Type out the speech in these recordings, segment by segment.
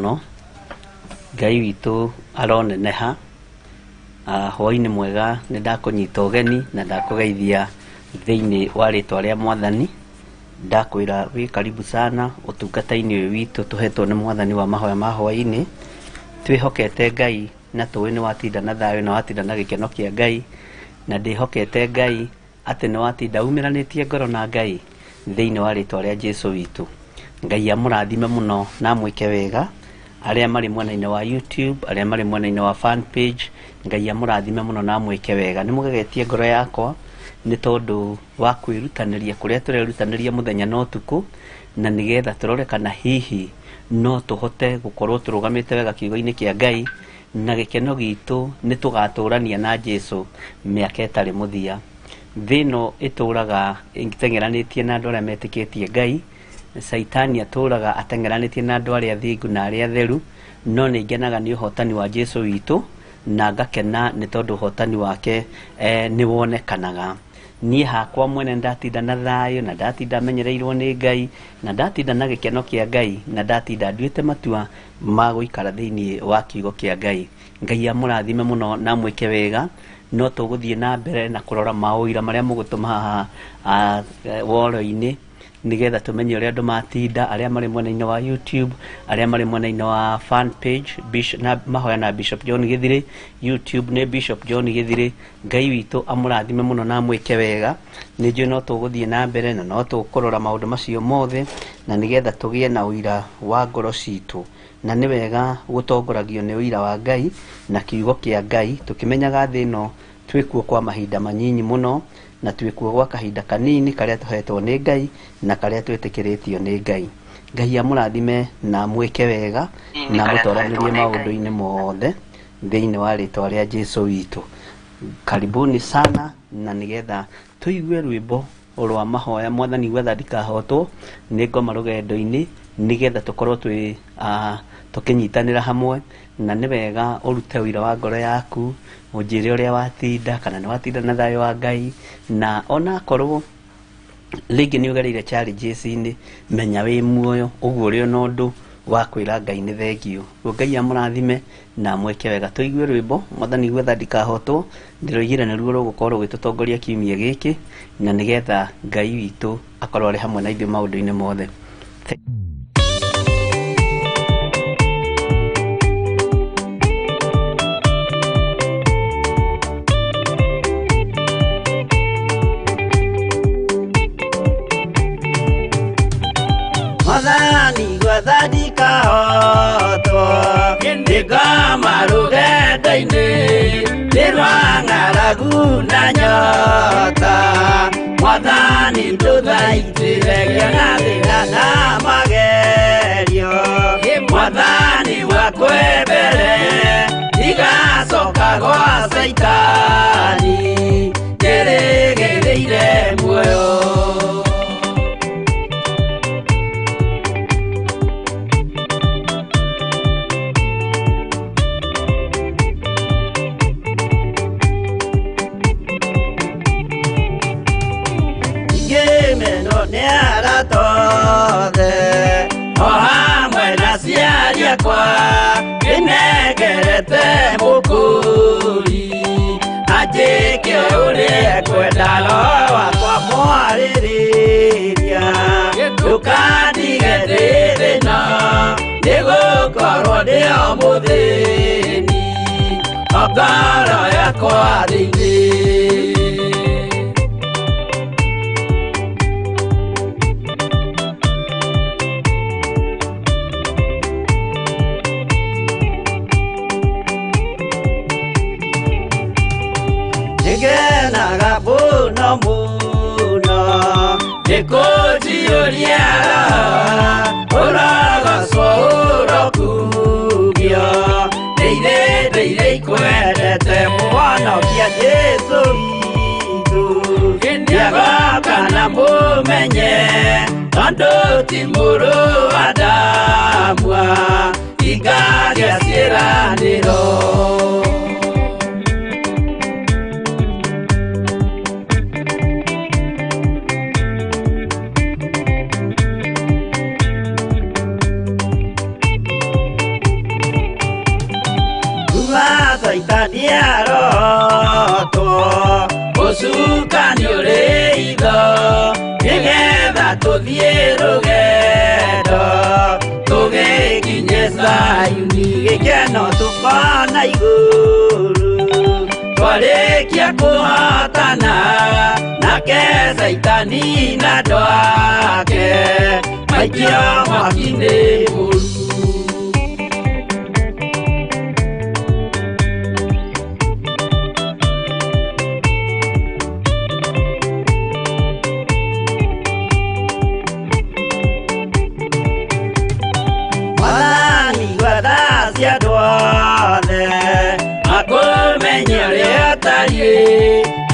Mũno Ngai witũ aroneneha. Hwaĩ-inĩ mwega, nĩ ndakũnyita ũgeni na ndakũgeithia thĩinĩ wa rĩtwa rĩa Mwathani. Ndakwĩra wĩ karibu sana ũtungata-inĩ ũyũ witũ tũhetwo nĩ Mwathani wa mahoya ma hwaĩ-inĩ. Twĩhokete Ngai na tũĩ nĩ watinda na thayũ na watinda na gĩkeno kĩa Ngai, na ndĩhokete Ngai atĩ nĩ watinda umĩranĩtie ngoro na Ngai thĩinĩ wa rĩtwa rĩa Jesu witũ. Ngai amũrathime mũno na amwĩke wega. Arĩa marĩ mwena-inĩ wa YouTube, arĩa marĩ mwena-inĩ wa fan page, Ngai amũrathime mũno na amwĩke wega. Nĩ mũgegetie ngoro yakwa nĩ tondũ wa kwĩrutanĩria kũrĩa tũrerutanĩria mũthenya na ũtukũ, na nĩgetha tũrore kana hihi no tũhote gũkorwo tũrũgamĩte wega kiugo-inĩ kĩa Ngai, na gĩkeno gitũ nĩ tũgatũrania na Jesu mĩaka ĩtarĩ mũthia. Thĩ ĩno ĩtũraga ĩteng'eranĩtie na andũ arĩa metĩkĩtie Ngai. Caitani atũraga ateng'eranĩtie na andũ arĩa athingu na arĩa atheru, no nĩ ngenaga nĩ ũhotani wa Jesu witũ, na ngakena nĩ tondũ ũhotani wake nĩ wonekanaga. Niĩ hakwa mwene ndatinda na thayũ, na ndatinda menyereirwo nĩ Ngai, na ndatinda na gĩkeno kĩa Ngai, na ndatinda nduĩte matua ma gũikara thĩinĩ wa kiugo kĩa Ngai. Ngai amũrathime mũno na amwĩke wega. No tũgũthiĩ na mbere na kũrora maũira marĩa mũgũtũma haha woro-inĩ, nĩgetha tũmenye ũrĩa andũ matinda, arĩa marĩ mwena-inĩ wa YouTube, arĩa marĩ mwena-inĩ wa fan page, Bishop, na mahoya na Bishop John Githiri, YouTube nĩ Bishop John Githiri. Ngai witũ amũrathime mũno na amwĩke wega. Nĩ njũĩ no tũgũthiĩ na mbere na no tũkũrora maũndũ macio mothe, na nĩgetha tũgĩe na ũira wa ngoro citũ. Na nĩ wega gũtongoragio nĩ ũira wa Ngai na kiugo kĩa Ngai, tũkĩmenyaga thĩ ĩno twĩkuo kwa mahinda manyinyi mũno, na twĩkuo gwa kahinda kanini karĩa tũhetwo nĩ Ngai na karĩa twĩtĩkĩrĩtio nĩ Ngai. Ngai amũrathime na amwĩke wega na amũtwaranĩrie maũndũ-inĩ mothe thĩinĩ wa rĩtwa rĩa Jesu witũ. Karibuni sana, na nĩgetha tũigue rwĩmbo rwa mahoya Mwathani gwetha ndikahotwo nĩ ngoma rũgendo-inĩ, nĩgetha tũkorwo twĩ tũkĩnyitanĩra hamwe. Na nĩ wega ũrute ũira wa ngoro yaku, ũnjĩre ũrĩa watinda, kana nĩ watinda na thayũ wa Ngai, na onakorwo rĩngĩ nĩ ũgereire challenges-inĩ, menya wĩ muoyo, ũguo ũrĩ ona ũndũ wa kwĩra Ngai nĩ thengio. Ũguo Ngai amũrathime na amwĩke wega. Tũigue rwĩmbo Mwathani gwetha ndikahotwo, ndĩroigire nĩruo rũgũkorwo rũgĩtũtongoria kiumia gĩkĩ, na nĩgetha Ngai witũ akorwo arĩ hamwe na ithuĩ maũndũ-inĩ mothe. Mwathani gwetha ndikahotwo nĩ ngoma rũgendo-inĩ, nĩ rwa ng'aragu na nyota. Mwathani ndũthaitĩre ngĩona thĩna na magerio. Mwathani wakwa mbere ndigacoka gwa Caitani, njĩrĩgĩrĩire muoyo. Ngĩmenwo nĩ arata othe, o hamwe na aciari akwa, ndĩnengerete mũkũri, anjĩke ũrĩa ekwenda, roho wakwa mwarĩrĩria. Ndũkandige ndĩ thĩna, nĩgũkorwo ndĩ o mũthĩni, o ngoro yakwa thĩinĩ. Nĩngenaga mũno mũno nĩ kũnjiyũria roho, ũrogocwo ũrokumio. Ndĩire ndĩire ikwendete Mũhonokia Jesũ witũ, nĩagoka na mũmenye, tondũ ti mũrũ wa Adamu, ingagĩa ciĩranĩro. Caitani arotwo ũcukani ũrĩ itho nĩgetha tũthiĩ rũgendo tũgĩkinye Zayuni gĩkeno tũkona igũrũ twarĩkia kũhotana nake Caitani na andũ ake maikio mwaki-inĩ mũru. Mwathani gwetha cia andũ othe makũmenye ũrĩa ũtariĩ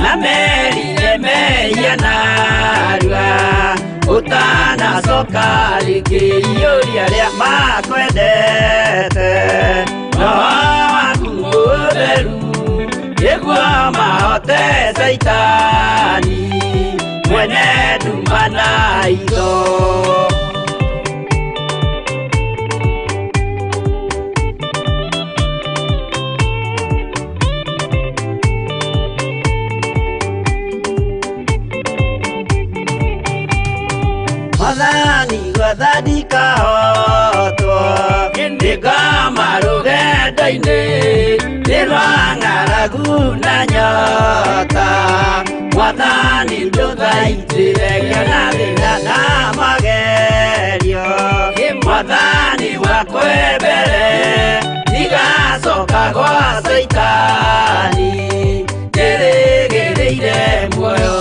na merire mehia narua ũtanacoka rĩngĩ iyũria arĩa makwendete roho waku mũtheru nĩguo mahote Caitani mwene nduma na itho. Mwathani gwetha ndikahotwo ndĩngoma rũgendo-inĩ nĩ rwa ng'aragu na nyota Mwathani ndũthaitĩre ngĩona thĩna na magerio Mwathani wakwe mbere ndigacoka gwa Caitani ndĩrĩgĩrĩire muoyo.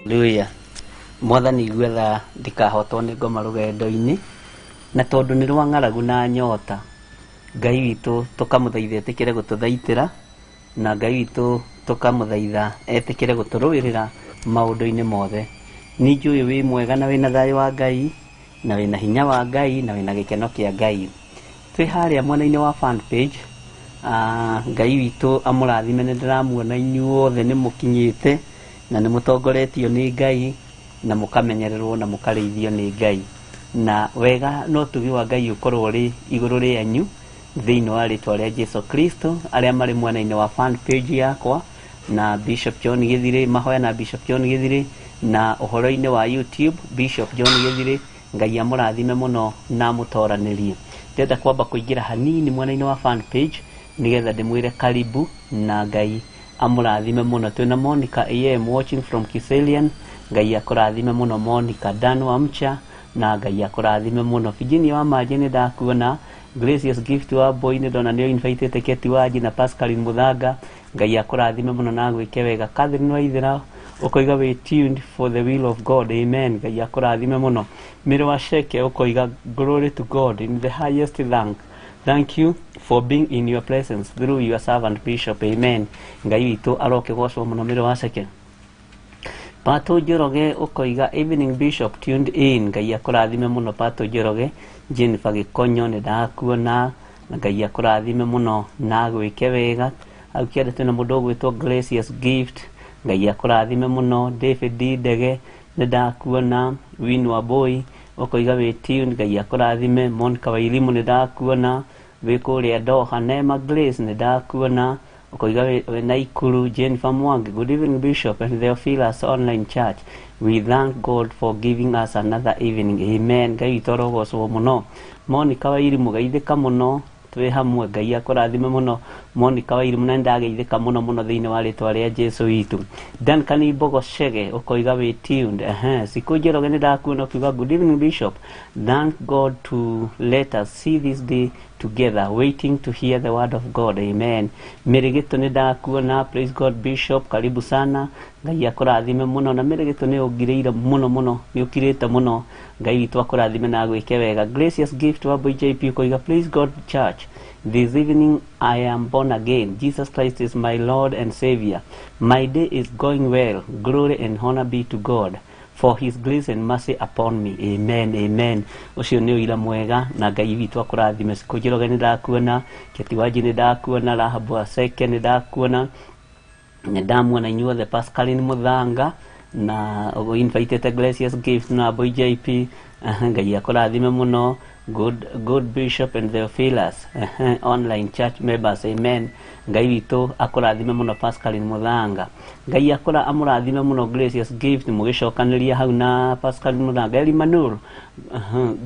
Hallelujah. Mwathani gwetha ndikahotwo nĩ ngoma rũgendo-inĩ na tondũ nĩ rwa ng'aragu na nyota Ngai witũ tũkamũthaitha etĩkĩre gũtũthaitĩra na Ngai witũ tũkamũthaitha etĩkĩre gũtũrũĩrĩra maũndũ-inĩ mothe. Nĩ njũĩ wĩ mwega na wĩna thayũ wa Ngai na wĩna hinya wa Ngai na wĩna gĩkeno kĩa Ngai. Twĩ harĩa mwena-inĩ wa fan page, Ngai witũ amũrathime nĩ ndĩramuona inyuothe nĩ mũkinyĩte na nĩ mũtongoretio nĩ Ngai na mũkamenyererwo na mũkarĩithio nĩ Ngai na wega no ũtugi wa Ngai ũkorwo ũrĩ igũrũ rĩanyu thĩinĩ wa rĩtwa rĩa Jesu Kristo. Arĩa marĩ mwena-inĩ wa fan page yakwa na Bishop John Githiri, mahoya na Bishop John Githiri, na ũhoro-inĩ wa YouTube Bishop John Githiri, Ngai amũrathime mũno na amũtoranĩrie. Ndĩrenda kwamba kũingĩra hanini mwena-inĩ wa fan page nĩgetha ndĩmwĩre karibu na Ngai amũrathime mũno. Twĩna Monica AM watching from Kiselian, Ngai akũrathime mũno Monica. Dan wa Mcha na Ngai akũrathime mũno. Virginia wa Manji nĩ ndakuona, Gracious Gift wa Boy nĩ ndona nĩ invitĩte Keti Wanji na Pascaline Muthanga, Ngai akũrathime mũno na agwĩke wega. Catherine Waithera ũkoiga we tuned for the will of God, amen. Ngai akũrathime mũno. Mĩrĩ wa Sheke ũkoiga glory to God in the highest thank. Thank you for being in your presence through your servant Bishop, amen. Ngai witũ arokĩgocwo mũno. Mĩrĩ wa Sheke. Pato Njoroge ũkoiga evening Bishop tuned in, Ngai akũrathime mũno Pato Njoroge. Jennifer Gĩkonyo nĩ ndakuona na Ngai akũrathime mũno na agwĩke wega. Hau kĩanda twĩna mũndũ ũgwĩtwo Gracious Gift, Ngai akũrathime mũno. David Ndege nĩ ndakuona. Win wa Boy ũkoiga wĩ tuned, Ngai akũrathime. Monica Wairimu nĩ ndakuona wĩ kũrĩa Doha. Nema Grace nĩ ndakuona ũkoiga wĩ Naikuru. Jennifer Mwangi, good evening Bishop and Theophilus online church, we thank God for giving us another evening, amen. Ngai witũ arogocwo mũno. Monica Wairimu geithĩka mũno, twĩ hamwe, Ngai akũrathime mũno. Monica Wairimu na nĩndageithĩka mũno mũno thĩinĩ wa rĩtwa rĩa Jesu witũ. Duncan Mbogo Chege ũkoiga wĩ tuned. Sikũ Njoroge nĩ ndakuona ũkiuga good evening Bishop, thank God to let us see this day together, waiting to hear the word of God, amen. Mĩrĩgĩtũ nĩ ndakuona, praise God Bishop, karibu sana, Ngai akũrathime mũno. Na Mĩrĩgĩtũ nĩ ũngirĩire mũno mũno, nĩ ũkirĩte mũno, Ngai witũ akũrathime na agwĩke wega. Gracious Gift wa Boy JP ũkoiga praise God church, this evening I am born again, Jesus Christ is my Lord and Savior, my day is going well, glory and honor be to God for his grace and mercy upon me, amen, amen. Ũcio nĩ ũira mwega na Ngai witũ akũrathime. Sikũ Njoroge nĩ ndakuona, Keti Wanji nĩ ndakuona, Rahabu Aseke nĩ ndakuona, Nĩ ndamuona inyuothe, Pascaline Muthanga na invitĩte Gracious Gift na Boy JP. Ngai akũrathime mũno. Good Bishop and Theophilus, online church members, amen. Ngai witũ akũrathime mũno, Pascaline Muthanga. Ngai akũra amũrathime mũno, Gracious Gift, mũgĩcokanĩria hau na Pascaline Muthanga. Eli Manur,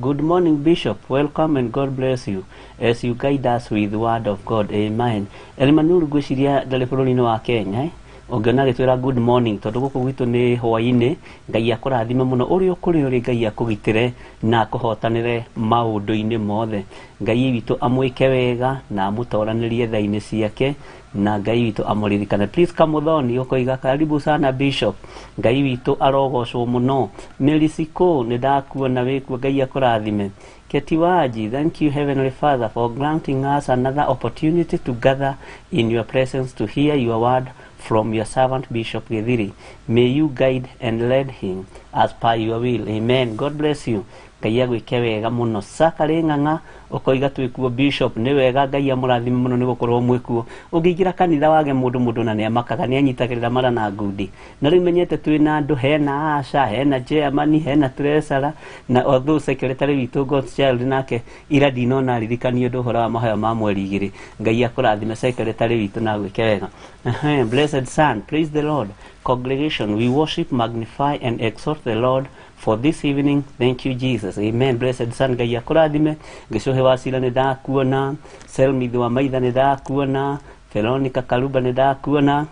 good morning Bishop, welcome and God bless you as you guide us with the word of God, amen. Eli Manur, ngwĩciria ndarĩ bũrũri-inĩ wa Kenya, eh? Ũngĩona agĩtwĩra good morning tondũ gũkũ gwitũ nĩ hwaĩ-inĩ. Ngai akũrathime mũno ũrĩa ũkũrĩ ũrĩ, Ngai akũgitĩre na akũhotanĩre maũndũ-inĩ mothe. Ngai witũ amwĩke wega na amũtoranĩrie tha-inĩ ciake, na Ngai witũ amũririkane. Please Kamuthoni ũkoiga karibu sana Bishop, Ngai witũ arogocwo mũno. Mary Siko, nĩ ndakuona wĩkuo, Ngai akũrathime. Ketiwaji, thank you Heavenly Father for granting us another opportunity to gather in your presence to hear your word from your servant Bishop Githiri. May you guide and lead him as per your will. Amen. God bless you. Ngai agwĩke wega mũno. Sakarĩ Ng'ang'a ũkoiga twĩkuo Bishop, nĩ wega, Ngai amũrathime mũno nĩ gũkorwo mwĩkuo. Ũngĩingĩra kanitha wage mũndũ, mũndũ na nĩ amakaga, nĩ anyitagĩrĩra mara na ngundi. Na rĩu menyete twĩna andũ, hena Asha, hena chairman, hena treasurer, na although secretary witũ God's Child nake ira ndinona aririkanio ũndũ ũhoro wa mahoya ma mweri 2. Ngai akũrathime secretary witũ na agwĩke wega. Blessed Son, praise the Lord. Congregation, we worship, magnify and exalt the Lord for this evening. Thank you Jesus. Amen. Blessed Son, Ngai akũrathime. Gĩcũhĩ wa Cira nĩ ndakuona, Selmith wa Maitha nĩ ndakuona, Veronica Karuba nĩ ndakuona,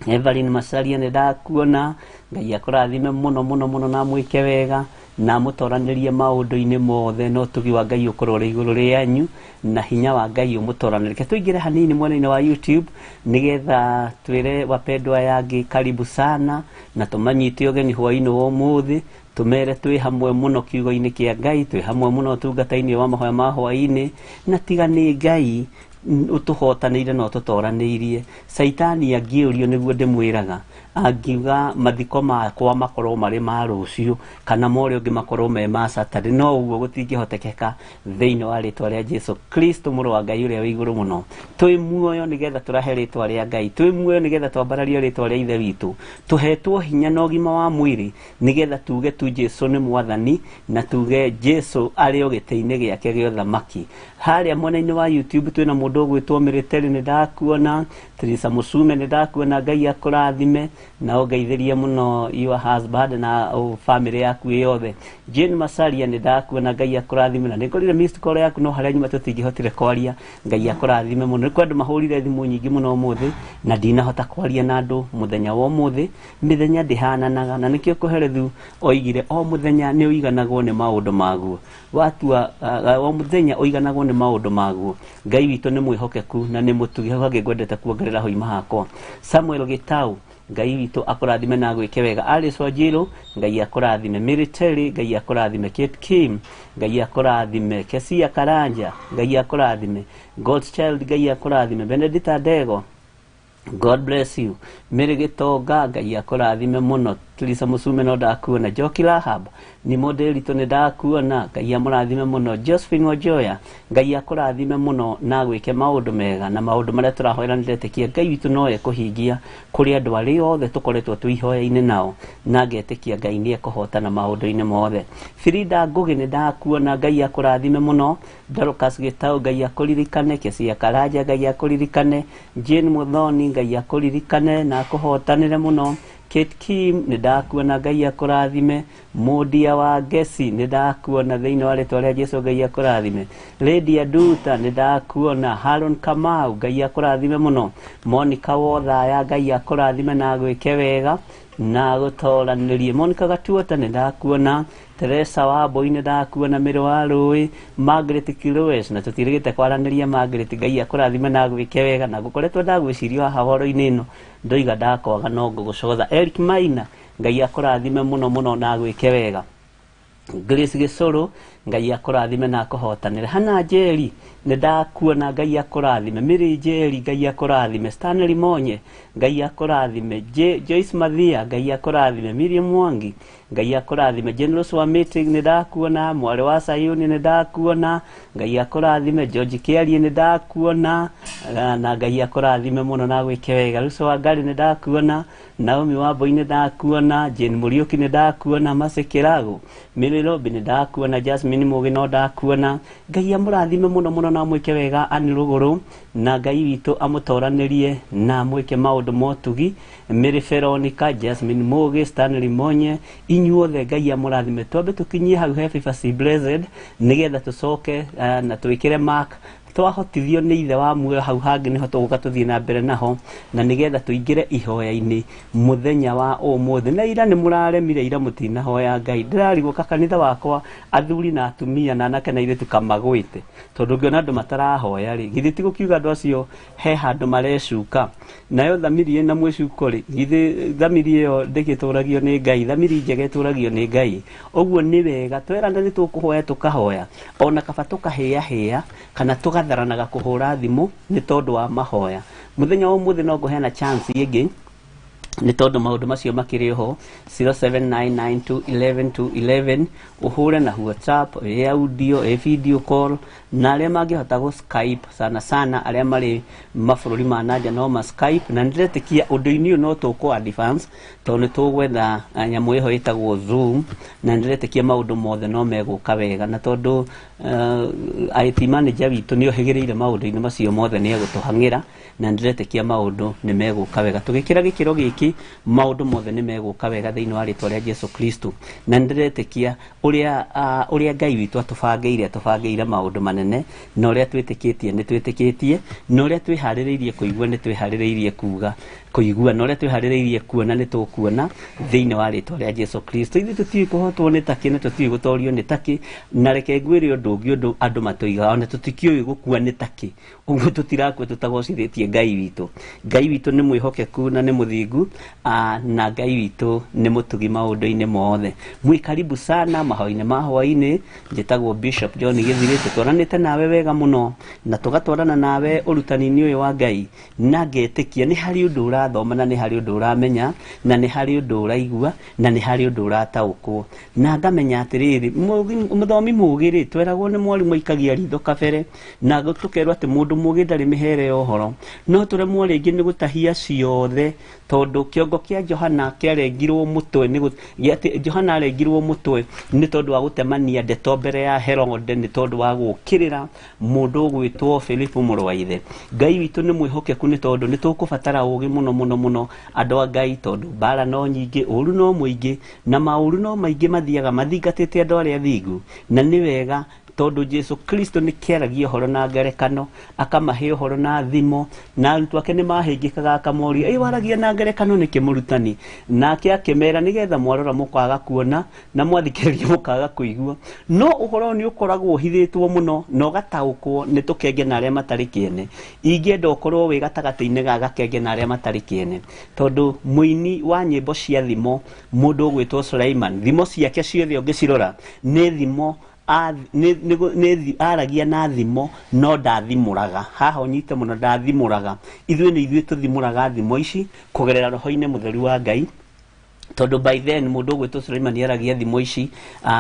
Evelyn Masaria nĩ ndakuona. Ngai akũrathime mũno mũno mũno na mwĩke wega na mũtoranĩrie maũndũ-inĩ mothe, na ũtugi wa Ngai ũkorwo ũrĩ igũrũ rĩanyu na hinya wa Ngai ũmũtoranĩrie. Reke tũingĩre hanini mwena-inĩ wa YouTube nĩgetha twĩre wapendwa yangĩ karibu sana na tũmanyite ũgeni hwaĩ-inĩ wa ũmũthĩ, tũmere twĩ hamwe mũno kiugo-inĩ kĩa Ngai, twĩ hamwe mũno ũtungata-inĩ wa mahoya ma hwaĩ-inĩ, na tiga nĩ Ngai ũtũhotanĩire na ũtũtoranĩirie. Caitani angĩũrio, nĩguo ndĩmwĩraga, angiuga mathiko makwa makorwo marĩ ma rũciũ kana ma ũrĩa ũngĩ makorwo me ma Saturday, no ũguo gũtingĩhotekeka thĩinĩ wa rĩtwa rĩa Jesu Kristo mũrũ wa Ngai ũrĩa wĩ igũrũ mũno. Twĩ muoyo nĩgetha tũrahe rĩtwa rĩa Ngai, twĩ muoyo nĩgetha twambararie rĩtwa rĩa Ithe witũ, tũhetwo hinya na ũgima wa mwĩrĩ nĩgetha tuge tu Jesu nĩ mwathani na tuge Jesu arĩ o gĩtĩ-inĩ gĩake gĩa ũthamaki. Harĩa mwena-inĩ wa YouTube twĩna mũndũ ũgwĩtwo Mĩrĩteri, nĩ ndakuona. Teresa Mũcume, nĩ ndakuona, Ngai akũrathime na ũngeithĩrie mũno your husband na family yaku yothe. Jane Masaria, nĩ ndakuona, Ngai akũrathime, na nĩ ngorire missed call yaku no harĩa nyuma tũtingĩhotire kwaria. Ngai akũrathime mũno. Nĩ kwa andũ mahũrire thimũ nyingĩ mũno ũmũthĩ na ndinahota kwaria na andũ mũthenya wa ũmũthĩ. Mĩthenya ndĩhananaga, na nĩkĩo Kohelethu oigire o mũthenya nĩ ũiganagwo nĩ maũndũ maguo. Watua o mũthenya ũiganagwo nĩ maũndũ maguo. Ngai witũ nĩ mwĩhokeku na nĩ mũtugi. Hau hangĩ ngwendete kuongerera hoima hakwa. Samuel Gĩtau, Ngai witũ akũrathime na agwĩke wega. Alice Wanjiru, Ngai akũrathime. Mary Terry, Ngai akũrathime. Kate Kim, Ngai akũrathime. Kesia Karanja, Ngai akũrathime. God's Child, Ngai akũrathime. Benedita Ndego, God bless you. Mary Gĩtonga, Ngai akũrathime mũno. Teresa Mũcume no ndakuona. Njoki Rahab, nĩ mũndĩritũ, nĩ ndakuona, Ngai amũrathime mũno. Josephine Wanjoya, Ngai akũrathime mũno na agwĩke maũndũ mega, na maũndũ marĩa tũrahoera nĩ ndetĩkia Ngai witũ no ekũhingia kũrĩ andũ arĩa othe tũkoretwo twĩ ihoya-inĩ nao, na ngetĩkia Ngai nĩ ekũhotana maũndũ-inĩ mothe. Frida Ngũgĩ, nĩ ndakuona, Ngai akũrathime mũno. Dorcas Gĩtau, Ngai akũririkane. Kesia Karanja, Ngai akũririkane. Jane Muthoni, Ngai akũririkane na akũhotanĩre mũno. Kate Kim, nĩ ndakuona, Ngai akũrathime. Mũndia wa Ngeci, nĩ ndakuona, thĩinĩ wa rĩtwa rĩa Jesu Ngai akũrathime. Lydia Nduta, nĩ ndakuona. Haron Kamau, Ngai akũrathime mũno. Monica Wothaya, Ngai akũrathime na agwĩke wega na gũtoranĩrie. Monica Gatuota, nĩ ndakuona. Teresa Wambui, nĩ ndakuona. Mĩrĩ wa Rũĩ, Margaret Kiloes, na tũtirĩgĩte kwaranĩria. Margaret, Ngai akũrathime na agwĩke wega, na ngũkoretwo ndagwĩciria haha horo-inĩ ĩno, ndoiga ndakwaga no ngũgũcotha. Eric Maina, Ngai akũrathime mũno mũno na agwĩke wega. Grace Gĩcũrũ, Ngai akũrathime na akũhotanĩre. Hana Njeri nĩ ndakuona, Ngai akũrathime. Mary Njeri, Ngai akũrathime. Stanley Monye, Ngai akũrathime. Joyce Mathia, Ngai akũrathime. Miriam Mwangi, Ngai akũrathime. General wa meeting nĩ ndakuona. Mwarĩ wa Sayuni nĩ ndakuona, Ngai akũrathime. George Kĩarie nĩ ndakuona, na Ngai akũrathime mũno na gwĩke wega. Ruco wa Ngari nĩ ndakuona. Naomi Wambui nĩ ndakuona. Jane Mũriũki nĩ ndakuona. Mercy Kĩrago, Mary Robi nĩ ndakuona. Jasmine Mũgĩ no ndakuona. Ngai amũrathime mũno mũno na amwĩke wega Ann Rũgũrũ, na Ngai witũ amũtoranĩrie na amwĩke maũndũ motugi. Mary Veronica, Jasmine Mũgĩ, Stanley Monye, inyuothe Ngai amũrathime. Twambe tũkinyie hau he Favor Blessed nĩgetha tũcoke na twĩkĩre mark twahotithio nĩ ithe wa muoyo. Hau hangĩ nĩho tũgũka tũthiĩ na mbere naho, na nĩgetha tũingĩre ihoya-inĩ mũthenya wa ũmũthĩ. Na ira nĩ mũraremire, ira mũtinahoya Ngai. Ndĩrarigwo kanitha wakwa athuri na atumia na anake na airĩtu kamagwĩte, tondũ ngĩona andũ matarahoya rĩ, githĩ ti gũkiuga andũ acio he handũ marecuka? Nayo thamiri ĩna mwĩcuko rĩ, githĩ thamiri ĩyo ndĩgĩtũragio nĩ Ngai? Thamiri njega ĩtũragio nĩ Ngai. Ũguo nĩ wega twerana nĩ tũkũhoya tũkahoya, ona kaba tũkahĩahĩa kana tũgatharanaga kũhũra thimũ nĩ tondũ wa mahoya. Mũthenya wa ũmũthĩ no ngũheana chance ĩngĩ nĩ tondũ maũndũ macio makĩrĩ ho, 0799211211 ũhũre na WhatsApp, ĩ audio, ĩ video call, na arĩa mangĩhota gũ Skype, sana sana arĩa marĩ mabũrũri ma nanja no ma Skype. Na nĩndĩretĩkia ũndũ-inĩ ũyũ no tũkũ advance tondũ nĩ tũgwetha nyamũ ĩho ĩtagwo Zoom, na nĩndĩretĩkia maũndũ mothe no megũka wega, na tondũ IT manager witũ nĩ ohĩgĩrĩire maũndũ-inĩ macio mothe nĩ egũtũhang'ĩra, na nĩndĩretĩkia maũndũ nĩ megũka wega. Tũgĩkĩra gĩkĩro gĩkĩ maũndũ mothe nĩ megũka wega thĩinĩ wa rĩtwa rĩa Jesu Kristo, na nĩndĩretĩkia ũrĩa Ngai witũ atũbangĩire maũndũ manene, na ũrĩa twĩtĩkĩtie nĩ twĩtĩkĩtie, na ũrĩa twĩharĩrĩirie kũigua nĩ twĩharĩrĩirie kuga kũigua, na ũrĩa twĩharĩrĩirie kuona nĩ tũkuona thĩinĩ wa rĩtwa rĩa Jesu Kristo. Ithuĩ tũtiũĩ kũhotwo nĩ takĩ na tũtiũĩ gũtorio nĩ takĩ, na reke ngwĩre ũndũ ũngĩ, ũndũ andũ matũigaga, ona tũtikĩũĩ gũkua nĩ takĩ. Ũguo tũtirakua tũtagocithĩtie Ngai witũ. Ngai witũ nĩ mwĩhokeku na nĩ mũthingu, na Ngai witũ nĩ mũtugi maũndũ-inĩ mothe. Mwĩ karibu sana mahoya-inĩ ma hwaĩ-inĩ. Njĩtagwo Bishop John Gĩthirĩ, tũtwaranĩte nawe wega mũno na tũgatwarana nawe ũrutani-inĩ ũyũ wa Ngai, na ngetĩkia nĩ harĩ ũndũ ũrathoma, na nĩ harĩ ũndũ ũramenya, na nĩ harĩ ũndũ ũraigua, na nĩ harĩ ũndũ ũrataũkwo, na ngamenya atĩrĩrĩ, mũthomi mũgĩ rĩ, tweragwo nĩ mwarimũ aikagia ritho kabere, na tũkerwo atĩ mũndũ mũgĩ ndarĩ mĩhere ya ũhoro. No tũremwo rĩngĩ nĩ gũtahia ciothe, tondũ kĩongo kĩa Johana kĩarengirwo mũtwe nĩ Johana arengirwo mũtwe nĩ tondũ wa gũtemania ndeto mbere ya Herode, nĩ tondũ wa gũũkĩrĩra mũndũ ũgwĩtwo Filipu mũrũ wa ithe. Ngai witũ nĩ mwĩhokeku, nĩ tondũ nĩ tũkũbatara ũgĩ mũno mũno mũno andũ a Ngai, tondũ mbara no nyingĩ, ũru no mũingĩ, na maũru no maingĩ mathiaga mathingatĩte andũ arĩa athingu. Na nĩ wega tondũ Jesu Kristo nĩ kĩaragia ũhoro na ngerekano, akamahe ũhoro na thimo, na arutwo ake nĩ mahĩngĩkaga, akamoria, ĩ waragia na ngerekano nĩkĩ mũrutani? Nake akĩmera, nĩgetha mwarora mũkaga kuona na mwathikĩrĩria mũkaga kũigua. No ũhoro nĩ ũkoragwo ũhithĩtwo mũno na ũgataũkwo nĩ tũkenge na arĩa matarĩ kĩene. Ingĩenda ũkorwo wĩ gatagatĩ-inĩ ga gakenge na arĩa matarĩ kĩene, tondũ mũini wa nyĩmbo cia thimo, mũndũ ũgwĩtwo Suleiman, thimo ciake ciothe ũngĩcirora nĩ thimo aragia na thimo, no ndathimũraga. Haha ũnyite mũno, ndathimũraga. Ithuĩ nĩ ithuĩ tũthimũraga thimo ici kũgerera roho-inĩ mũtheru wa Ngai, tondũ by then mũndũ ũgwĩtwo Suleiman aragia thimo ici,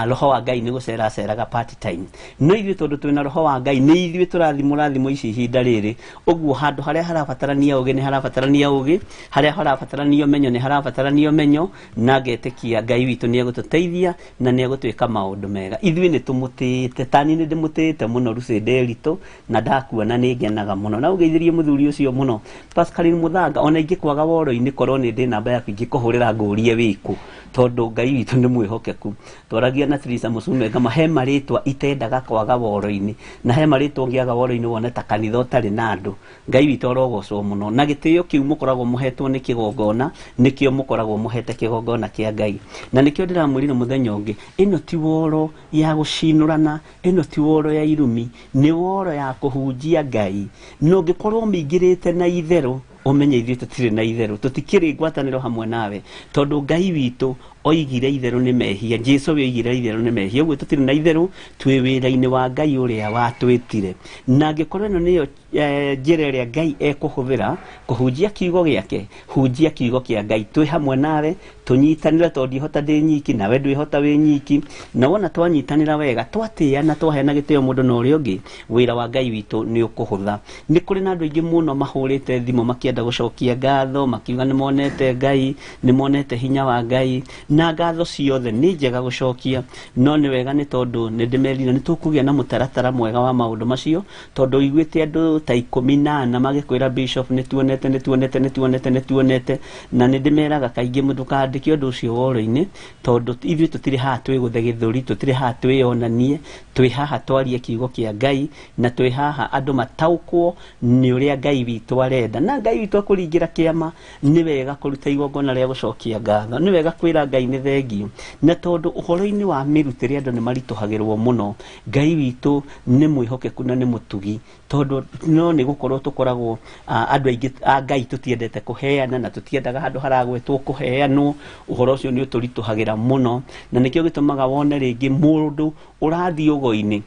roho wa Ngai nĩ gũceraceraga part time. No ithuĩ tondũ twĩna roho wa Ngai, nĩ ithuĩ tũrathimũra thimo ici ihinda rĩrĩ. Ũguo handũ harĩa harabatarania ũgĩ nĩ harabatarania ũgĩ, harĩa harabatarania ũmenyo nĩ harabatarania ũmenyo, na ngetĩkia Ngai witũ nĩ egũtũteithia na nĩ egũtwĩka maũndũ mega. Ithuĩ nĩ tũmũtĩĩte, tani nĩ ndĩmũtĩĩte mũno Lucy Nderitu, na ndakuona nĩ ngenaga mũno. Na ũgeithĩrie mũthuri ũcio mũno Pascaline Mũthanga, ona ingĩkwaga woro-inĩ korwo nĩ ndĩ namba yaku ingĩkũhũrĩra ngũrie wĩkũ, tondũ Ngai witũ nĩ mwĩhokeku. Twaragia na Teresa Mũcume ngama he marĩtwa itendaga kwaga woro-inĩ, na he marĩtwa ũngĩaga woro-inĩ wone ta kanitha ũtarĩ na andũ. Ngai witũ arogocwo mũno, na gĩtĩo kĩu mũkoragwo mũhetwo nĩ kĩgongona, nĩkĩo mũkoragwo mũhete kĩgongona kĩa Ngai. Na nĩkĩo ndĩramwĩrire mũthenya ũngĩ, ĩno ti woro ya gũcinũrana, ĩno ti woro ya irumi, nĩ woro ya kũhunjia Ngai. Na ũngĩkorwo ũmĩingĩrĩte na itherũ, ũmenye ithuĩ tũtirĩ na itherũ, tũtikĩrĩ ngwatanĩro hamwe nawe, tondũ Ngai witũ Oigire itherũ nĩ mehia, Jesu we oigire itherũ nĩ mehia. Ũguo tũtirĩ na itherũ, twĩ wĩra-inĩ wa Ngai ũrĩa watwĩtire. Na angĩkorwo ĩno nĩyo njĩra ĩrĩa Ngai ekũhũthĩra kũhunjia kiugo gĩake, hunjia kiugo kĩa Ngai twĩ hamwe nawe, tũnyitanĩre, tondũ ndihota ndĩ nyiki nawe ndwĩhota wĩ nyiki. Na wona twanyitanĩra wega, twatĩana, twaheana gĩtĩo mũndũ na ũrĩa ũngĩ, wĩra wa Ngai witũ nĩ ũkũhũtha. Nĩ kũrĩ na andũ aingĩ mũno mahũrĩte thimũ makĩenda gũcokia ngatho, makiuga nĩ monete Ngai, nĩ monete hinya wa Ngai, na ngatho ciothe nĩ njega gũcokia, no nĩ wega nĩ tondũ nĩ ndĩmerire nĩ tũkũgĩa na mũtaratara mwega wa maũndũ macio, tondũ ũiguĩte andũ ta 14 magĩkwĩra Bishop nĩ tuonete, nĩ tuonete, nĩ tuonete, nĩ tuonete. Na nĩ ndĩmeraga kaingĩ ndũkandĩke ũndũ ũcio woro-inĩ, tondũ ithuĩ tũtirĩ haha twĩgũthe gĩthũri, tũtirĩ haha twĩyonanie, twĩ haha twarie kiugo kĩa Ngai, na twĩ haha andũ mataũkwo nĩ ũrĩa Ngai witũ arenda. Na Ngai witũ akũringĩra kĩama, nĩ wega kũruta igongona rĩa gũcokia ngatho, nĩ wega kwĩra Ngai nĩ thengiũ. Na tondũ ũhoro-inĩ wa mĩrutĩre andũ nĩ maritũhagĩrwo mũno, Ngai witũ nĩ mwĩhokeku na nĩ mũtugi, tondũ no nĩ gũkorwo tũkoragwo andũ aingĩ a Ngai tũtiendete kũheana, na tũtiendaga handũ haragwetwo kũheanwo. Ũhoro ũcio nĩ ũtũritũhagĩra mũno, na nĩkĩo gĩtũmaga wone rĩngĩ mũndũ ũrathiĩ ũgo-inĩ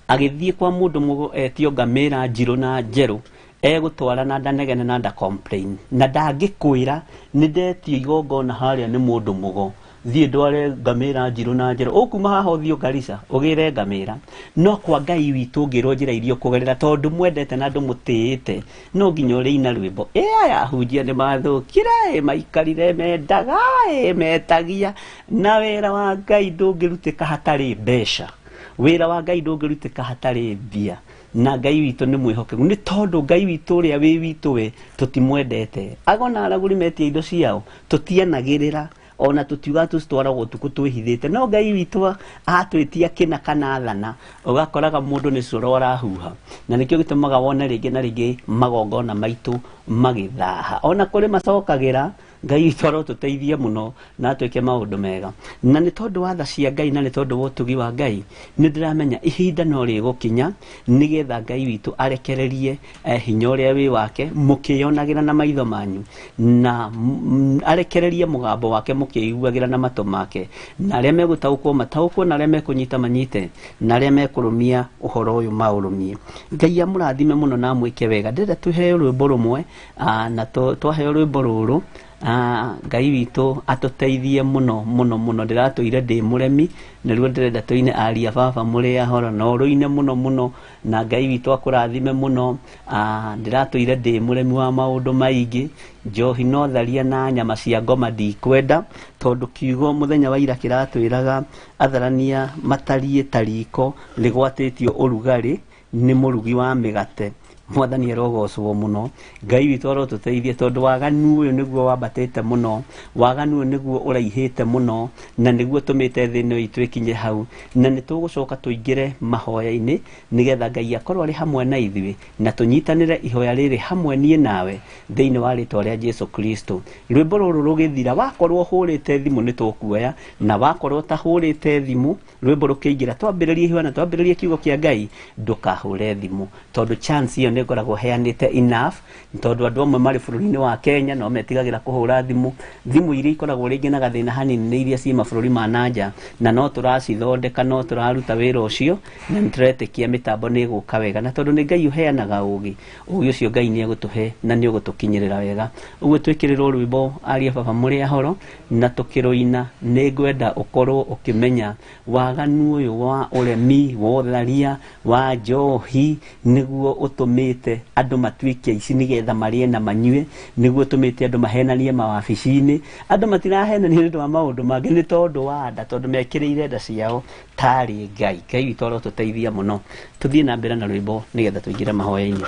agĩthiĩ kwa mũndũ mũgo etio ngamĩra njirũ na njerũ, egũtwara na ndanegene na nda complain, na ndangĩkwĩra nĩ ndetio igongona harĩa nĩ mũndũ mũgo, thiĩ ndware ngamĩra njirũ na njerũ, ũkuma haha ũthiĩ Garissa ũgĩre ngamĩra. No kwa Ngai witũ ũngĩrwo njĩra iria ũkũgerera, tondũ mwendete na ndũmũtĩĩte, no nginya ũrĩina rwĩmbo, ĩ aya ahunjia nĩ mathũkire, ĩ maikarire mendaga, ĩ metagia. Na wĩra wa Ngai ndũngĩrutĩka hatarĩ mbeca, wĩra wa Ngai ndũngĩrutĩka hatarĩ mbia. Na Ngai witũ nĩ mwĩhokeku, nĩ tondũ Ngai witũ ũrĩa wĩ witũ we tũtimwendete. Agona aragũri metia indo ciao, tũtianagĩrĩra, ona tũtiuga tũcitwaragwo ũtukũ twĩhithĩte, no Ngai witũ atwĩtia kĩna kana thana, ũgakoraga mũndũ nĩ coro arahuha. Na nĩkĩo gĩtũmaga wone rĩngĩ na rĩngĩ magongona maitũ magĩthaha. Ona kũrĩ macokagĩra, Ngai witũ arotũteithie mũno na atwĩke maũndũ mega. Na nĩ tondũ wa tha cia Ngai na nĩ tondũ wa ũtugi wa Ngai, nĩ ndĩramenya ihinda no rĩgũkinya nĩgetha Ngai witũ arekererie hinya ũrĩa wĩ wake mũkĩyonagĩra na maitho manyu, na arekererie mũgambo wake mũkĩiguagĩra na matũ make, na arĩa megũtaũkwo mataũkwo, na arĩa mekũnyita manyite, na arĩa mekũrũmia ũhoro ũyũ maũrũmie. Ngai amũrathime mũno na amwĩke wega. Ndĩrenda tũheo rwĩmbo rũmwe, na twaheo rwĩmbo rũrũ, Ngai witũ atũteithie mũno mũno mũno. Ndĩratũire ndĩ mũremi, nĩruo ndĩrenda tũine aria baba mũrĩ ahoro, na ũrũine mũno mũno, na Ngai witũ akũrathime mũno. Ndĩratũire ndĩ mũremi wa maũndũ maingĩ, njohi no tharia na nyama cia ngoma ndikwenda, tondũ kiugo mũthenya wa ira kĩratwĩraga atharania matariĩ ta riko rĩgwatĩtio ũrugarĩ nĩ mũrugi wa mĩgate. Mwathani arogocwo mũno. Ngai witũ arotũteithie, tondũ waganu ũyũ nĩguo wambatĩte mũno, waganu ũyũ nĩguo ũraihĩte mũno, na nĩguo tũmĩte thĩ ĩno itũ ĩkinye hau. Na nĩ tũgũcoka tũingĩre mahoya-inĩ nĩgetha Ngai akorwo arĩ hamwe na ithuĩ, na tũnyitanĩre ihoya rĩrĩ hamwe niĩ nawe thĩinĩ wa rĩtwa rĩa Jesu Kristo. Rwĩmbo rũrũ rũgĩthira, wakorwo ũhũrĩte thimũ nĩ tũkuoya, na wakorwo ũtahũrĩte thimũ rwĩmbo rũkĩingĩra, twambĩrĩrie ihoya na twambĩrĩrie kiugo kĩa Ngai, ndũkahũre thimũ, tondũ chance ĩyo nĩ ngoragwo heanĩte enough, tondũ andũ amwe marĩ bũrũri-inĩ wa Kenya no metigagĩra kũhũra thimũ. Thimũ iria ikoragwo rĩngĩ na gathĩna hanini nĩ iria ciĩ mabũrũri ma nanja, na no tũracithondeka, no tũraruta wĩra ũcio, na nĩ tũretĩkia mĩtambo nĩ ĩgũka wega. Na tondũ nĩ Ngai ũheanaga ũgĩ, ũgĩ ũcio Ngai nĩ egũtũhe na nĩ ũgũtũkinyĩrĩra wega. Ũguo twĩkĩrĩrwo rwĩmbo aria baba mũrĩ ahoro, na tũkĩrũina, nĩ ngwenda ũkorwo ũkĩmenya waganu ũyũ wa ũremi, wa ũtharia, wa njohi, nĩguo ũtũmĩte andũ matuĩke aici nĩgetha marĩe na manyue, nĩguo ũtũmĩte andũ mahenanie mawabici-inĩ. Andũ matirahenania nĩ ũndũ wa maũndũ mangĩ, nĩ tondũ wa nda, tondũ mekĩrĩire nda ciao tarĩ Ngai. Ngai witũ arotũteithia mũno. Tũthiĩ na mbere na rwĩmbo nĩgetha tũingĩre mahoya-inĩ.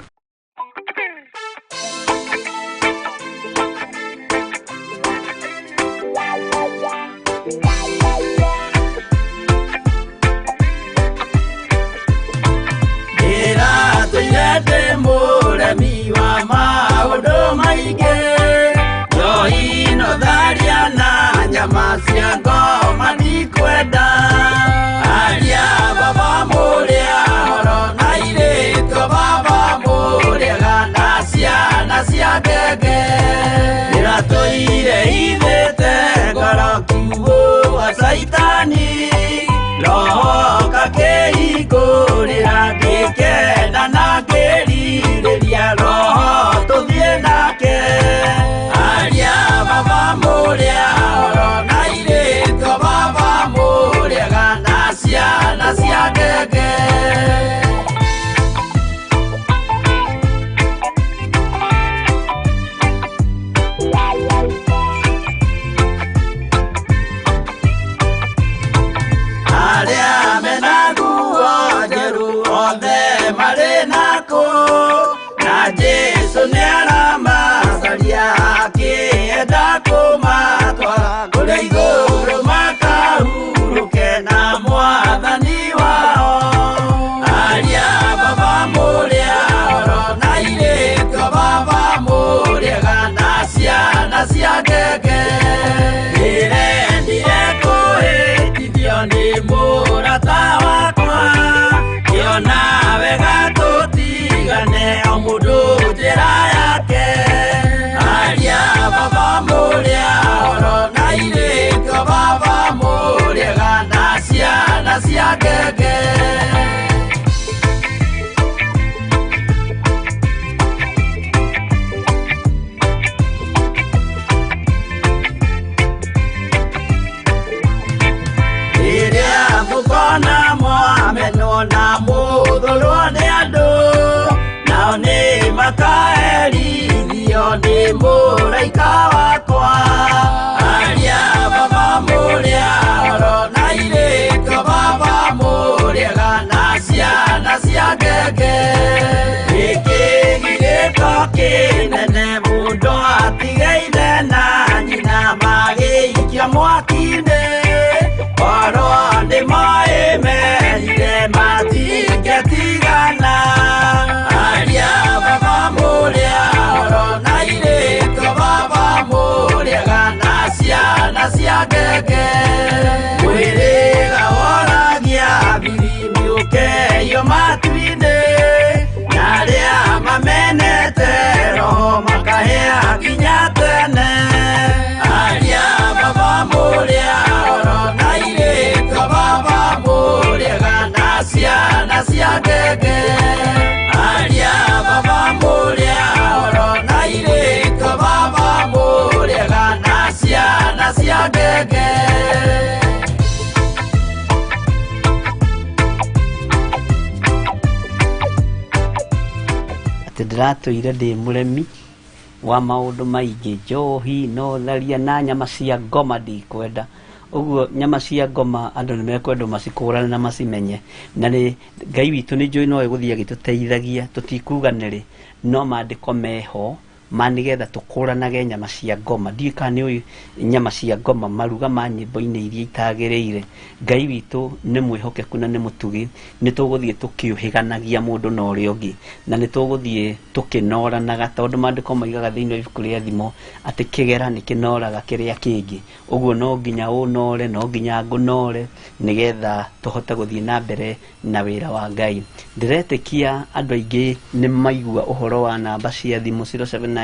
Ndĩratũire ndĩ mũremi wa maũndũ maingĩ, njohi no tharia na nyama cia ngoma ndikwenda. Aria baba mũrĩ ahoro, na airĩtu baba mũrĩega, na ciana cia ngenge. Ndĩratũire hithĩte ngoro ciana cia ngenge. Aria baba mũrĩa oro na airĩtu baba mũrĩega na ciana cia ngenge. Atĩ ndĩratũire ndĩ mũremi wa maũndũ maingĩ, njohi no tharia na nyama cia ngoma ndikwenda. Ũguo nyama cia ngoma andũ nĩ mekwendwo macikũrane na macimenye, na nĩ Ngai witũ nĩ njũĩ no egũthiĩ agĩtũteithagia, tũtikuga nĩrĩ, no maandĩko meho ma nĩgetha tũkũranage nyama cia ngoma. Ndiũĩ kana nĩ ũĩ nyama cia ngoma, maruga ma nyĩmbo-inĩ iria itagĩrĩire. Ngai witũ nĩ mwĩhokeku na nĩ mũtugi, nĩ tũgũthiĩ tũkĩũhĩganagia mũndũ na ũrĩa ũngĩ, na nĩ tũgũthiĩ tũkĩnoranaga, tondũ maandĩko maigaga thĩinĩ wa ibuku rĩa Thimo atĩ kĩgera nĩ kĩnoraga kĩrĩa kĩngĩ. Ũguo no nginya ũnore, no nginya ngũnore, nĩgetha tũhote gũthiĩ na mbere na wĩra wa Ngai. Ndĩretĩkia andũ aingĩ nĩ maigua ũhoro wa namba cia thimũ 0799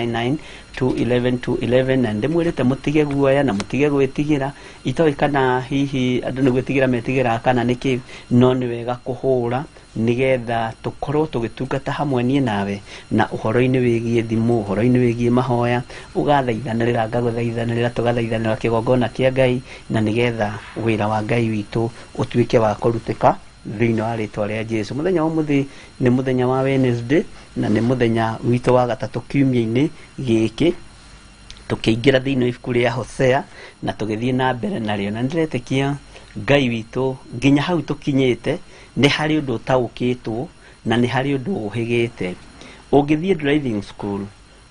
211 211, na ndĩmwĩrĩte mũtige guoya na mũtige gwĩtigĩra. Itoĩ kana hihi andũ nĩ gwĩtigĩra metigĩraga kana nĩkĩ, no nĩ wega kũhũra nĩgetha tũkorwo tũgĩtungata hamwe niĩ nawe na ũhoro-inĩ wĩgiĩ thimũ, ũhoro-inĩ wĩgiĩ mahoya, ũgathaithanĩrĩra, ngagũthaithanĩrĩra, tũgathaithanĩra kĩgongona kĩa Ngai, na nĩgetha wĩra wa Ngai witũ ũtuĩke wa kũrutĩka thĩinĩ wa rĩtwa rĩa Jesu. Mũthenya wa ũmũthĩ nĩ mũthenya wa Wednesday, na nĩ mũthenya witũ wa gatatũ kiumia-inĩ gĩkĩ, tũkĩingĩra thĩinĩ wa ibuku rĩa Hosea na tũgĩthiĩ na mbere narĩo. Na nĩndĩretĩkia Ngai witũ nginya hau tũkinyĩte nĩ harĩ ũndũ ũtaũkĩtwo na nĩ harĩ ũndũ ũhĩgĩte. Ũngĩthiĩ driving school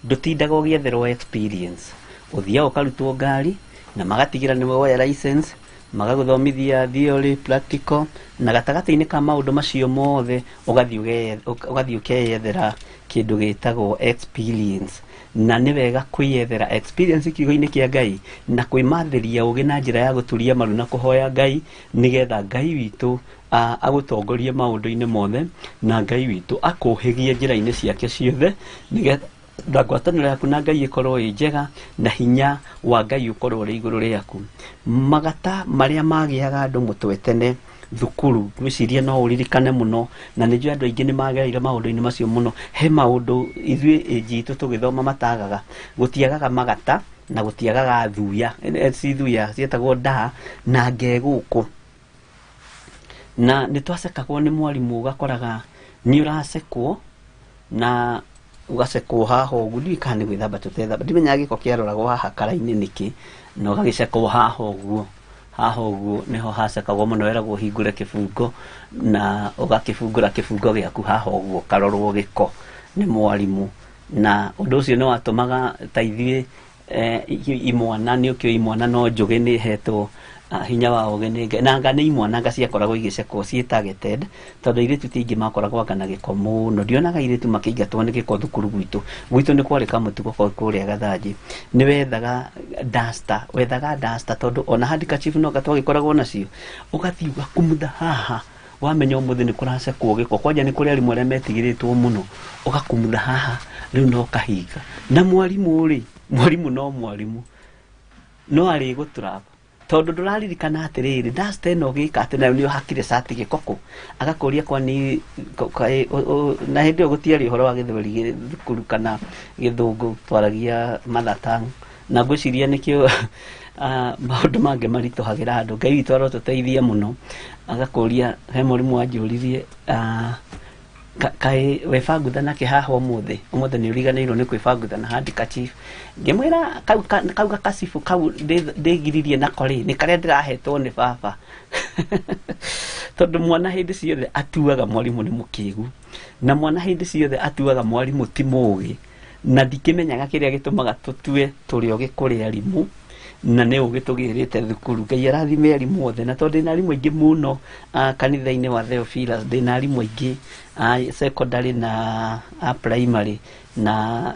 ndũtindaga ũgĩetherwo experience, ũthiaga ũkarutwo ngari na magatigĩra nĩwe woya license, magagũthomithia theory, practical, na gatagatĩ-inĩ ka maũndũ macio mothe ũgathiĩ ũkeyethera kĩndũ gĩtagwo experience. Na nĩ wega kwĩyethera experience kiugo-inĩ kĩa Ngai na kwĩmathĩria ũgĩ na njĩra ya gũturia maru na kũhoya Ngai, nĩgetha Ngai witũ agũtongorie maũndũ-inĩ mothe, na Ngai witũ akũhĩgie njĩra-inĩ ciake ciothe, nĩgetha ngwatanĩro yaku na Ngai ĩkorwo ĩ njega na hinya wa Ngai ũkorwo ũrĩ igũrũ rĩaku. Magata marĩa magĩaga andũ mũtwe tene thukuru, ngwĩciria no ũririkane mũno, na nĩ njũĩ andũ aingĩ nĩ magereire maũndũ-inĩ macio mũno. He maũndũ ithuĩ ĩnji itũ tũgĩthoma matagaga, gũtiagaga magata na gũtiagaga thuya, ci thuya ciĩtagwo ndaa na ngegũkũ. Na nĩ twacekagwo nĩ mwarimũ, ũgakoraga nĩ ũracekwo na ũgacekwo haha ũguo, ndiũĩ kana nĩ gwĩthamba tũtethamba, ndimenyaga gĩko kĩaroragwo haha kara-inĩ nĩkĩ, na ũgagĩcekwo haha ũguo. Haha ũguo nĩho hacekagwo mũno, weragwo ũhingũre kĩbungo na ũgakĩbungũra kĩbungo gĩaku haha ũguo, ũkarorwo gĩko nĩ mwarimũ. Na ũndũ ũcio nĩ watũmaga ta ithuĩ imwana, nĩ ũkĩũĩ imwana no njũgĩ nĩ ĩhetwo hinya wa ũgĩ nĩ Ngai, na anga nĩ imwana anga ciakoragwo igĩcekwo ciĩ targeted, tondũ airĩtu ti aingĩ makoragwo anga na gĩko mũno. Ndionaga airĩtu makĩingatwo nĩ gĩko thukuru gwitũ. Gwitũ nĩ kwarĩ kamũtugo kũrĩa Gathanjĩ, nĩ wethaga duster, wethaga duster tondũ ona handkerchief no anga twagĩkoragwo nacio, ũgathiĩ ũgakumutha haha, wamenya ũmũthĩ nĩ kũracekwo gĩko, kwanja nĩ kũrĩ arimũ arĩa metigĩrĩtwo mũno, ũgakumutha haha rĩu no kahinga. Na mwarimũ rĩ, mwarimũ no mwarimũ, no arĩgũtrap tondũ ndũraririkana atĩrĩrĩ, duster ĩno ũgĩka atĩ nayo nĩ ũhakire cati gĩko kũ, agakũria kwani na hĩndĩ ĩyo gũtiarĩ ũhoro wa gĩthweri thukuru kana gĩthũngũ, twaragia mother tongue, na ngwĩciria nĩkĩo maũndũ mangĩ maritũhagĩra andũ. Ngai witũ arotũteithia mũno. Agakũria, he mwarimũ wanjũririe, kaĩ webangutha nake haha ũmũthĩ, ũmũthĩ nĩ ũriganĩirwo nĩ kwĩbangutha na handkerchief. Ngĩmwĩra kau gakacibũ kau ndĩgiririe nako rĩ, nĩ karĩa ndĩrahetwo nĩ baba. Tondũ mwana hĩndĩ ciothe atuaga mwarimũ nĩ mũkĩgu, na mwana hĩndĩ ciothe atuaga mwarimũ ti mũgĩ, na ndikĩmenyaga kĩrĩa gĩtũmaga tũtue tũrĩ ogĩ kũrĩ arimũ, na nĩ ũgĩ tũgĩrĩte thukuru. Ngai arathime arimũ othe, na tondũ ndĩna arimũ aingĩ mũno kanitha-inĩ wa Theophilus, ndĩna arimũ aingĩ a secondary na a primary na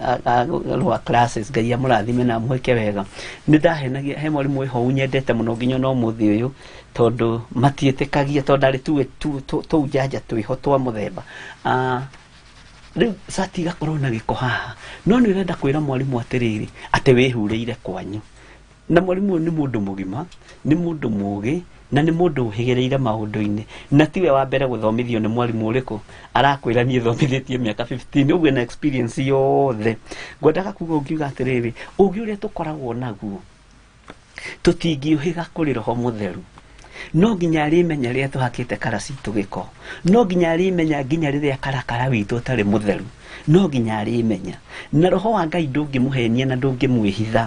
lower classes. Ngai amũrathime na amwĩke wega. Nĩ ndahenagia, he mwarimũ wĩho nyendete mũno nginya ona ũmũthĩ ũyũ, tondũ matiĩtĩkagia, tondũ ndarĩ tuwe tũu njanja twĩho twa mũthemba. Rĩu cati igakorwo na gĩko haha, no nĩ ũrenda kwĩra mwarimũ atĩrĩrĩ, atĩ wĩhurĩire kwanyu. Na mwarimũ ũyũ nĩ mũndũ mũgima, nĩ mũndũ mũgĩ, Na nĩ mũndũ ũhĩgĩrĩire maũndũ-inĩ, na tiwe wa mbere gũthomithio nĩ mwarimũ ũrĩkũ, arakwĩra niĩ thomithĩtie mĩaka 15, ũguo na experience yothe. Ngwendaga kuga ũngiuga atĩrĩrĩ, ũgĩ ũrĩa tũkoragwo naguo tũtingĩũhĩga kũrĩ Roho Mũtheru. No nginya arĩmenya rĩrĩa tũhakĩte kara citũ gĩko, no nginya arĩmenya nginya rĩrĩa karakara witũ ũtarĩ mũtheru, no nginya arĩmenya. Na Roho wa Ngai ndũngĩmũhenia na ndũngĩmwĩhitha.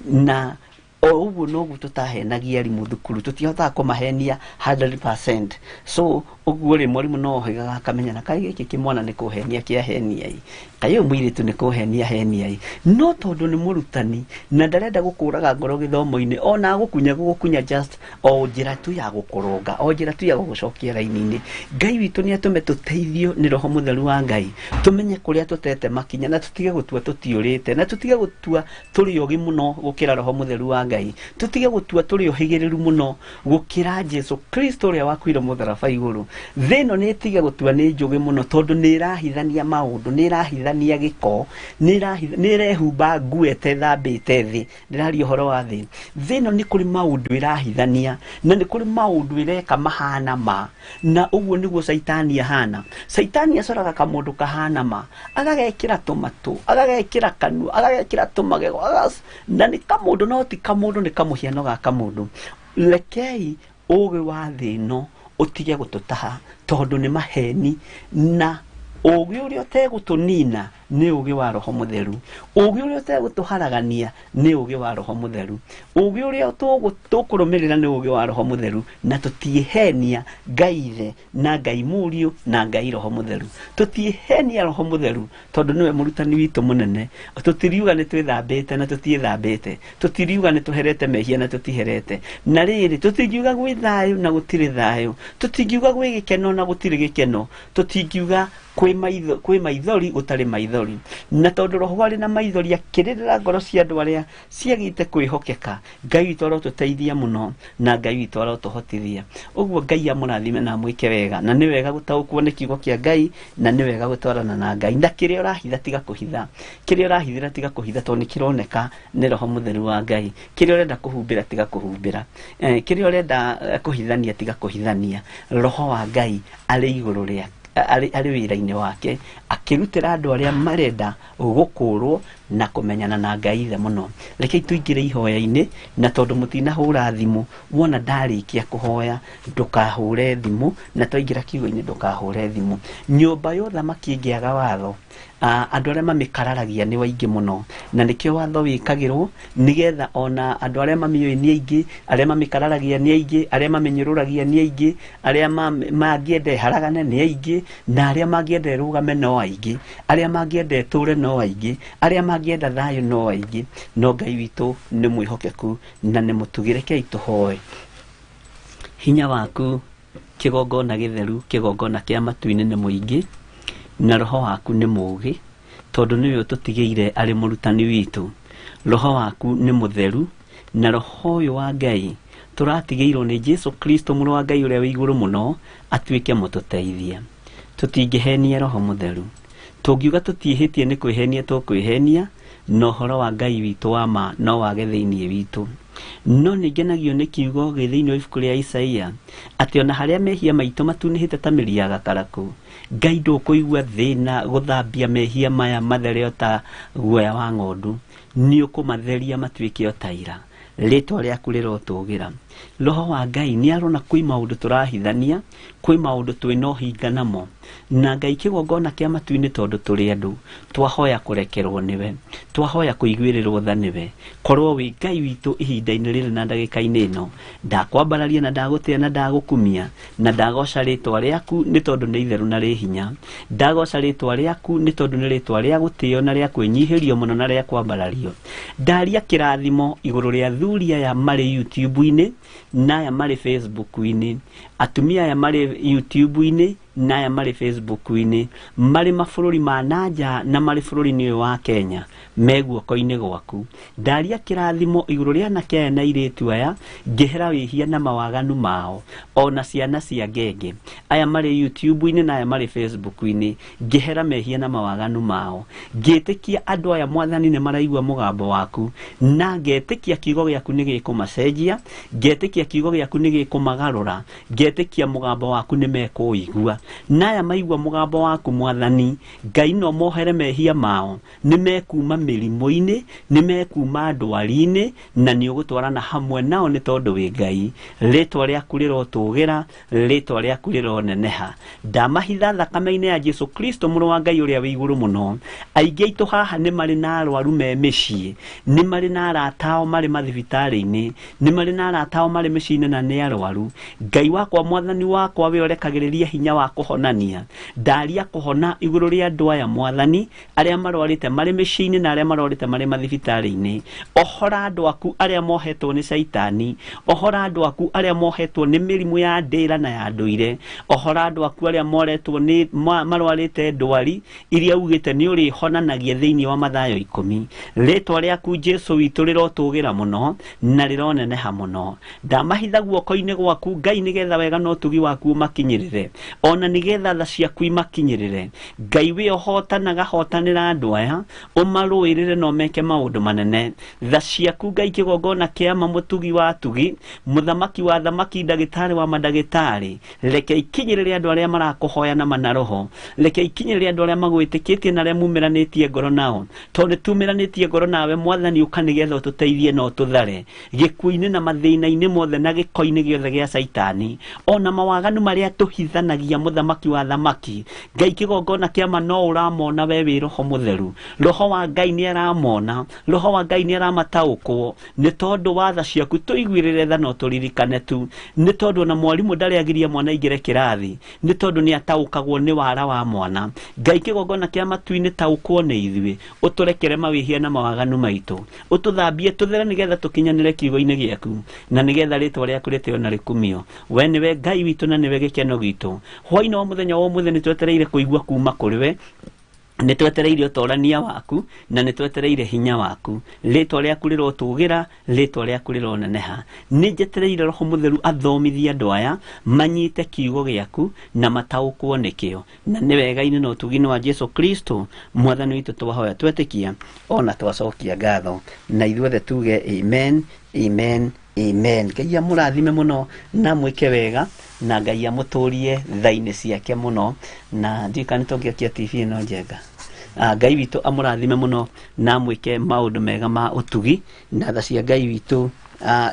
Na o ũguo noguo tũtahenagia arimũ thukuru, tũtihotaga kũmahenia 100%. So ũguo rĩ, mwarimũ no ohigaga akamenya na kaĩ gĩkĩ kĩmwana nĩ kũhenia kĩahenia ĩ, kaĩ ũyũ mũirĩtu nĩ kũhenia henia ĩ. No tondũ nĩ mũrutani na ndarenda gũkũraga ngoro gĩthomo-inĩ, ona agũkunya gũgũkunya just o njĩra tu ya gũkũrũnga, o njĩra tu ya gũgũcokia raini-inĩ. Ngai witũ nĩ atũme tũteithio nĩ Roho Mũtheru wa Ngai, tũmenye kũrĩa tũtete makinya, na tũtige gũtua tũtiũrĩte, na tũtige gũtua tũrĩ ogĩ mũno gũkĩra Roho Mũtheru wa Ngai, tũtige gũtua tũrĩ ohĩgĩrĩru mũno gũkĩra Jesu Kristo ũrĩa wakuire mũtharaba igũrũ. Thĩ ĩno nĩ ĩtige gũtua nĩ njũgĩ mũno, tondũ nĩ ĩrahithania maũndũ, nĩ ĩrahithania gĩko, nĩ ĩrehumba nguo ĩtethambĩte thĩ. Ndĩraria ũhoro wa thĩ. Thĩ ĩno nĩ kũrĩ maũndũ ĩrahithania, na nĩ kũrĩ maũndũ ĩreka mahana ma, na ũguo nĩguo Caitani ahana. Caitani acoraga kamũndũ kahana ma, agagekĩra tũmatũ, agagekĩra kanua, agagekĩra tũmagego, na nĩ kamũndũ no ti kamũndũ, nĩ kamũhiano ga kamũndũ. Rekei ũgĩ wa thĩ ĩno ũtige gũtũtaha, tondũ nĩ maheni, na ũgĩ ũrĩa ũtegũtũnina nĩ ũgĩ wa Roho Mũtheru, ũgĩ ũrĩa ũtegũtũharagania nĩ ũgĩ wa Roho Mũtheru, ũgĩ ũrĩa tũkũrũmĩrĩra nĩ ũgĩ wa Roho Mũtheru, na tũtiĩhenia Ngai Ithe na Ngai Mũriũ na Ngai Roho Mũtheru. Tũtiĩhenia Roho Mũtheru tondũ nĩwe mũrutani witũ mũnene. Tũtiriuga nĩ twĩthambĩte na tũtiĩthambĩte, tũtiriuga nĩ tũherete mehia na tũtiherete. Na rĩrĩ, tũtingiuga gwĩ thayũ na gũtirĩ thayũ, tũtingiuga gwĩ gĩkeno na gũtirĩ gĩkeno, tũtingiuga kwĩ maithori gũtarĩ maithori. Na tondũ Roho arĩ na maithori akĩrĩrĩra ngoro cia andũ arĩa ciagĩte kwĩhokeka, Ngai witũ arotũteithia mũno na Ngai witũ arotũhotithia. Ũguo Ngai amũrathime na amwĩke wega. Na nĩ wega gũtaũkwo nĩ kiugo kĩa Ngai, na nĩ wega gũtwarana na Ngai. Na kĩrĩa ũrahitha tiga kũhitha, kĩrĩa ũrahithĩra tiga kũhitha, tondũ nĩ kĩroneka nĩ Roho Mũtheru wa Ngai. Kĩrĩa ũrenda kũhumbĩra tiga kũhumbĩra, kĩrĩa ũrenda kũhithania tiga kũhithania. Roho wa Ngai arĩ igũrũ rĩa arĩ wĩra-inĩ wake, akĩrutĩra andũ arĩa marenda gũkũrwo na kũmenyana na Ngai Ithe mũno. Rekei tũingĩre ihoya-inĩ, na tondũ mũtinahũra thimũ, wona ndarĩkia kũhoya ndũkahũre thimũ, na twaingĩra kiugo-inĩ ndũkahũre thimũ. Nyũmba ya ũthamaki ĩngĩaga watho, andũ arĩa mamĩkararagia nĩ waingĩ mũno, na nĩkĩo watho wĩkagĩrwo nĩgetha ona andũ arĩa mamĩũĩ nĩ aingĩ, arĩa mamĩkararagia nĩ aingĩ, arĩa mamĩnyũrũragia nĩ aingĩ, arĩa mangĩenda ĩharagane nĩ aingĩ, na arĩa mangĩenda ĩrũgame no aingĩ, arĩa mangĩenda ĩtũre no aingĩ, arĩa mangĩenda thayũ no aingĩ. No Ngai witũ nĩ mwĩhokeku na nĩ mũtugi. Rekei tũhoe. Hinya waku kĩgongona gĩtheru, kĩgongona kĩa matu-inĩ nĩ mũingĩ, na Roho waku nĩ mũũgĩ, tondũ nĩwe ũtũtigĩire arĩ mũrutani witũ. Roho waku nĩ mũtheru, na Roho ũyũ wa Ngai tũratigĩirwo nĩ Jesu Kristo mũrũ wa Ngai ũrĩa wĩ igũrũ mũno atuĩke mũtũteithia. Tũtingĩhenia Roho Mũtheru. Tũngiuga tũtiĩhĩtie nĩ kwĩhenia tũkwĩhenia, na ũhoro wa Ngai witũ wa ma no wage thĩinĩ witũ. No nĩ ngenagio nĩ kiugo gĩ thĩinĩ wa ibuku rĩa Isaia, atĩ ona harĩa mehia maitũ matunĩhĩte ta mĩri ya gakarakũ, Ngai ndũkũigua thĩna gũthambia mehia maya mathere o ta guoya wa ng'ondu, nĩ ũkũmatheria matuĩke o ta ira. Rĩtwa rĩaku rĩrotũgĩra. Roho wa Ngai nĩ arona kwĩ maũndũ tũrahithania, kwĩ maũndũ twĩna ũhinga namo, na Ngai kĩgongona kĩa matu-inĩ tondũ tũrĩ andũ, twahoya kũrekerwo nĩwe, twahoya kũiguĩrĩrwo tha nĩwe. Korwo wĩ Ngai witũ ihinda-inĩ rĩrĩ na ndagĩka-inĩ ĩno, ndakwambararia na ndagũtĩa na ndagũkumia na ndagoca rĩtwa rĩaku nĩ tondũ nĩ itheru na rĩ hinya. Ndagoca rĩtwa rĩaku nĩ tondũ nĩ rĩtwa rĩa gũtĩo na rĩa kwĩnyihĩrio mũno na rĩa kwambarario. Ndaria kĩrathimo igũrũ rĩa athuri aya marĩ YouTube-inĩ na aya marĩ Facebook-inĩ, Atumia aya marĩ YouTube-inĩ na aya marĩ Facebook-inĩ, marĩ mabũrũri ma na nja na marĩ bũrũri-inĩ ũyũ wa Kenya, me guoko-inĩ gwaku. Ndaria kĩrathimo igũrũ rĩa anake aya na airĩtu aya, ngĩhera wĩhia na mawaganu mao, ona ciana cia ngenge. Aya marĩ YouTube-inĩ na aya marĩ Facebook-inĩ, ngĩhera mehia na mawaganu mao. Ngĩtĩkia andũ aya Mwathani nĩ maraigua mũgambo waku, na ngetĩkia kiugo gĩaku nĩ gĩkũmacenjia, ngetĩkia kiugo gĩaku nĩ gĩkũmagarũra, ngetĩkia mũgambo waku nĩ mekũũigua. Na aya maigua mũgambo waku Mwathani, Ngai no mohere mehia mao, nĩ mekuma mĩrimũ-inĩ, nĩ mekuma ndwari-inĩ, na nĩ ũgũtwarana hamwe nao nĩ tondũ wĩ Ngai. Rĩtwa rĩaku rĩrotũgĩra, rĩtwa rĩaku rĩroneneha. Ndamahitha thakame-inĩ ya Jesu Kristo mũrũ wa Ngai ũrĩa wĩ igũrũ mũno. Aingĩ aitũ haha nĩ marĩ na arwaru me mĩciĩ, nĩ marĩ na arata ao marĩ mathibitarĩ-inĩ, nĩ marĩ na arata ao marĩ mĩciĩ-inĩ na nĩ arwaru. Ngai wakwa, Mwathani wakwa, we ũrekagĩrĩria hinya wa kũhonania. Ndaria kũhona igũrũ rĩa andũ aya Mwathani, arĩa marwarĩte marĩ mĩciĩ-inĩ na arĩa marwarĩte marĩ mathibitarĩ-inĩ. Ohora andũ aku arĩa mohetwo nĩ caitani, ohora andũ aku arĩa mohetwo nĩ mĩrimũ ya ndĩra na ya ndũire, ohora andũ aku arĩa moretwo nĩ marwarĩte ndwari iria ugĩte nĩ ũrĩhonanagia thĩinĩ wa Mathayo 10. Rĩtwa rĩaku Jesu witũ rĩrotũgĩra mũno na rĩroneneha mũno. Ndamahitha guoko-inĩ gwaku Ngai, nĩgetha wega na ũtugi waku ũmakinyĩrĩre, ona nĩgetha tha ciaku imakinyĩrĩre. Ngai we ũhotanaga, hotanĩra andũ aya, ũmarũĩrĩre na ũmeke maũndũ manene. Tha ciaku Ngai, kĩgongona kĩa ma, mũtugi wa atugi, mũthamaki wa thamaki, ndagĩtarĩ wa mandagĩtarĩ, reke ikinyĩrĩre andũ arĩa marakũhoya na mana roho, reke ikinyĩrĩre andũ arĩa magwĩtĩkĩtie na arĩa mumĩranĩtie ngoro nao, tondũ nĩtumĩranĩtie ngoro nawe Mwathani, ũka nĩgetha ũtũteithie na ũtũthare gĩkuũ-inĩ na mathĩna-inĩ mothe na gĩko-inĩ gĩothe gĩa caitani, ona mawaganu marĩa tũhithanagia. Mũthamaki wa thamaki, Ngai kĩgongona kĩa ma, no ũramona we wĩ roho mũtheru. Roho wa Ngai nĩ aramona, roho wa Ngai nĩ aramataũkwo. Nĩ tondũ wa tha ciaku tũiguĩrĩre tha na ũtũririkane tu, nĩ tondũ ona mwarimũ ndarĩagiria mwana aingĩre kĩrathi, nĩ tondũ nĩ ataũkagwo nĩ wara wa mwana. Ngai kĩgongona kĩa matu-inĩ, taũkwo nĩ ithuĩ, ũtũrekere mawĩhia na mawaganu maitũ, ũtũthambie tũthere nĩgetha tũkinyanĩre kiugo-inĩ gĩaku, na nĩgetha rĩtwa rĩaku rĩtĩo na rĩkumio. We nĩwe Ngai witũ na nĩwe gĩkeno gitũ. Hwaĩ-inĩ wa mũthenya wa ũmũthĩ nĩ twetereire kũigua kuma kũrĩ we, nĩ twetereire ũtorania waku na nĩ twetereire hinya waku. Rĩtwa rĩaku rĩrotũgĩra, rĩtwa rĩaku rĩroneneha. Nĩ njetereire roho mũtheru athomithie andũ aya manyite kiugo gĩaku na mataũkwo nĩkĩo, na nĩ wega-inĩ na ũtugi-inĩ wa Jesu Kristo Mwathani witũ twahoya, twetĩkia ona twacokia ngatho, na ithuothe tuge amen, amen, amen. Ngai amũrathime mũno na mwĩke wega, na Ngai amũtũrie tha-inĩ ciake mũno. Na ndiũĩ kana nĩtũngĩakia TV ĩno njenga. Ngai witũ amũrathime mũno na amwĩke maũndũ mega ma ũtugi, na tha cia Ngai witũ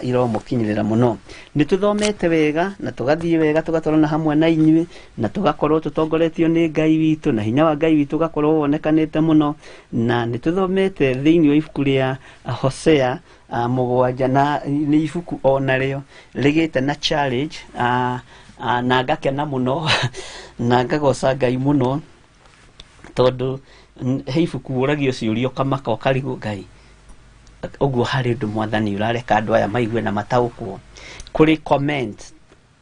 iromũkinyĩrĩra mũno. Nĩ tũthomete wega na tũgathiĩ wega, tũgatwarana hamwe na inyuĩ, na tũgakorwo tũtongoretio nĩ Ngai witũ, na hinya wa Ngai witũ ũgakorwo wonekanĩte mũno. Na nĩ tũthomete thĩinĩ wa ibuku rĩa Hosea 7, na nĩ ibuku ona rĩo rĩgĩte na challenge, na ngakena mũno na ngagoca Ngai mũno, tondũ he ibuku ũragio ciũria ũkamaka ũkarigwo Ngai ũguo harĩ ũndũ Mwathani ũrareka andũ aya maigue na mataũkwo. Kũrĩ comment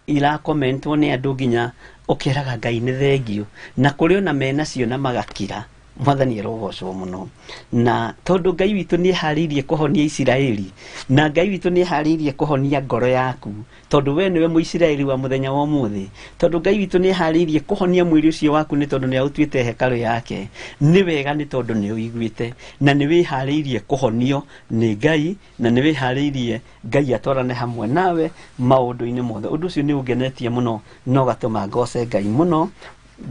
irakomentwo nĩ andũ nginya ũkeraga Ngai nĩ thengio, na kũrĩ ona menacio na magakira. Mwathani arogocwo mũno, na tondũ Ngai witũ nĩ eharĩirie kũhonia Isiraeli, na Ngai witũ nĩ eharĩirie kũhonia ngoro yaku, tondũ we nĩwe Mũisiraeli wa mũthenya wa ũmũthĩ, tondũ Ngai witũ nĩ eharĩirie kũhonia mwĩrĩ ũcio waku, nĩ tondũ nĩ aũtuĩte hekarũ yake. Nĩ wega, nĩ tondũ nĩ ũiguĩte na nĩ wĩharĩirie kũhonio nĩ Ngai, na nĩ wĩharĩirie Ngai atwarane hamwe nawe maũndũ-inĩ mothe. Ũndũ ũcio nĩ ũngenetie mũno na ũgatũma ngoce Ngai mũno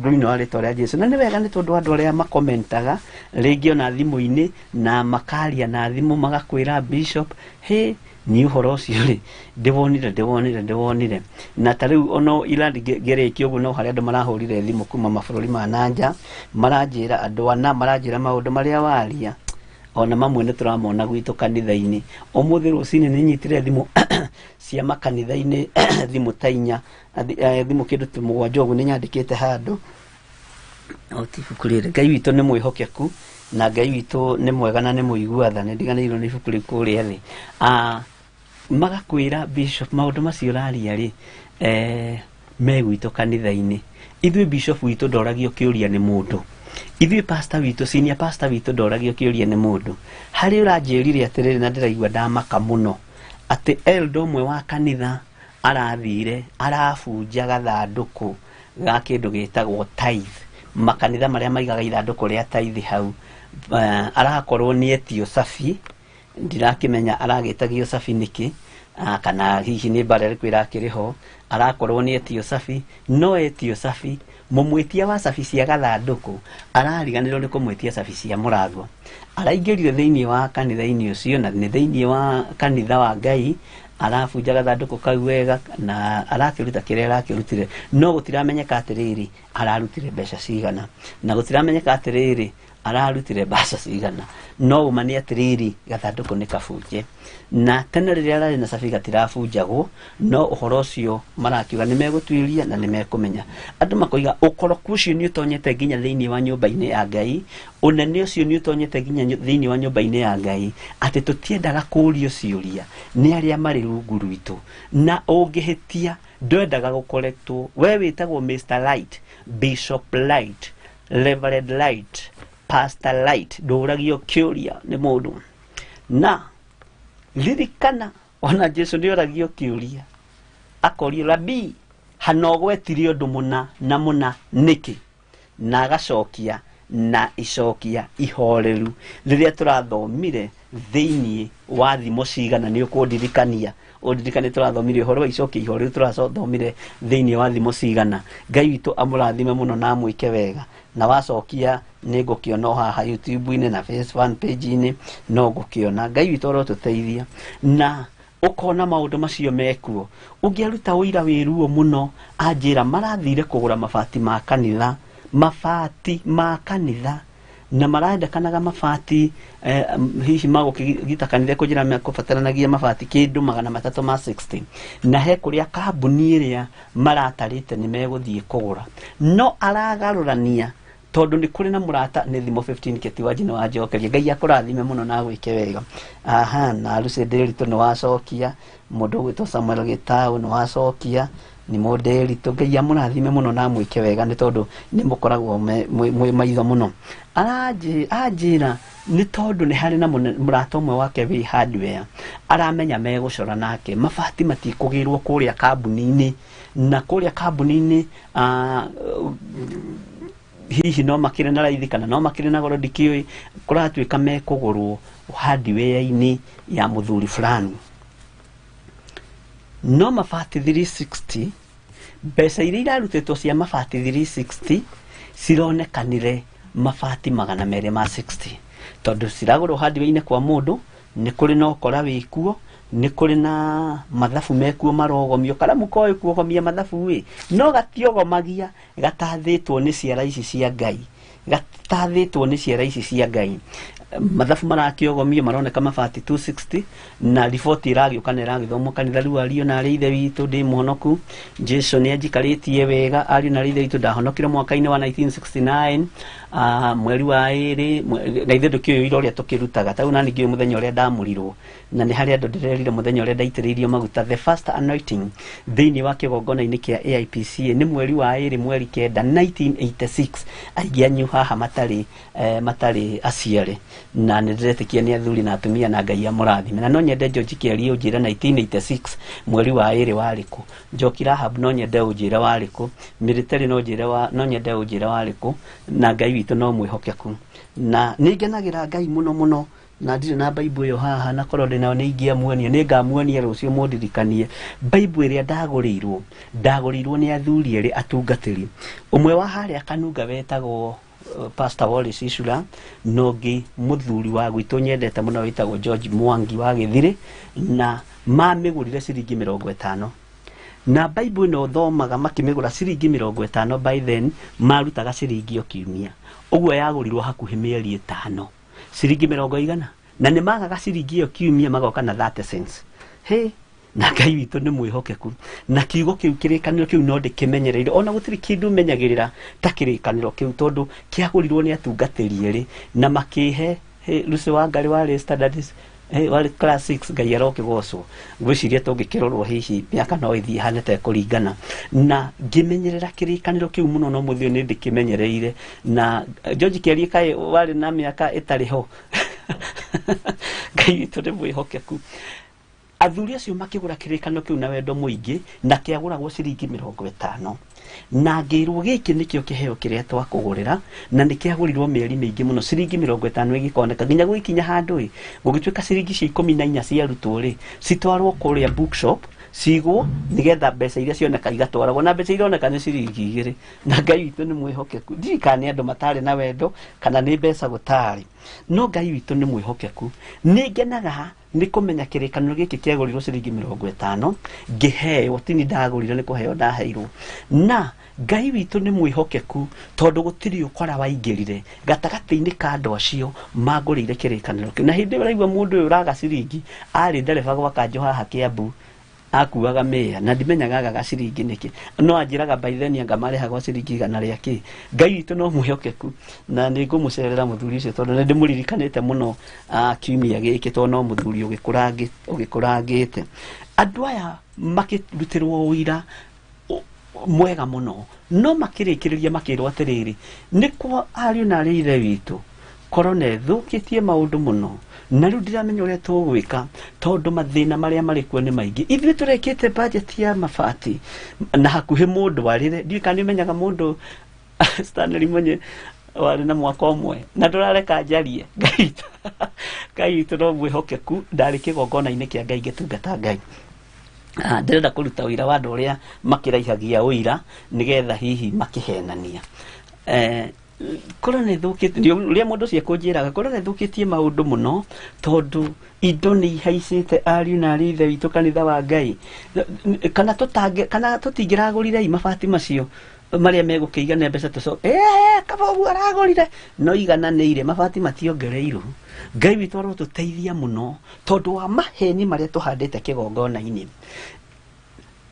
thĩinĩ wa rĩtwa rĩa Jesu. Na nĩ wega, nĩ tondũ andũ arĩa makomentaga rĩngĩ ona thimũ-inĩ na makaria na thimũ magakwĩra, "Bishop, he ni ũhoro ũcio rĩ ndĩwonire, ndĩwonire, ndĩwonire." Na ta rĩu ono ira ngĩrĩkia ũguo, no harĩa andũ marahũrire thimũ kuma mabũrũri ma na nja, maranjĩra andũ ana maranjĩra maũndũ marĩa waria ona mamwe nĩ tũramona gwitũ kanitha-inĩ. Ũmũthĩ rũcinĩ nĩ nyitire thimũ cia makanitha-inĩ, thimũ ta 4, thimũ kĩndũ ta 7 ũguo. Nĩ nyandĩkĩte handũ o ti ibuku rĩrĩ. Ngai witũ nĩ mwĩhokeku na Ngai witũ nĩ mwega na nĩ mũigua tha. Nĩ ndiganĩirwo nĩ ibuku rĩu kũrĩa thĩ. Magakwĩra, "Bishop, maũndũ macio ũraria rĩ, Me gwitũ kanitha-inĩ, ithuĩ bishop witũ ndoragio kĩũria nĩ mũndũ. Ithuĩ pastor witũ, senior pastor witũ ndoragio kĩũria nĩ mũndũ. Harĩ ũranjĩrire atĩrĩrĩ, na ndĩraigua ndamaka mũno, atĩ elder ũmwe wa kanitha arathire arabunja gathandũkũ ga kĩndũ gĩtagwo tithe. Makanitha marĩa maigaga ithandũkũ rĩa tithe hau, arakorwo nĩ etio cabi. Ndirakĩmenya aragĩtagio cabi nĩkĩ, kana hihi nĩ mbara ĩrĩkũ ĩrakĩrĩ ho. Arakorwo nĩ etio cabi, no etio cabi, mũmwĩtia wa cabi cia gathandũkũ arariganĩrwo nĩ kũmwĩtia cabi cia mũrango. Araingĩrire thĩinĩ wa kanitha-inĩ ũcio, na nĩ thĩinĩ wa kanitha wa Ngai, arabunja gathandũkũ kau wega na arakĩruta kĩrĩa arakĩrutire, no gũtiramenyeka atĩrĩrĩ ararutire mbeca cigana, na gũtiramenyeka atĩrĩrĩ ararutire mbeca cigana. No ũma nĩ atĩrĩrĩ, gathandũkũ nĩ kabunje, na tene rĩrĩa ararĩ na cabi gatirabunjagwo. No ũhoro ũcio marakiuga nĩ megũtuĩria na nĩ mekũmenya. Andũ makoiga ũkoroku ũcio nĩ ũtonyete nginya thĩinĩ wa nyũmba-inĩ ya Ngai, ũnene ũcio nĩ ũtonyete nginya thĩinĩ wa nyũmba-inĩ ya Ngai, atĩ tũtiendaga kũũrio ciũria nĩ arĩa marĩ rungu rwitũ. Na ũngĩhĩtia ndwendaga gũkoretwo we wĩtagwo Mr Light, Bishop Light, Reverend Light, Pastor Light, ndũragio kĩũria nĩ mũndũ. Na ririkana ona Jesu nĩ oragio kĩũria, akorio rabi, hana ũgwetire ũndũ mũna na mũna nĩkĩ? Na agacokia na icokia ihoreru. Rĩrĩa tũrathomire thĩinĩ wa thimo cigana, nĩ ũkũndirikania, ũndirikanie tũrathomire ũhoro wa icokia ihoreru, tũrathomire thĩinĩ wa thimo cigana. Ngai witũ amũrathime mũno na amwĩke wega. Na wacokia nĩ ngũkĩona o haha YouTube-inĩ na Facebook fan page-inĩ, no ngũkĩona. Ngai witũ arotũteithia na ũkona maũndũ macio mekuo. Ũngĩaruta ũira wĩ ruo mũno, anjĩra marathire kũgũra mabati ma kanitha, mabati ma kanitha, na marendekanaga mabati, hihi magũkĩgita kanitha kũnjĩra mekũbataranagia mabati kĩndũ 360, na he kũrĩa kambuni ĩrĩa maratarĩte nĩ megũthiĩ kũgũra, no aragarũrania tondũ nĩ kũrĩ na mũrata. Nĩ thimũ 15 kĩtiwanji nĩ wanjokeria. Ngai akũrathime mũno na agwĩke wega. Aha, na Lucy Ndĩritũ nĩ wacokia, mũndũ ũgwĩtwo Samuel Gĩtaũ nĩ wacokia, nĩ mũndĩritũ. Ngai amũrathime mũno na amwĩke wega, nĩ tondũ nĩ mũkoragwo mwĩ maitho mũno. Anjĩra nĩ tondũ nĩ harĩ na mũrata ũmwe wake wĩ hardware, aramenya megũcora nake mabati matikũgĩrwo kũrĩa kambuni-inĩ, na kũrĩa kambuni-inĩ, hihi no makĩrĩ na raithi kana no makĩrĩ na goro, ndikĩũĩ. Kũratuĩka mekũgũrwo hardware-inĩ ya mũthuri fulani, no mabati 360, mbeca iria irarutĩtwo cia mabati 360 cironekanire mabati 260, tondũ ciragũrwo hardware-inĩ kwa mũndũ. Nĩ kũrĩ na ũkora wĩkuo, nĩ kũrĩ na mathabu mekuo marogomio. Karamu koĩ kuogomia mathabu ĩ, no gatiogomagia gatathĩtwo nĩ ciara ici cia Ngai, gatathĩtwo nĩ ciara ici cia Ngai. Mathabu marakĩogomio, maroneka mabati 260, na riboti ĩragĩũka na ĩragĩthomwo kanitha. Rĩu ariũ na arĩ ithe witũ, ndĩ mũhonoku, Jesu nĩ anjikarĩtie wega. Ariũ na arĩ ithe witũ, ndahonokire mwaka-inĩ wa 1969, mweri wa ĩrĩ, na ithuĩ ndũkĩũĩ ũira ũrĩa tũkĩrutaga. Ta rĩu nani ngĩũĩ mũthenya ũrĩa ndamũrirwo, na nĩ harĩ andũ ndĩrerire mũthenya ũrĩa ndaitĩrĩirio maguta, the first anointing thĩinĩ wa kĩgongona-inĩ kĩa AIPCA nĩ mweri wa ĩrĩ mweri 9 1986. Aingĩ anyu haha matarĩ aciare, na nĩ ndĩretĩkia nĩ athuri na atumia, na Ngai amũrathime. Na no nyende George Kĩarie ũnjĩre 1986 mweri wa ĩrĩ warĩ kũ. Njoki Rahab no nyende ũnjĩre warĩ kũ. Military no njĩre wa, no nyende ũnjĩre warĩ kũ. Na Ngai witũ no mwĩhokeku, na nĩ ngenagĩra Ngai mũno mũno. Na ndirĩ na Bible ĩyo haha, na korwo ndĩ nayo nĩ ingĩamuonia, nĩ ngamuonia rũciũ mũndirikanie. Bible ĩrĩa ndagũrĩirwo, ndagũrĩirwo nĩ athuri erĩ atungatĩri, ũmwe wa harĩa Kanunga wetagwo Pastor Wallace Icura, na ũngĩ mũthuri wa gwitũ nyendete mũno wĩtagwo George Mwangi wa Gĩthirĩ, na mamĩgũrire ciringi 50. Na Bible ĩno thomaga makĩmĩgũra ciringi 50, by then marutaga ciringi o kiumia, ũguo yagũrirwo hakuhĩ mĩeri 5 ciringi mĩrongo igana, na nĩ magaga ciringi ĩyo kiumia, magoka na 30 cents. He na Ngai witũ nĩ mwĩhokeku, na kiugo kĩu, kĩrĩkanĩro kĩu no ndĩkĩmenyereire. Ona gũtirĩ kĩndũ menyagĩrĩra ta kĩrĩkanĩro kĩu, tondũ kĩagũrirwo nĩ atungatĩri erĩ na makĩhe. Hey, Lucy Wangari warĩ standard, hey, warĩ class 6. Ngai arokĩgocwo. Ngwĩciria tũngĩkĩrorwo hihi mĩaka no ĩthiĩ hane ta ĩkũringana. Na ngĩmenyerera kĩrĩkanĩro kĩu mũno, no mũthĩ ũyũ nĩ ndĩkĩmenyereire. Na George Kĩarie kaĩ warĩ na mĩaka ĩtarĩ ho. Ngai witũ nĩ mwĩhokeku. Athuri acio makĩgũra kĩrĩkanĩro kĩu na wendo mũingĩ, na kĩagũragwo ciringi 50, na ngĩrwo gĩkĩ nĩkĩo kĩheo kĩrĩa twakũgũrĩra. Na nĩ kĩagũrirwo mĩeri mĩingĩ mũno, ciringi 50 ĩgĩkoneka, nginya gũgĩkinya handũ ĩ gũgĩtuĩka ciringi cia 14 cia arutwo rĩ citwarwo kũrĩa bookshop cigwo, nĩgetha mbeca iria cioneka igatwaragwo, na mbeca ironeka nĩ ciringi 2. Na Ngai witũ nĩ mwĩhokeku. Ndiũĩ kana nĩ andũ matarĩ na wendo kana nĩ mbeca gũtarĩ, no Ngai witũ nĩ mwĩhokeku. Nĩ ngenaga nĩ kũmenya kĩrĩkanĩro gĩkĩ kĩagũrirwo ciringi 50, ngĩheo, tini ndagũrire, nĩ kũheo ndaheirwo. Na Ngai witũ nĩ mwĩhokeku, tondũ gũtirĩ ũkora waingĩrire gatagatĩ-inĩ ka andũ acio mangũrĩire kĩrĩkanĩro kĩu. Na hĩndĩ ĩyo ũraigua mũndũ ũyũ ũraga ciringi arĩ ndereba gwa kanjũ haha Kĩambu, akuaga mĩa, na ndimenyaga agaga ciringi nĩkĩ, no anjĩraga by then anga marĩhagwo ciringi igana rĩa kĩ. Ngai witũ no mwĩhokeku, na nĩ ngũmũcerera mũthuri ũcio, tondũ nĩ ndĩmũririkanĩte mũno kiumia gĩkĩ, tondũ no mũthuri ũgĩkũrangĩte. Andũ aya makĩrutĩrwo ũira mwega mũno, no makĩrĩkĩrĩria makĩrwo atĩrĩrĩ, nĩ kwa ariũ na arĩ ithe witũ, korona ĩthũkĩtie maũndũ mũno, na rĩu ndiramenya ũrĩa tũgwĩka, tondũ mathĩna marĩa marĩ kuo nĩ maingĩ. Ithuĩ tũrekĩte budget ya mabati na hakuhĩ mũndũ arĩre. Ndiũĩ kana nĩ ũmenyaga mũndũ Stanley Munye warĩ na mwaka ũmwe, na ndũrareka njarie. Ngai witũ no mwĩhokeku. Ndarĩ kĩgongona-inĩ kĩa Ngai ngĩtungata Ngai. Ndĩrenda kũruta ũira wa andũ ũrĩa makĩraihagia ũira nĩgetha hihi makĩhenania. Korona ĩthũkĩtie ũrĩa mũndũ ũcio ekũnjĩraga, korona ĩthũkĩtie maũndũ mũno, tondũ indo nĩ ihaicĩte. Ariũ na arĩ ithe witũ, kanitha wa Ngai, kana tũtange kana tũtingĩragũrire mabati macio marĩa megũkĩigana mbeca tũco kaba ũguo aragũrire no igananĩire, mabati mationgereirwo. Ngai witũ arotũteithia mũno, tondũ wa maheni marĩa tũhandĩte kĩgongona-inĩ.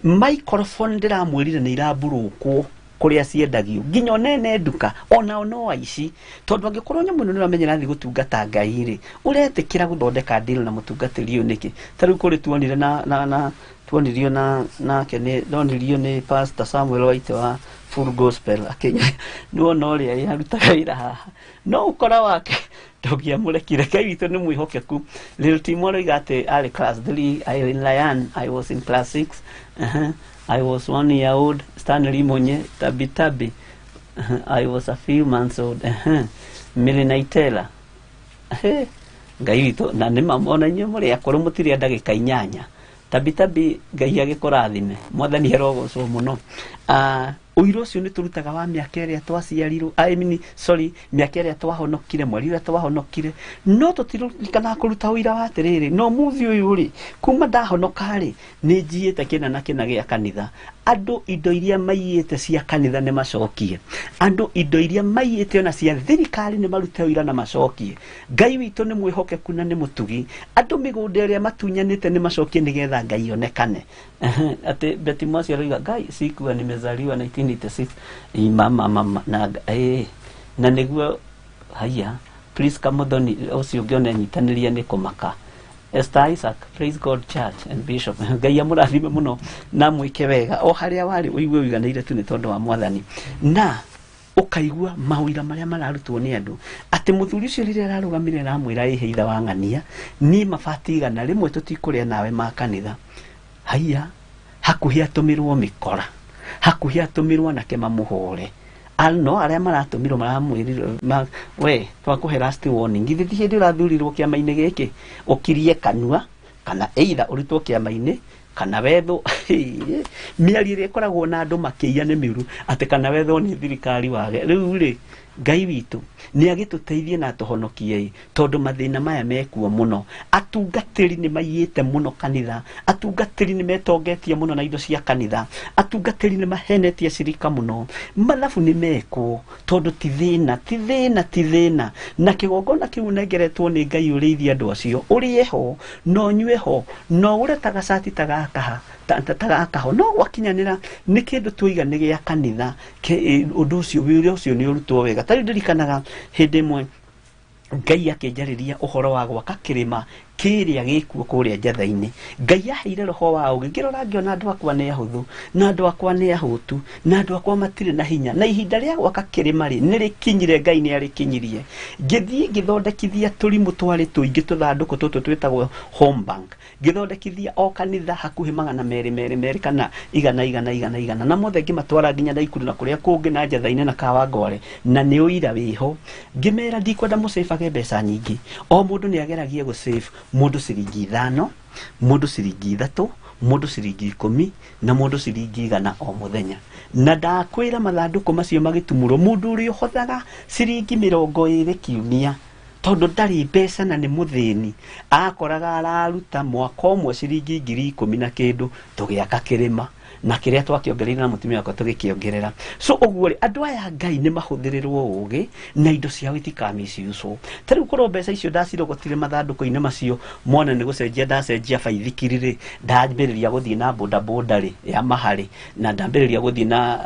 Microphone ndĩramwĩrire nĩ iramburũkwo kũrĩa ciendagio, nginya onene nduka onao no aici, tondũ angĩkorwo nyamũ ĩno nĩ ũramenya ĩrathiĩ gũtungata Ngai rĩ, ũretĩkĩra gũthondeka deal na mũtungatĩri ũyũ nĩkĩ? Ta rĩu kũrĩ tuonire na tuonirio na nake nĩ ndonirio nĩ Pastor Samuel Waite wa Full Gospel, akĩnya nĩwona ũrĩa yarutaga wĩra haha, no ũkora wake ndũngĩamũrekire. Ngai witũ nĩ mwĩhokeku. Lil Timo aroiga atĩ arĩ class 3. Irene Lyan, I was in class 6. I was 1 year old. Stanley Munye, Tabi Tabi, I was a few months old. Milena Itela. He, Ngai witũ, na nĩ ma ona inyuĩ mũrĩ akũrũ mũtirĩ a ndagĩka 8. Tabi Tabi, Ngai agĩkũrathime, Mwathani arogocwo mũno. Ũira ũcio nĩ tũrutaga wa mĩaka ĩrĩa twaciarirwo, I mean, sorry, mĩaka ĩrĩa twahonokire, mweri ũrĩa twahonokire, no tũtiririkanaga kũruta ũira wa atĩrĩrĩ, no mũthĩ ũyũ rĩ, kuma ndahonoka rĩ, nĩ njiĩte kĩna na kĩna gĩa kanitha. Andũ indo iria maiyĩte cia kanitha nĩ macokie, andũ indo iria maiyĩte ona cia thirikari nĩ marute ũira na macokie. Ngai witũ nĩ mwĩhokeku na nĩ mũtugi. Andũ mĩgũnda ĩrĩa matunyanĩte nĩ macokie, nĩgetha Ngai onekane. Atĩ Betty Mwasi aroiga Ngai sikuwa nimezaliwa 1986. Ĩ, mama mama na na nĩguo haya. Priska Muthoni ũcio ũngĩ ona nyitanĩria nĩ kũmaka. Esther Isaac, praise God Church and Bishop. Ngai amũrathime mũno na mwĩke wega o harĩa warĩ, ũigue ũiganĩire tu nĩ tondũ wa Mwathani. Na ũkaigua mawĩra marĩa mararutwo nĩ andũ, atĩ mũthuri ũcio rĩrĩa ararũgamire aramwĩra, ĩhĩ ithe wa ng'ania, niĩ mabati 100 tũtikũrĩa nawe ma kanitha. Haiya, hakuhĩ atũmĩrwo mĩkora, hakuhĩ atũmĩrwo anake mamũhũre. No arĩa maratũmirwo maramwĩrire we twakũhe last warning, githĩ ti hĩndĩ ũrathurirwo kĩama-inĩ gĩkĩ ũkirie kanua, kana either ũrutwo kĩama-inĩ kana wethwo. Mĩario ĩrĩa ĩkoragwo na andũ makĩiya nĩ mĩũru, atĩ kana wethwo nĩ thirikari wage. Rĩu rĩ, Ngai witũ nĩ agĩtũteithie na atũhonokie, tondũ mathĩna maya mekuo mũno. Atungatĩri nĩ maiyĩte mũno kanitha, atungatĩri nĩ metongetie mũno na indo cia kanitha, atungatĩri nĩ mahenetie cirika mũno. Mathabu nĩ mekwo, tondũ ti thĩna, ti thĩna, ti thĩna. Na kĩgongona kĩu ũnengeretwo nĩ Ngai ũrĩithie andũ acio, ũrĩe ho na ũnyue ho na ũgũre ta gacati ta gakaha ta gakaho, no gwakinyanĩra nĩ kĩndũ tuiga nĩ gĩa kanitha. Ũndũ ũcio, wĩra ũcio nĩ ũrutwo wega. Ta rĩu ndirikanaga hĩndĩ ĩmwe Ngai akĩnjarĩria ũhoro wa gwaka kĩrĩma kĩrĩa gĩkuo kũrĩa njatha-inĩ. Ngai aheire roho wa ũũgĩ, ngĩrora ngĩona andũ akwa nĩ ahũthũ, na andũ akwa nĩ ahũtu, na andũ akwa matirĩ na hinya, na ihinda rĩa gwaka kĩrĩma rĩ nĩ rĩkinyire, Ngai nĩ arĩkinyirie. Ngĩthiĩ ngĩthondekithia tũrimũ twarĩ tũingĩ, tũthandũkũ tũtũ twĩtagwo home bank, ngĩthondekithia o kanitha hakuhĩ magana merĩ merĩ merĩ kana igana igana igana igana, na mothe ngĩmatwara nginya Naikuru na kũrĩa kũngĩ na njatha-inĩ na Kawangware, na nĩ ũira wĩho. Ngĩmera ndikwenda mũcĩbage mbeca nyingĩ, o mũndũ nĩ ageragie gũsave, mũndũ ciringi 5, mũndũ ciringi 3, mũndũ ciringi 10 na mũndũ ciringi 100 o mũthenya. Na ndakwĩra mathandũkũ macio magĩtumũrwo, mũndũ ũrĩa ũhothaga ciringi 20 kiumia tondũ ndarĩ mbeca na nĩ mũthĩni, akoraga araruta mwaka ũmwe ciringi 10,000 na kĩndũ, tũgĩaka kĩrĩma na kĩrĩa twakĩongereire na mũtumia wakwa tũgĩkĩongerera. So ũguo rĩ, andũ aya Ngai nĩ mahũthĩrĩrwo ũũgĩ na indo ciao itikamiciucwo. Ta rĩu korwo mbeca icio ndacirogotire mathandũkũ-inĩ macio, mone nĩ gũcenjia ndacenjia baithikiri rĩ, ndambĩrĩria gũthiĩ na bodaboda rĩ ya maharĩ, na ndambĩrĩria gũthiĩ na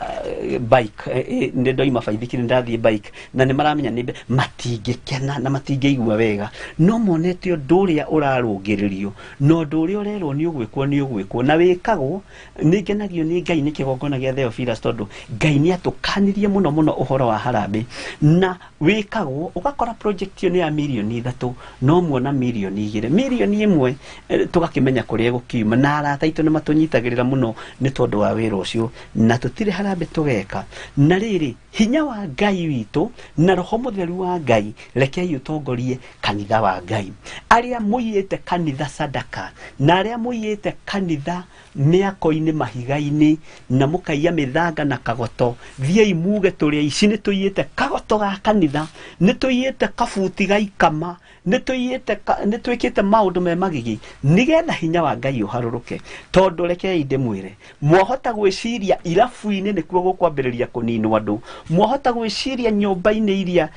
bike, nĩ ndoima baithikiri ndathiĩ bike, na nĩ maramenya nĩ matingĩkena na matingĩigua wega, no monete ũndũ ũrĩa ũrarũngĩrĩrio na ũndũ ũrĩa ũrerwo nĩ ũgwĩkwo nĩ ũgwĩkwo na wĩkagwo. Nĩ ngenagio nĩ Ngai nĩ kĩgongona gĩa Theophilus, tondũ Ngai nĩ atũkanirie mũno mũno ũhoro wa harambĩ na wĩkagwo. Ũgakora project ĩyo nĩ ya mirioni 3, no muona mirioni 2, mirioni 1 tũgakĩmenya kũrĩa ĩgũkiuma, na arata aitũ nĩ matũnyitagĩrĩra mũno nĩ tondũ wa wĩra ũcio, na tũtirĩ harambĩ tũgeka. Na rĩrĩ, hinya wa Ngai witũ na roho mũtheru wa Ngai rekei ũtongorie kanitha wa Ngai. Arĩa mũiyĩte kanitha sadaka na arĩa mũiyĩte kanitha mĩako-inĩ mahiga-inĩ na mũkaiya mĩthanga na kagoto, thiĩi muge tũrĩ aici, nĩ tũiyĩte kagoto ga kanitha, nĩ tũiyĩte kabuti ga ikama, nĩ tũiyĩte nĩ twĩkĩte maũndũ me magigi, nĩgetha hinya wa Ngai ũharũrũke. Tondũ rekei ndĩmwĩre, mwahota gwĩciria irabu-inĩ nĩkuo gũkwambĩrĩria kũninwo andũ, mwahota gwĩciria nyũmba-inĩ iria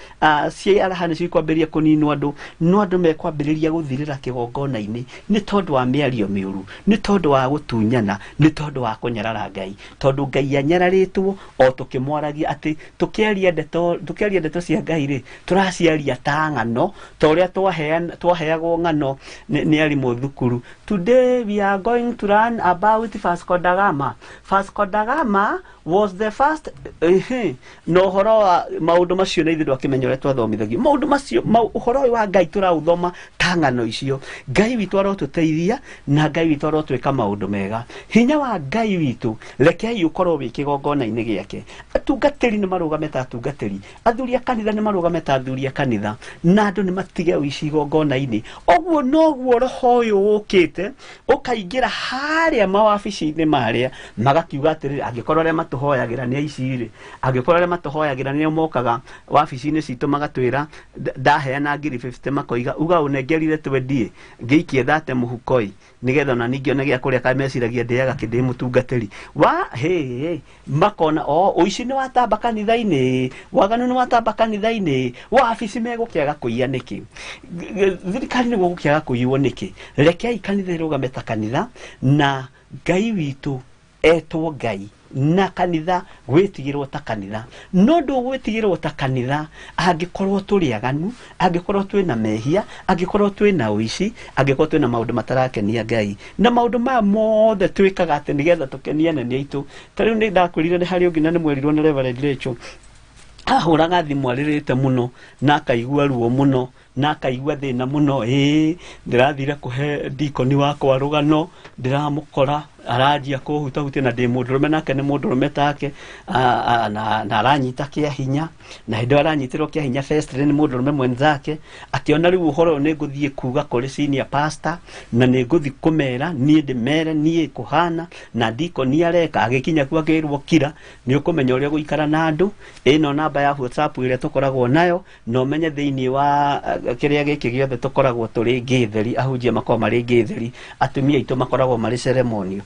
cia araha nĩcio ikwambĩrĩria kũninwo andũ, no andũ mekwambĩrĩria gũthirĩra kĩgongona-inĩ nĩ tondũ wa mĩario mĩũru, nĩ tondũ wa gũtunyana, nĩ tondũ wa kũnyarara Ngai. Tondũ Ngai anyararĩtwo o tũkĩmwaragia atĩ tũkĩaria ndeto cia Ngai rĩ, tũraciaria ta ng'ano, ta ũrĩa twaheagwo ng'ano nĩ arimũ thukuru. Today we are going to learn about Vasco da Gama. Vasco da Gama was the first, na ũhoro wa maũndũ macio na ithuĩ ndwakĩmenya ũrĩa twathomithagio maũndũ macio, ũhoro ũyũ wa Ngai tũraũthoma ta ng'ano icio. Ngai witũ arotũteithia na Ngai witũ arotwĩka maũndũ mega. Hinya wa Ngai witũ rekei ũkorwo wĩ kĩgongona-inĩ gĩake. Atungatĩri nĩ marũgame ta atungatĩri, athuri a kanitha nĩ marũgame ta athuri a kanitha, na andũ nĩ matige ũici igongona-inĩ. Ũguo noguo roho ũyũ ũkĩte ũkaingĩra harĩa mawabici-inĩ marĩa, magakiuga atĩrĩrĩ, angĩkorwo arĩa matũhoyagĩra nĩ aici rĩ, angĩkorwo arĩa matũhoyagĩra nĩo mokaga wabici-inĩ citũ magatwĩra ndaheana ngiri 50, makoiga uga ũnengerire twendie ngĩikie thate mũhuko-ĩ, nĩgetha ona ningĩ one gĩa kũrĩa, kaĩ meciragia ndĩaga kĩ ndĩ mũtungatĩri wa hĩ, makona o ũici nĩ watamba kanitha-inĩ, waganu nĩ watamba kanitha-inĩ, wabici megũkĩaga kũiya nĩkĩ, thirikari nĩguo gũkĩaga kũiywo nĩkĩ. Rekei kanitha ĩrũgame ta kanitha, na Ngai witũ etwo Ngai, na kanitha gwĩtigĩrwo ta kanitha. No ndũgwĩtigĩrwo ta kanitha angĩkorwo tũrĩ aganu, angĩkorwo twĩna mehia, angĩkorwo twĩna ũici, angĩkorwo twĩna maũndũ matarakenia Ngai. Na maũndũ maya mothe twĩkaga atĩ nĩgetha tũkenie anene aitũ. Ta rĩu nĩ ndakwĩrire nĩ harĩ ũngĩ na nĩ mwerirwo nĩ Reverend Rachel, ahũraga thimũ arĩrĩte mũno na akaigua ruo mũno na akaigua thĩna mũno. Ĩĩ, ndĩrathire kũhe ndikoni wakwa rũgano, ndĩramũkora aranjia kũhutahutia, na ndĩ mũndũrũme nake nĩ mũndũrũme take, na aranyita kĩa hinya, na hĩndĩ ĩyo aranyitĩrwo kĩa hinya first nĩ mũndũrũme mwenzake, akĩona rĩu ũhoro ũyũ nĩ ngũthiĩ kuga kũrĩ senior pastor, na nĩ ngũthiĩ kũmera niĩ ndĩmere niĩ kũhana, na ndikoni areka. Agĩkinya kuo akĩrwo kira, nĩ ũkũmenya ũrĩa gũikara na andũ, ĩno namba ya WhatsApp ĩrĩa tũkoragwo nayo, na ũmenye thĩinĩ wa kĩrĩa gĩkĩ gĩothe tũkoragwo tũrĩ ngĩtheri, ahunjia makoragwo marĩ ngĩtheri, atumia aitũ makoragwo marĩ ceremonial.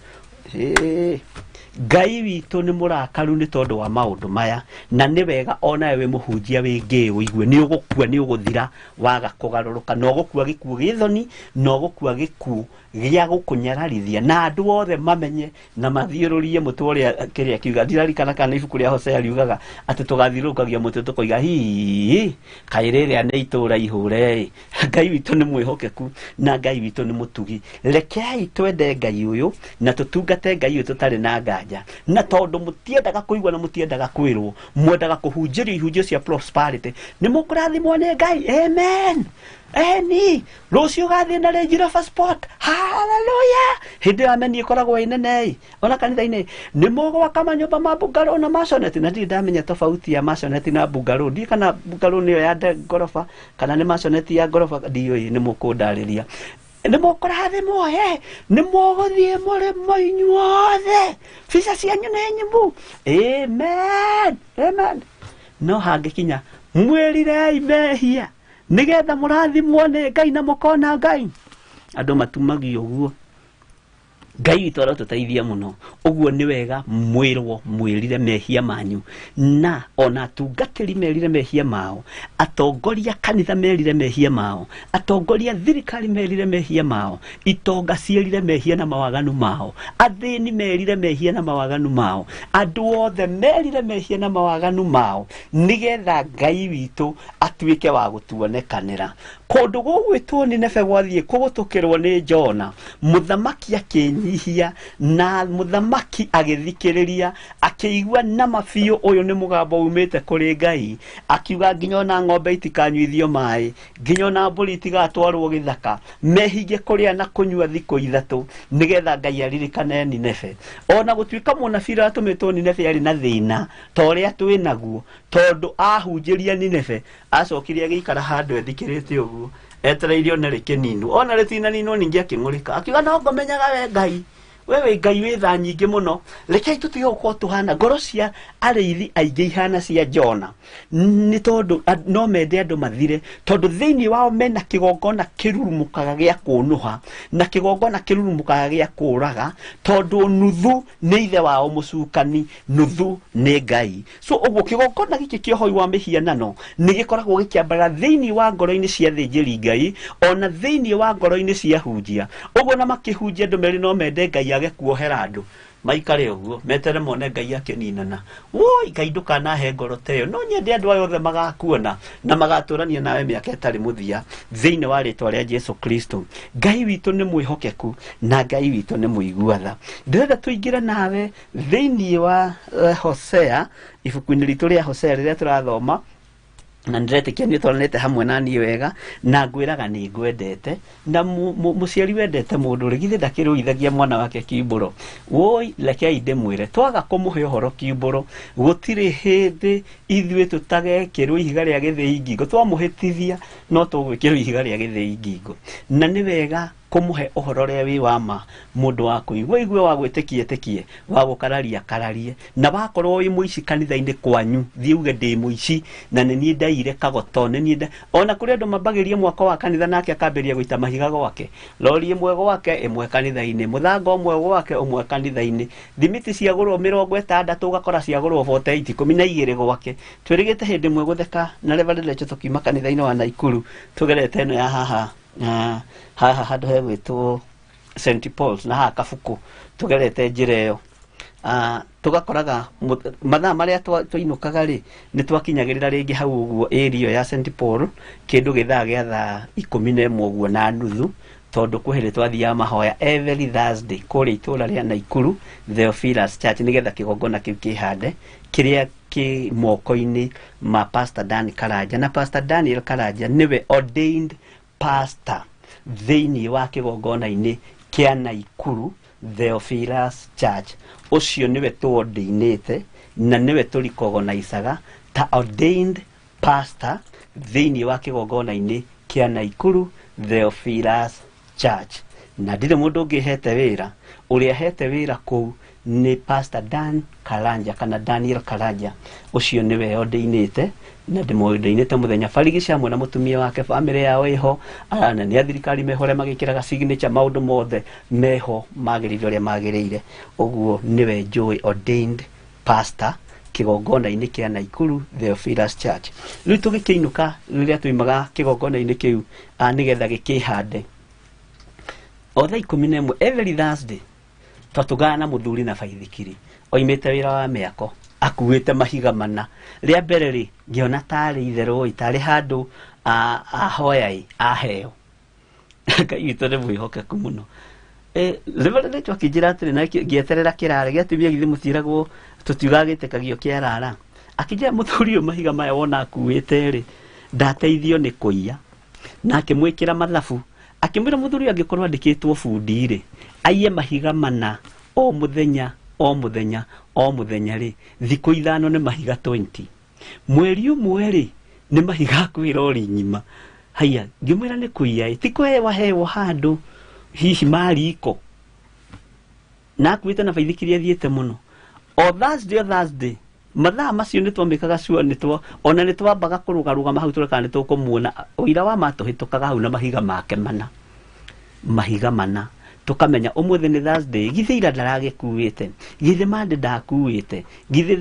Ngai witũ nĩ mũrakaru nĩ tondũ wa maũndũ maya, na nĩ wega onawe wĩ mũhunjia wĩ ngĩ ũigue nĩ ũgũkua, nĩ ũgũthira waga kũgarũrũka, na ũgũkua gĩkuũ gĩthoni, na ũgũkua gĩkuũ gĩa gũkũnyararithia, na andũ othe mamenye na mathiũrũrie mũtwe ũrĩa kĩrĩa kiuga. Ndirarikana kana ibuku rĩa Hosea riugaga atĩ tũgathiũrũrũkagia mũtwe tũkoiga hihi kaĩ rĩrĩa nĩ itũũra ihũre ĩ. Ngai witũ nĩ mwĩhokeku na Ngai witũ nĩ mũtugi. Rekei twende Ngai ũyũ na tũtungate Ngai ũyũ tũtarĩ na nganja, na tondũ mũtiendaga kũigua na mũtiendaga kwĩrwo, mwendaga kũhunjĩrio ihunjio cia prosperity, nĩ mũkũrathimwo nĩ Ngai. Amen. Eni rũciũ ũgathiĩ na Range Rover Sport. Haleluya. Hĩndĩ ĩyo ameni ĩkoragwo ĩ nene ĩ. Ona kanitha-inĩ nĩ mũgwaka manyũmba ma bungalow na maisonette, na ndirĩ ndamenya tofauti ya maisonette na bungalow. Ndiũĩ kana bungalow nĩyo ya ngoroba kana nĩ maisonette ya ngoroba, ndiũĩ, nĩ mũkũndarĩria. Nĩ mũkũrathimwo, nĩ mũgũthiĩ mũrĩmo inyuothe, bica cianyu nĩ nyumu. Amen, amen. No hangĩkinya mwĩrirei mehia nĩgetha mũrathimwo nĩ Ngai na mũkona Ngai, andũ matumagio ũguo. Ngai witũ arotũteithia mũno. Ũguo nĩ wega mwĩrwo mwĩrire mehia manyu, na ona atungatĩri merire mehia mao, atongoria kanitha merire mehia mao, atongoria thirikari merire mehia mao, itonga ciĩrire mehia na mawaganu mao, athĩni merire mehia na mawaganu mao, andũ othe merire mehia na mawaganu mao, nĩgetha Ngai witũ atuĩke wa gũtuonekanĩra. Kũndũ gũgwĩtwo Nineve gwathiĩ kũgũtũkĩrwo nĩ Jona, mũthamaki akĩnyihia na mũthamaki agĩthikĩrĩria, akĩigua nama biũ ũyũ nĩ mũgambo umĩte kũrĩ Ngai, akiuga nginya ona ng'ombe itikanyuithio maĩ, nginya ona mbũri itigatwarwo gĩthaka, mehinge kũrĩa na kũnyua thikũ ithatũ, nĩgetha Ngai aririkane Nineve. Ona gũtuĩka mũnabii ũrĩa watũmĩtwo Nineve arĩ na thĩna ta ũrĩa twĩ naguo, tondũ ahunjĩria Nineve acokire agĩikara handũ ethikĩrĩte ũguo, etereire one rĩkĩninwo. Ona rĩtinaninwo ningĩ akĩng'ũrĩka, akiuga no ngũmenyaga we Ngai, we wĩ Ngai wĩ tha nyingĩ mũno. Rekei tũtige gũkorwo tũhana ngoro cia arĩithi aingĩ ihana cia Jona, nĩ tondũ no mende andũ mathire, tondũ thĩinĩ wao mena kĩgongona kĩrurumũkaga gĩa kũnũha na kĩgongona kĩrurumũkaga gĩa kũraga, tondũ nuthu nĩ ithe wao mũcukani, nuthu nĩ Ngai. So ũguo kĩgongona gĩkĩ kĩa ũhoi wa mĩhianano nĩ gĩkoragwo gĩkĩambara thĩinĩ wa ngoro-inĩ cia thĩnjĩri Ngai, ona thĩinĩ wa ngoro-inĩ cia hunjia. Ũguo na makĩhunjia andũ merĩ no mende Ngai age kuohera andũ, maikare ũguo metere mone Ngai akĩninana. Woi Ngai ndũkanahe ngoro ta ĩyo, no nyende andũ aya othe magakuona na magatũrania nawe mĩaka ĩtarĩ mũthia thĩinĩ wa rĩtwa rĩa Jesu Kristo. Ngai witũ nĩ mwĩhokeku na Ngai witũ nĩ mũigua tha. Ndĩrenda tũingĩre nawe thĩinĩ wa Hosea, ibuku-inĩ ritũ rĩa Hosea rĩrĩa tũrathoma, na ndĩretĩkia nĩ ũtwaranĩte hamwe na niĩ wega, na ngwĩraga nĩ ngwendete, na mũciari wendete mũndũ rĩ, githĩ ndakĩrũithagia mwana wake kiumbũro? Woi, rekei ndĩmwĩre, twaga kũmũhe ũhoro kiumbũro, gũtirĩ hĩndĩ ithuĩ tũtagekĩrwo ihiga rĩa gĩthĩi ngingo. Twamũhĩtithia no tũgwĩkĩrwo ihiga rĩa gĩthĩi ngingo, na nĩ wega kũmũhe ũhoro ũrĩa wĩ wa ma, mũndũ wa kũigua igue, wa gwĩtĩkia etĩkie, wa gũkararia akararie. Na wakorwo wĩ mũici kanitha-inĩ kwanyu, thiĩ uge ndĩ mũici na nĩ niĩ ndaiyire kagoto, nĩ niĩ nda-. Ona kũrĩ andũ mambagĩria mwako wa kanitha nake akambĩrĩria gũita mahiga gwake, lori ĩmwe gwake ĩmwe kanitha-inĩ, mũthanga ũmwe gwake ũmwe kanitha-inĩ, thimiti ciagũrwo 60 ũgakora ciagũrwo 48 12 gwake. Twĩrĩgĩte hĩndĩ ĩmwe gũtheka na Reverend Rachel tũkiuma kanitha-inĩ wa Naikuru tũgerete ĩno ya haha, na haha handũ hegwĩtwo St Paul's na haha Kabuku, tũgerete njĩra ĩyo. Tũgakoraga mathaa marĩa twainũkaga rĩ, nĩ twakinyagĩrĩra rĩngĩ hau ũguo area ĩyo ya St Paul kĩndũ gĩthaa gĩa thaa ikũmi na ĩmwe ũguo na nuthu, tondũ kwĩ hĩndĩ twathiaga mahoya every Thursday kũrĩa itũũra rĩa Naikuru Theophilus Church, nĩgetha kĩgongona kĩu kĩhande kĩrĩa kĩ moko-inĩ ma Pastor Dan Karanja. Na Pastor Daniel Karanja nĩwe ordained pastor thĩinĩ wa kĩgongona-inĩ kĩa Naikuru Theophilus Church. Ũcio nĩwe tũordainĩte na nĩwe tũrikogonaicaga ta ordained pastor thĩinĩ wa kĩgongona-inĩ kĩa Naikuru Theophilus Church. Na ndirĩ mũndũ ũngĩ hete wĩra, ũrĩa hete wĩra kũu nĩ Pastor Dan Karanja kana Daniel Karanja, ũcio nĩwe ordainĩte, na ndĩmũordainĩte mũthenya barigica hamwe na mũtumia wake, bamĩrĩ yao ĩho, anene a thirikari meho arĩa magĩkĩraga signature, maũndũ mothe meho magĩrĩire ũrĩa magĩrĩire. Ũguo nĩwe njũĩ ordained pastor kĩgongona-inĩ kĩa Naikuru Theophilus Church. Rĩu tũgĩkĩinũka rĩrĩa tuimaga kĩgongona-inĩ kĩu, nĩgetha gĩkĩhande o thaa 11 every Thursday, twatũgana na mũthuri na baithikiri oimĩte wĩra wa mĩako akuĩte mahiga mana. Rĩa mbere rĩ, ngĩona tarĩ itherũ ĩ, tarĩ handũ ahoya ĩ aheo. Ngai witũ nĩ mwĩhokeku mũno. Reverend Rachel akĩnjĩra atĩrĩ, na ngĩeterera kĩrarĩ gĩatumia githĩ mũtiĩragwo tũtiugaga gĩtĩkagio kĩarara. Akĩnjĩra mũthuri ũyũ mahiga maya wona akuĩte rĩ, ndateithio nĩ kũiya. Na akĩmwĩkĩra mathabu, akĩmwĩra mũthuri ũyũ angĩkorwo andĩkĩtwo bundi rĩ, aiye mahiga mana o mũthenya o mũthenya o mũthenya rĩ, thikũ 5 nĩ mahiga 20, mweri ũmwe rĩ nĩ mahiga kwĩ rori ng'ima. Haiya, ngĩmwĩra nĩ kũiya ĩ, ti kũhewa hewa handũ hihi mariko, na akuĩte na baithikiri athiĩte mũno. O Thursday o Thursday mathaa macio nĩ twamĩkaga sure, ona nĩ twambaga kũrũgarũgama hau tũreka nĩ tũkũmuona. Ũira wa ma tũhĩtũkaga hau na mahiga make mana, mahiga mana, tũkamenya ũmũthĩ nĩ Thursday, githĩ ira ndaragĩkuĩte, githĩ Monday ndakuĩte, githĩ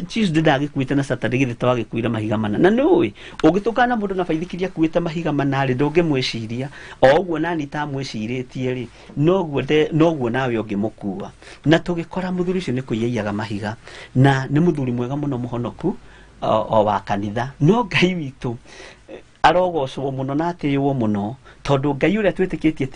Tuesday ndagĩkuĩte, na Saturday githĩ twagĩkuire mahiga mana. Na nĩ ũĩ ũngĩtũngana na mũndũ na baithikiri akuĩte mahiga mana rĩ, ndũngĩmwĩciria o ũguo nani tamwĩcirĩtie rĩ, noguo nawe ũngĩmũkua. Na tũgĩkora mũthuri ũcio nĩ kũiyaiyaga mahiga, na nĩ mũthuri mwega mũno mũhonoku o wa kanitha. No Ngai witũ arogocwo mũno na atĩĩwo mũno, tondũ Ngai ũrĩa twĩtĩkĩtie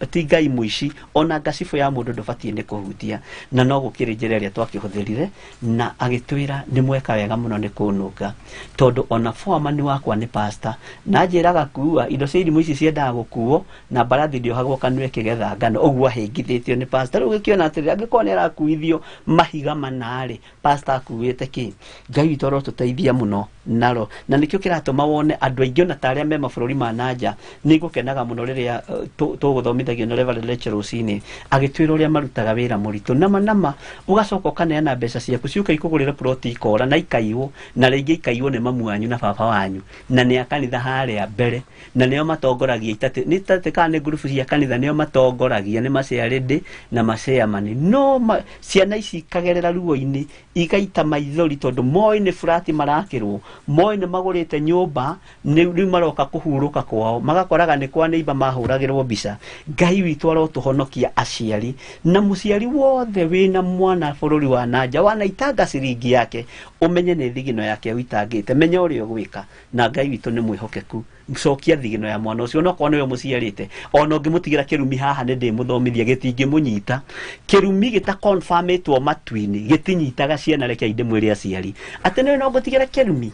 ti Ngai mũici, ona ngacibũ ya mũndũ ndũbatiĩ nĩ kũhutia. Na no gũkĩrĩ njĩra ĩrĩa twakĩhũthĩrire, na agĩtwĩra nĩ mweka wega mũno nĩ kũnũnga, tondũ ona foreman wakwa nĩ pastor, na njĩraga kuua indo cia irimũ ici ciendaga gũkuo, na mbarathi ndĩohagwo kanua ĩkĩgetha ngano, ũguo ahĩngithĩtio nĩ pastor. Rĩu ũgĩkĩona atĩrĩrĩ, angĩkorwo nĩ arakuithio mahiga mana rĩ, pastor akuĩte kĩ? Ngai witũ arotũteithia mũno naro, na nĩkĩo kĩratũma wone andũ aingĩ ona ta arĩa me mabũrũri ma nanja. Nĩ ngũkenaga mũno rĩrĩa tũgũthomithagio na Reverend Rachel rũcinĩ, agĩtwĩra ũrĩa marutaga wĩra mũritũ nama nama, ũgacoka ũkaneana mbeca ciaku ciũka ikũgũrĩre ploti ikora na ikaiywo, na rĩngĩ ikaiywo nĩ mamu wanyu na baba wanyu, na nĩ a kanitha harĩa mbere, na nĩo matongoragia itatĩ, nĩ itatĩ kana nĩ ngurubu cia kanitha, nĩo matongoragia, nĩ maciarĩndĩ na maciamani. No ciana ici ikagerera ruo-inĩ, igaita maithori, tondũ moĩ nĩ burati marakĩrwo, moĩ nĩ magũrĩte nyũmba, rĩu maroka kũhurũka kwao, magakoraga nĩ kwa neighbor mahũragĩrwo mbica. Ngai witũ arotũhonokia aciari, na mũciari wothe wĩna mwana bũrũri wa nanja wanaitanga ciringi yake, ũmenye nĩ thigino yake ũitangĩte, menya ũrĩa ũgwĩka, na Ngai witũ nĩ mwĩhokeku. Cokia thigino ya mwana ũcio, onokorwo nĩwe mũciarĩte, ona ũngĩmũtigĩra kĩrumi haha nĩ ndĩmũthomithia gĩtingĩmũnyita. Kĩrumi gĩtakonfirmĩtwo matu-inĩ gĩtinyitaga ciana. Reke ndĩmwĩre aciari atĩ nĩwe no ngũtigĩra kĩrumi,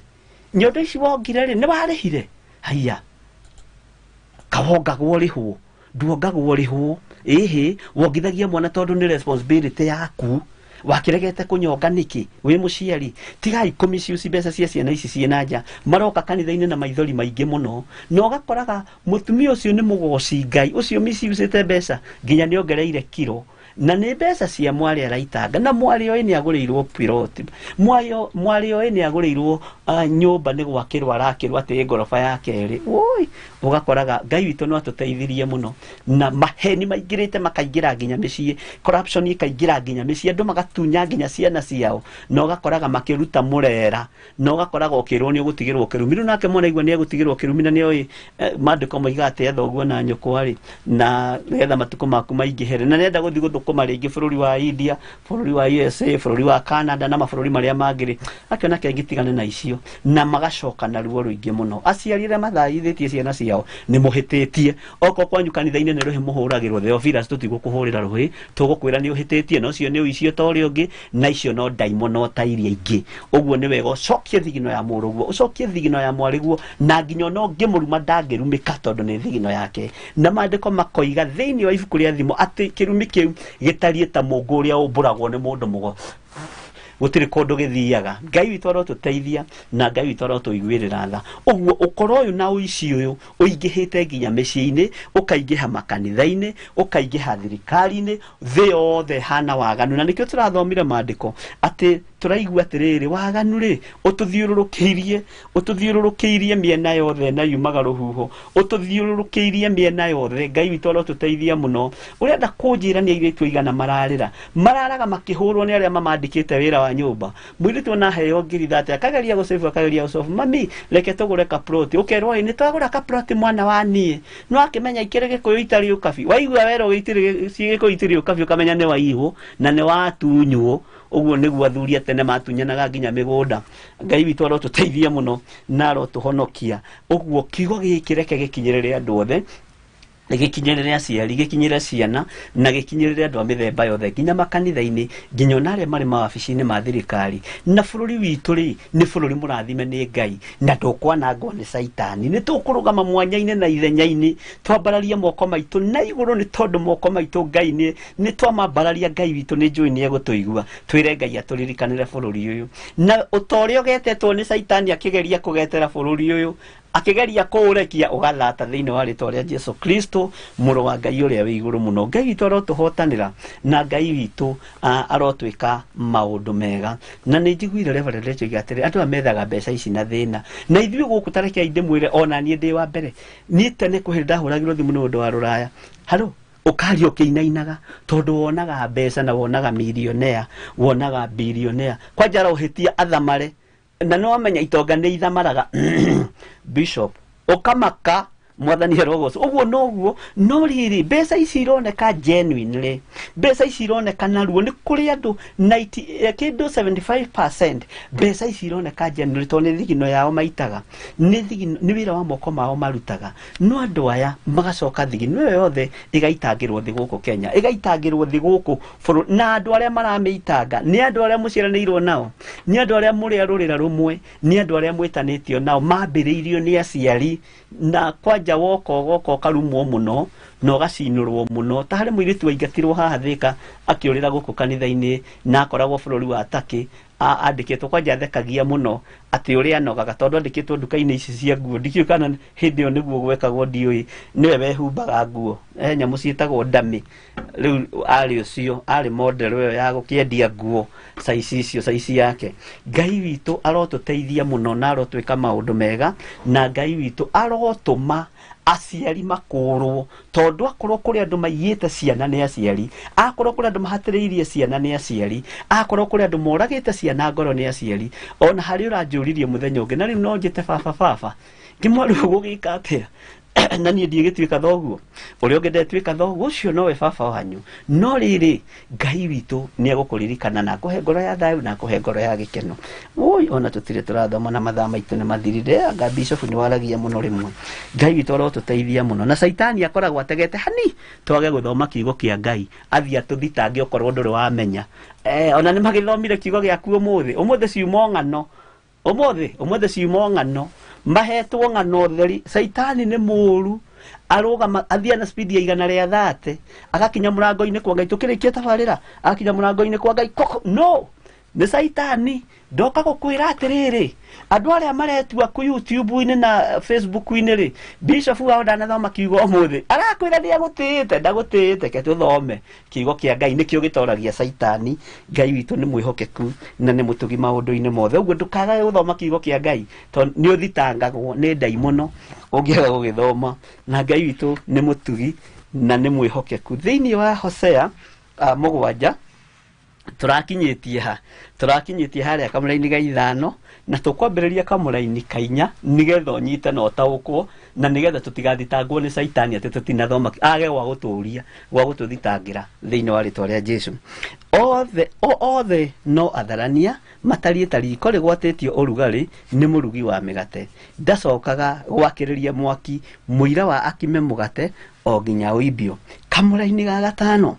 nyondo ici wongire rĩ, nĩ warĩhire? Haiya, kawongagwo rĩhwo, nduongagwo rĩhwo, ĩhĩ wongithagia mwana tondũ nĩ responsibility yaku. Wakiregete kunyonga niki wi muciari? Tigai kũmisuse mbeca cia ciana ici ciĩ nja, maroka kanitha-inĩ na maithori maingĩ mũno, na ũgakoraga mũtumia ũcio nĩ mũgoci Ngai ũcio miciucĩte mbeca nginya nĩ ongereire kiro, na nĩ mbeca cia mwarĩ araitanga, na mwarĩ oĩ nĩ agũrĩirwo piroti, mwarĩ oĩ nĩ agũrĩirwo nyũmba, nĩ gwakĩrwo arakĩrwo atĩ ngoroba ya kerĩ. Oi, ũgakoraga Ngai witũ no atũteithirie mũno, na maheni maingĩrĩte makaingĩra nginya mĩciĩ, corruption ĩkaingĩra nginya mĩciĩ, andũ magatunya nginya ciana ciao, na ũgakoraga makĩruta mũrera, na ũgakoraga ũkĩrwo nĩ ũgũtigĩrwo kĩrumi. Rĩu nake mwana igua nĩ egũtigĩrwo kĩrumi, na nĩ oĩ maandĩko moigaga atĩ etha ũguo na nyũkwa rĩ, na nĩgetha matukũ maku maingĩhere, na nĩenda gũthiĩ gũthũkũma rĩngĩ bũrũri wa India, bũrũri wa USA, bũrũri wa Canada na mabũrũri marĩa mangĩ rĩ, akĩona kengĩtigane na icio, na magacoka na ruo rũingĩ mũno. Aciari arĩa mathaithĩtie ciana ciao nĩ mũhĩtĩtie, okorwo kwanyu kanitha-inĩ nĩ rũhĩ mũhũragĩrwo, Theophilus tũtigũkũhũrĩra rũhĩ, tũgũkwĩra nĩ ũhĩtĩtie, na ũcio nĩ ũici ta ũrĩa ũngĩ, na icio no ndaimono ta iria ingĩ. Ũguo nĩ wega ũcokie thigino ya mũrũguo, ũcokie thigino ya mwarĩguo, na nginya ona ũngĩmũruma ndangĩrumĩka tondũ nĩ thigino yake. Na maandĩko makoiga thĩinĩ wa ibuku rĩa Thimo atĩ kĩrumi kĩu gĩtariĩ ta mũngũ ũrĩa ũmbũragwo nĩ mũndũ mũgo. Gũtirĩ kũndũ gĩthiaga. Ngai witũ arotũteithia na Ngai witũ arotũiguĩrĩra tha. Ũguo ũkora ũyũ na ũici ũyũ ũingĩhĩte nginya mĩciĩ-inĩ, ũkaingĩha makanitha-inĩ, ũkaingĩha thirikari-inĩ, thĩ yothe hana waganu. Na nĩkĩo tũrathomire maandĩko atĩ tũraigua atĩrĩrĩ, waganu rĩ ũtũthiũrũrũkĩirie mĩena yothe na yumaga rũhuho, ũtũthiũrũrũkĩirie mĩena yothe. Ngai witũ arotũteithia mũno. Ũrenda kũnjĩra nĩ airĩtu aigana mararĩra, mararaga makĩhũrwo nĩ arĩa mamandĩkĩte wĩra wa nyũmba. Mũirĩtu ona aheo ngiri 30 akageria gũcĩbu, akageria gũcobu, mami reke tũgũre kaploti, ũkerwo ĩ nĩ twagũra kaploti mwana wa niĩ, no akĩmenya ikĩrĩ Gĩkũyũ itarĩ ũkabi. Waigua werwo Gĩkũyũ itirĩ ũkabi ũkamenya nĩ waiywo na nĩ watunywo. Ũguo nĩguo athuri a tene matunyanaga nginya mĩgũnda. Ngai witũ arotũteithia mũno na arotũhonokia. Ũguo kiugo gĩkĩ reke gĩkinyĩrĩre andũ othe, gĩkinyĩrĩre aciari, gĩkinyĩrĩre ciana, na gĩkinyĩrĩre andũ a mĩthemba yothe, nginya makanitha-inĩ, nginya ona arĩa marĩ mawabici-inĩ ma thirikari. Na bũrũri witũ rĩ nĩ bũrũri mũrathime nĩ Ngai na ndũkwanangwo nĩ Caitani. Nĩ tũkũrũgama mwanya-inĩ na ithenya-inĩ, twambararie moko maitũ na igũrũ, nĩ tondũ moko maitũ Ngai nĩ twamambararia. Ngai witũ nĩ njũĩ nĩ egũtũigua. Twĩre Ngai atũririkanĩre bũrũri ũyũ, na ũta ũrĩa ũgetetwo nĩ Caitani akĩgeria kũgetera bũrũri ũyũ, akĩgeria kũũrekia, ũgathata thĩinĩ wa rĩtwa rĩa Jesu Kristo mũrũ wa Ngai ũrĩa wĩ igũrũ mũno. Ngai witũ arotũhotanĩra na Ngai witũ arotwĩka maũndũ mega. Na nĩ njiguire Reverend Rachel oiga atĩrĩ, andũ aya methaga mbeca ici na thĩna, na ithuĩ gũkũ ta rekei ndĩmwĩre, ona niĩ ndĩ wa mbere, niĩ tene kwĩ hĩndĩ ndahũragĩrwo thimũ nĩ ũndũ wa rũraya, haro ũkaria ũkĩinainaga tondũ wonaga mbeca na wonaga milionea, wonaga bilionea, kwanja arohĩtia athamare, na no amenya itonga nĩ ithamaraga. Bishop ũkamaka, mwathani arogocwo. Ũguo noguo, no rĩrĩ mbeca ici ironeka genuinely, mbeca ici ironeka naruo nĩ kũrĩ andũ 90 kĩndũ 75% mbeca ici ironeka genuinely tondũ nĩ thigino yao maitaga, nĩ thigino, nĩ wĩra wa moko mao marutaga. No andũ aya magacoka thigino ĩyo yothe ĩgaitangĩrwo thĩ gũkũ Kenya, ĩgaitangĩrwo thĩ gũkũ bũrũri, na andũ arĩa maramĩitanga nĩ andũ arĩa mũciaranĩirwo nao, nĩ andũ arĩa mũrĩ a rũrĩra rũmwe, nĩ andũ arĩa mwĩtanĩtio nao, mambĩrĩirio nĩ aciari. Na kwanja woka ũgoka ũkarumwo mũno na ũgacinũrwo mũno. Ta harĩ mũirĩtu waingatirwo haha Thĩka akĩũrĩra gũkũ kanitha-inĩ, na akoragwo bũrũri wa Turkey, andĩkĩtwo, kwanja athekagia mũno atĩ ũrĩa anogaga tondũ andĩkĩtwo nduka-inĩ ici cia nguo. Ndikĩũĩ kana hĩndĩ ĩyo nĩguo gwekagwo, ndiũĩ, nĩwe wehumbaga nguo, he nyamũ ciĩtagwo ndamĩ. Rĩu arĩ ũcio arĩ model ĩyo ya gũkĩendia nguo saici icio, saici yake. Ngai witũ arotũteithia mũno na arotwĩka maũndũ mega, na Ngai witũ arotũma aciari makũrwo, tondũ akorwo kũrĩ andũ maiyĩte ciana nĩ aciari, akorwo kũrĩ andũ mahatĩrĩirie ciana nĩ aciari, akorwo kũrĩ andũ moragĩte ciana ngoro nĩ aciari. Ona harĩ ũranjũririe mũthenya ũngĩ, na rĩu no njĩte baba, baba ngĩmwarĩ ũgũgĩka atĩa na niĩ ndiĩgĩtuĩka thoguo, ũrĩa ũngĩ ndetuĩka thoguo, ũcio nowe baba wanyu. No rĩrĩ Ngai witũ nĩ egũkũririkana na akũhe ngoro ya thayũ na akũhe ngoro ya gĩkeno. Oi, ona tũtirĩ tũrathoma na mathaa maitũ nĩ mathirire. Anga bishop nĩ waragia mũno rĩmwe. Ngai witũ arotũteithia mũno. Na Caitani akoragwo ategete hani twage gũthoma kiugo kĩa Ngai, athiĩ atũthitange okorwo ndũrĩ wamenya. Ona nĩ magĩthomire kiugo gĩaku ũmũthĩ, ũmũthĩ ciumo ng'ano, ũmũthĩ ciumo ng'ano, mahetwo ng'ano theri. Caitani nĩ mũru, arũgama athiĩ na speed ya 130 agakinya mũrango-inĩ kwa Ngai. Tũkĩrĩkia tabarĩra agakinya mũrango-inĩ kwa Ngai koko. No nĩ Caitani ndoka gũkwĩra atĩrĩrĩ, andũ arĩa maretua ku YouTube-inĩ na Facebook-inĩ rĩ, bishop wao ndanathoma kiugo ũmũthĩ, arakwĩra nĩ agũtĩĩte, ndagũtĩĩte. Ke tũthome kiugo kĩa Ngai, nĩkĩo gĩtoragia Caitani. Ngai witũ nĩ mwĩhokeku na nĩ mũtugi maũndũ-inĩ mothe. Ũguo ndũkagage gũthoma kiugo kĩa Ngai, tondũ nĩ ũthitangagwo nĩ ndaimono ũngĩaga gũgĩthoma. Na Ngai witũ nĩ mũtugi na nĩ mwĩhokeku. Thĩinĩ wa Hosea 7 tũrakinyĩtie ha, tũrakinyĩtie harĩa kamũraini ga 5, na tũkwambĩrĩria kamũraini ka 4, nĩgetha ũnyite na ũtaũkwo, na nĩgetha tũtigathitangwo nĩ Caitani atĩ tũtinathoma, age gwa gũtũria, gwa gũtũthitangĩra thĩinĩ wa rĩtwa rĩa Jesu. Othe, othe no atharania, matariĩ ta riko rĩgwatĩtio ũrugarĩ nĩ mũrugi wa mĩgate, ndacokaga gwakĩrĩria mwaki mũira wa akime mũgate o nginya ũimbio. Kamũraini ga 5,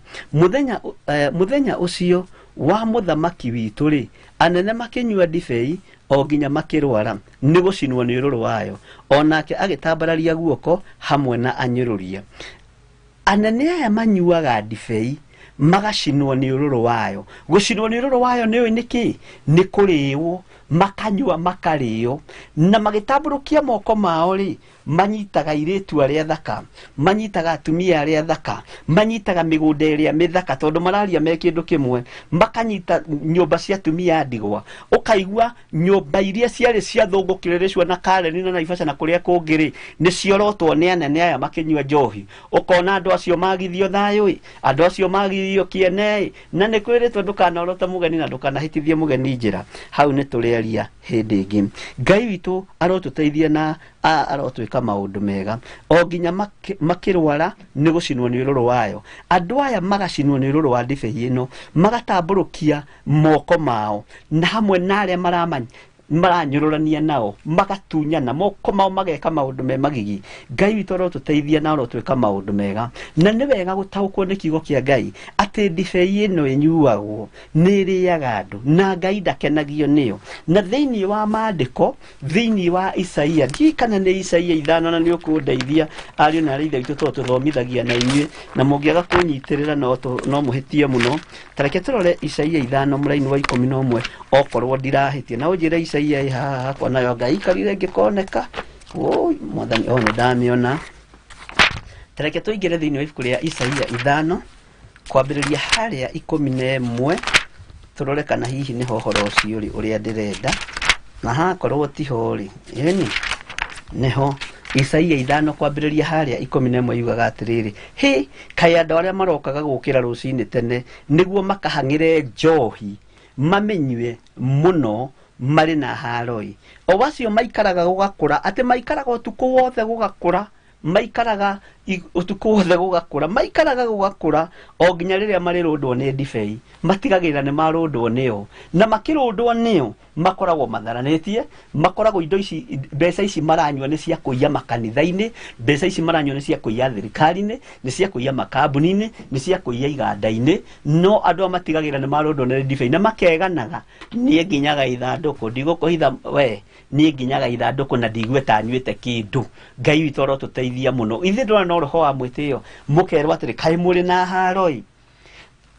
mũthenya ũcio wa mũthamaki witũ rĩ, anene makĩnyua ndibei o nginya makĩrwara nĩ gũcinwo nĩ ũrũrũ wayo, onake agĩtambararia guoko hamwe na anyũrũria. Anene aya manyuaga ndibei Magacinwo nĩ ũrũrũ wayo. Gũcinwo nĩ ũrũrũ wayo nĩ ũĩ nĩkĩ? Nĩ kũrĩo, makanyua makarĩo, na magĩtambũrũkia moko mao rĩ, manyitaga airĩtu arĩa thaka, manyitaga atumia arĩa thaka, manyitaga mĩgũnda ĩrĩa mĩthaka, tondũ mararia me kĩndũ kĩmwe, makanyita nyũmba cia atumia a ndigwa. Ũkaigua nyũmba iria ciarĩ cia thũngũ kĩrĩrĩcua na Karen na Naivasha na kũrĩa kũngĩ rĩ, nĩ ciorotwo nĩ anene aya makĩnyua njohi. Ũkona andũ acio magithio thayũ ĩ, andũ acio magithio kĩene ĩ, na nĩ kwĩrĩtwo ndũkanorote mũgeni na ndũkanahĩtithie mũgeni njĩra. Hau nĩ tũrĩaria hĩndĩ ĩngĩ. Ngai witũ arotũteithia na arotwĩka maũndũ mega. O nginya makĩrwara nĩ gũcinwo nĩ ũrũrũ wayo. Andũ aya magacinwo nĩ ũrũrũ wa ndibei ĩno, magatambũrũkia moko mao, na hamwe na arĩa maranyũrũrania nao, magatunyana moko mao, mageka maũndũ me magigi. Ngai witũ arotũteithia na arotwĩka maũndũ mega. Na nĩ wega gũtaũkwo nĩ kiugo kĩa Ngai atĩ ndibei ĩno ĩnyuagwo nĩ ĩrĩaga andũ, na Ngai ndakenagio nĩyo. Na thĩinĩ wa maandĩko, thĩinĩ wa Isaia, ndiũĩ kana nĩ Isaia 5, na nĩ ũkũndeithia ariũ na arĩa ithe witũ tondũ tũthomithagia na inyuĩ, na mũngĩaga kũnyitĩrĩra no mũhĩtie mũno. Ta reke tũrore Isaia 5 mũraini wa 11, okorwo ndirahĩtia. Na ũnjĩre Isaia ĩ haha hakwa nayo Ngai ikarire ngĩkoneka. Oi, Mwathani, o nĩ ndamĩona. Ta reke tũingĩre thĩinĩ wa ibuku rĩa Isaia 5, kwambĩrĩria harĩa 11, tũrore kana hihi nĩho ũhoro ũcio ũrĩ ũrĩa ndĩrenda. Na hakorwo tiho rĩ, ĩni nĩho. Isaia 5 kwambĩrĩria harĩa 11 yugaga atĩrĩrĩ, hĩ, kaĩ andũ arĩa marokaga gũkĩra rũcinĩ tene nĩguo makahang'ĩre njohi mamenyue mũno marĩ na haroi. O acio maikaraga gũgakũra, atĩ maikaraga ũtukũ wothe gũgakũra, maikaraga ũtukũ wothe gũgakũra, maikaraga gũgakũra o nginya rĩrĩa marĩrũndwo nĩ ndibei, matigagĩrĩra nĩ marũndwo nĩyo. Na makĩrũndwo nĩyo makoragwo matharanĩtie, makoragwo indo ici, mbeca ici maranyua nĩ cia kũiya makanitha-inĩ, mbeca ici maranyua nĩ cia kũiya thirikari-inĩ, nĩ cia kũiya makambuni-inĩ, nĩ cia kũiya iganda-inĩ. No andũ aya matigagĩrĩra nĩ marũndwo nĩ ndibei na makeganaga, niĩ nginyaga ithandũkũ, ndigũkũhitha we, niĩ nginyaga ithandũkũ na ndigue ta nyuĩte kĩndũ. Ngai witũ arotũteithia mũno. Ithuĩ ndũrona no roho wa mwĩtĩo, mũkerwo atĩrĩ, kaĩ mũrĩ na haroi.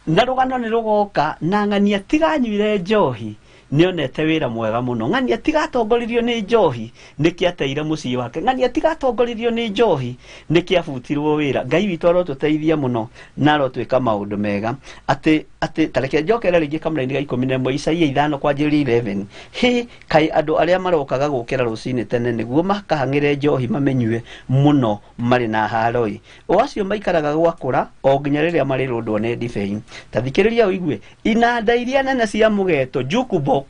Na rũgano nĩ rũgoka, na ng'ania tiganyuire njohi, nĩonete wĩra mwega mũno. Ng'ania tigatongoririo nĩ njohi, nĩkĩ ateire mũciĩ wake. Ng'ania tigatongoririo nĩ njohi, nĩkĩ abutirwo wĩra. Ngai witũ arotũteithia mũno na arotwĩka maũndũ mega. Atĩ, atĩ, ta reke njokere rĩngĩ kamũraini ga 11, Isaia 5 kwanjĩrĩria 11. Hĩ, kaĩ andũ arĩa marokaga gũkĩra rũcinĩ tene nĩguo makahang'ĩre njohi mamenyue mũno marĩ na haroi. O acio maikaraga gwakũra o nginya rĩrĩa marĩrũndwo nĩ ndibei. Ta thikĩrĩria ũigue, inanda iria nene cia mũgeto, jukebox,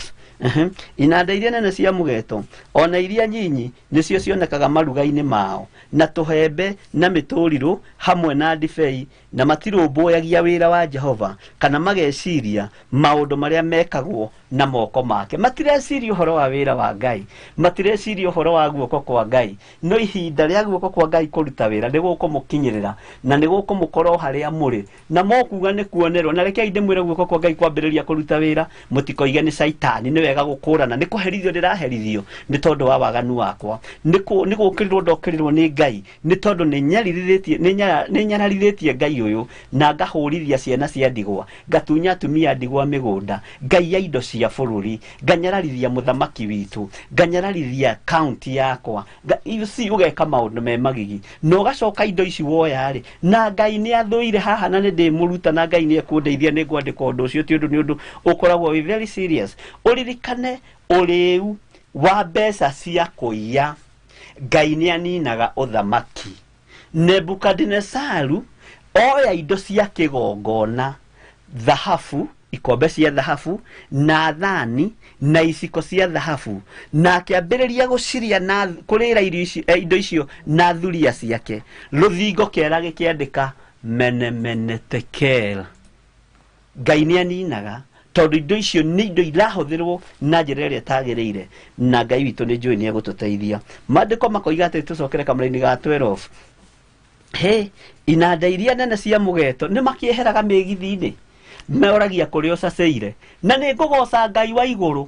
inanda iria nene cia mũgeto, ona iria nyinyi nĩcio cionekaga maruga-inĩ mao, na tũhembe na mĩtũrirũ hamwe na ndibei, na matirũmbũyagia wĩra wa Jehova kana mageciria maũndũ marĩa mekagwo na moko make. Matireciria ũhoro wa wĩra wa Ngai, matireciria ũhoro wa guoko kwa Ngai. No ihinda rĩa guoko kwa Ngai kũruta wĩra nĩ gũkũmũkinyĩrĩra na nĩ gũkũmũkora o harĩa mũrĩ, na mokuga nĩ kuonerwo. Na rekei ndĩmwĩre, guoko kwa Ngai kwambĩrĩria kũruta wĩra, mũtikoige nĩ caitani. Nĩ wega gũkũrana, nĩ kũherithio ndĩraherithio nĩ tondũ wa waganu wakwa, nĩ gũkĩrĩrwo ndokĩrĩrwo nĩ Ngai nĩ tondũ nĩ nyararithĩtie Ngai ũyũ, na ngahũrithia ciana cia ndigwa, ngatunya atumia a ndigwa mĩgũnda, ngaiya indo cia bũrũri, nganyararithia mũthamaki witũ, nganyararithia kaunti yakwa. You see, ũgeka maũndũ me magigi na ũgacoka indo ici woya rĩ, na Ngai nĩ athũire haha, na nĩ ndĩmũruta, na Ngai nĩ ekũndeithia, nĩ ngwandĩka ũndũ ũcio, ti ũndũ, nĩ ũndũ ũkoragwo wĩ very serious. Ũririkane ũrĩu wa mbeca cia kũiya, Ngai nĩ aninaga ũthamaki. Nebukadinesaru oya indo cia kĩgongona, thahabu, ikombe cia thahabu na thani na iciko cia thahabu, na akĩambĩrĩria gũciria na kũrĩra irio icio, indo icio na thuria ciake. Rũthingo kĩera gĩkĩandĩka mene mene tekel. Ngai nĩ aninaga, tondũ indo icio nĩ indo irahũthĩrwo na njĩra ĩrĩa ĩtagĩrĩire, na Ngai witũ nĩ njũĩ nĩ egũtũteithia. Maandĩko makoiga atĩ tũcokere kamũraini ga 12. He, inanda iria nene cia mũgeto nĩ makĩeheraga mĩgithi-inĩ, meoragia kũrĩa ũcaceire, na nĩ ngũgoca Ngai wa igũrũ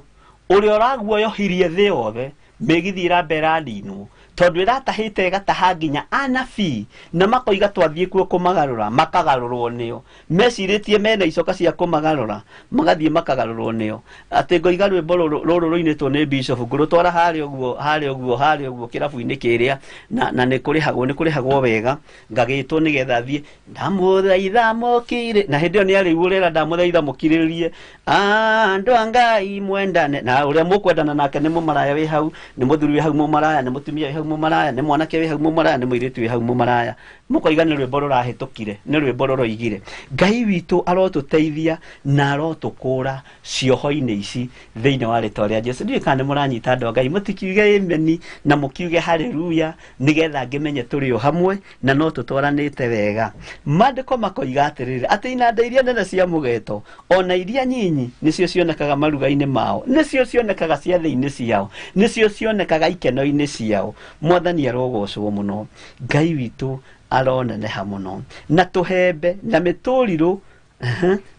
ũrĩa ũraguoyohirie thĩ yothe. Mĩgithi ĩramba ĩraninwo Tondũ ĩratahĩte ĩgataha nginya anabii na makoiga twathiĩ kuo kũmagarũra, makagarũrwo nĩo. Mecirĩtie mena icoka cia kũmagarũra, magathiĩ makagarũrwo nĩo. Atĩ ngoiga rwĩmbo rũrũ rũinĩtwo nĩ bishop, ngũrũtwara harĩa ũguo, harĩa ũguo, harĩa ũguo kĩrabu-inĩ kĩrĩa, na nĩ kũrĩhagwo wega, ngagĩtwo nĩgetha thiĩ, ndamũthaitha mũkirĩ, na hĩndĩ ĩyo nĩ arĩu ũrera ndamũthaitha mũkirĩrĩrie, andũ a Ngai mwendane, na ũrĩa mũkwendana nake nĩ mũmaraya wĩ hau, nĩ mũthuri wĩ hau mũmaraya, nĩ mũtumia wĩ hau mũmaraya, nĩ mwanake wĩ hau mũmaraya, nĩ mũirĩtu wĩ hau mũmaraya. Mũkoiga nĩ rwĩmbo rũrahĩtũkire, nĩ rwĩmbo rũroigire. Ngai witũ arotũteithia na arotũkũra cioho-inĩ ici thĩinĩ wa rĩtwa rĩa Jesũ. Ndiũĩ kana nĩ mũranyita andũ a Ngai, mũtikiuge ameni na mũkiuge haleluya, nĩgetha ngĩmenye tũrĩ o hamwe na no tũtwaranĩte wega. Maandĩko makoiga atĩrĩrĩ, atĩ inanda iria nene cia mũgeto ona iria nyinyi nĩcio cionekaga maruga-inĩ mao, nĩcio cionekaga ciathĩ-inĩ ciao, nĩcio cionekaga ikeno-inĩ ciao. Mwathani arogocwo mũno, Ngai witũ aroneneha mũno. Na tũhembe na mĩtũrirũ,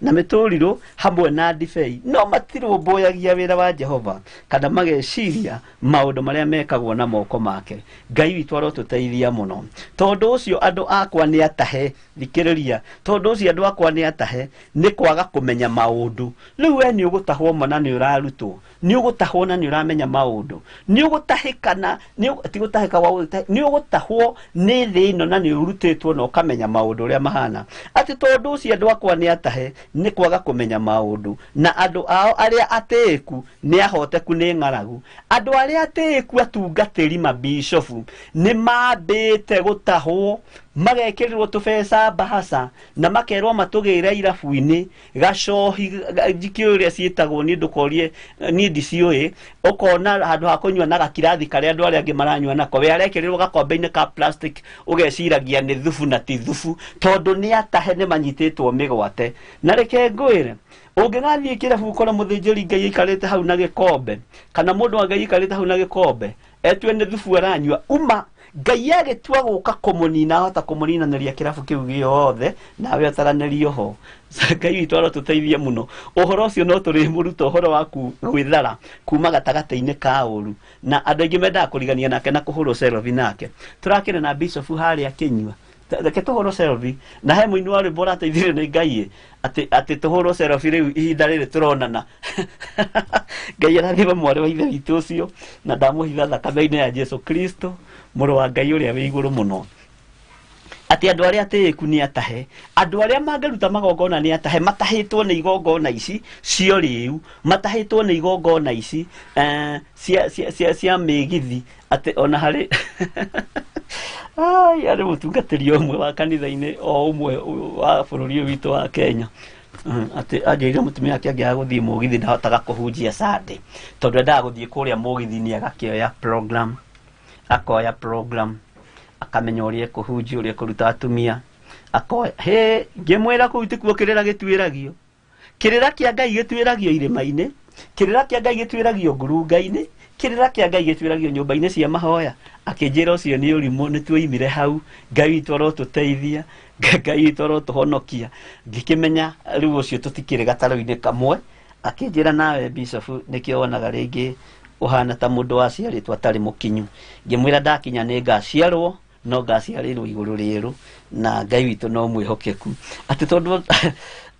na mĩtũrirũ hamwe na ndibei, no matirũmbũyagia wĩra wa Jehova kana mageciria maũndũ marĩa mekagwo na moko make. Ngai witũ arotũteithia mũno. Tondũ ũcio andũ akwa nĩ atahe, thikĩrĩria, tondũ ũcio andũ akwa nĩ atahe nĩ kwaga kũmenya maũndũ. Rĩu we nĩ ũgũtahwo ma na nĩ ũrarutwo, nĩ ũgũtahwo na nĩ ũramenya maũndũ, nĩ ũgũtahĩkana, ti gũtahĩka gwa gũtahĩka, nĩ ũgũtahwo nĩ thĩ ĩno na nĩ ũrutĩtwo na ũkamenya maũndũ ũrĩa mahana. Atĩ tondũ ũcio andũ akwa nĩ atahe nĩ kwaga kũmenya maũndũ, na andũ ao arĩa atĩĩku nĩ ahoteku nĩ ng'aragu. Andũ arĩa atĩĩku atungatĩri mabishofu nĩ mambĩte gũtahwo, magekĩrĩrwo tũbeca mbahaca na makerwo matũgĩre irabu-inĩ, gacohi, njikĩũĩ ũrĩa ciĩtagwo, niĩ ndũkorie, niĩ ndiciũĩ, ũkona handũ ha kũnyua na gakirathi karĩa andũ arĩa angĩ maranyua nako, we arekĩrĩrwo gakombe-inĩ ka plastic, ũgeciragia nĩ thubu na ti thubu, tondũ nĩ atahe nĩ manyitĩtwo mĩgwate. Na reke ngwĩre, ũngĩgathiĩ kĩrabu ũkore mũthĩnjĩri Ngai aikarĩte hau na gĩkombe, kana mũndũ wa Ngai aikarĩte hau na gĩkombe, etue nĩ thubu aranyua, uma Ngai agĩtua gũka kũmũnina, ahota kũmũninanĩria kĩrabu kĩu gĩothe, nawe ũtaranĩrio ho. Ngai witũ arotũteithie mũno. Ũhoro ũcio no tũrĩmũruta ũhoro wa gwĩthara kuma gatagatĩ-inĩ ka ũru, na andũ aingĩ mendaga kũrigania nake na kũhũrwo selfie nake. Tũrakĩrĩ na bishop harĩa akĩnyua, reke tũhũrwo selfie, na he mũini wa rwĩmbo ũrateithirio nĩ Ngai atĩ tũhũrwo selfie rĩu ihinda rĩrĩ tũronana. Ngai arathime mwarĩ wa ithe witũ ũcio, na ndamũhitha thakame-inĩ ya Jesu Kristo, mũrũ wa Ngai ũrĩa wĩ igũrũ mũno. Atĩ andũ arĩa atĩĩku nĩ atahe, andũ arĩa mangĩruta magongona nĩ atahe, matahĩtwo nĩ igongona ici cia ũrĩĩu, matahĩtwo nĩ igongona ici cia mĩgithi, atĩ ona harĩ ai, arĩ mũtungatĩri ũmwe wa kanitha-inĩ o ũmwe wa bũrũri ũyũ witũ wa Kenya. Atĩ anjĩrire mũtumia wake angĩaga gũthiĩ mũgithi ndahotaga kũhunjia Sunday, tondũ endaga gũthiĩ kũrĩa mũgithi-inĩ agakĩoya program, akoya program, akamenya ũrĩa ekũhunjia, ũrĩa ekũruta atumia, akoya. Hĩ, ngĩmwĩra kũu tikuo kĩrĩra gĩtuĩragio. Kĩrĩra kĩa Ngai gĩtuĩragio irĩma-inĩ, kĩrĩra kĩa Ngai gĩtuĩragio ngurunga-inĩ, kĩrĩra kĩa Ngai gĩtuĩragio nyũmba-inĩ cia mahoya. Akĩnjĩra ũcio nĩ ũrimũ, nĩ tuoimire hau, Ngai witũ arotũteithia, Ngai witũ arotũhonokia. Ngĩkĩmenya rĩu ũcio tũtikĩrĩ gatarũ-inĩ kamwe. Akĩnjĩra nawe bishop nĩkĩo wonaga rĩngĩ ũhana ta mũndũ waciarĩtwo atarĩ mũkinyu. Ngĩmwĩra ndakinya nĩ ngaciarwo, no ngaciarĩrwo igũrũ rĩerũ, na Ngai witũ no mwĩhokeku. Atĩ tondũ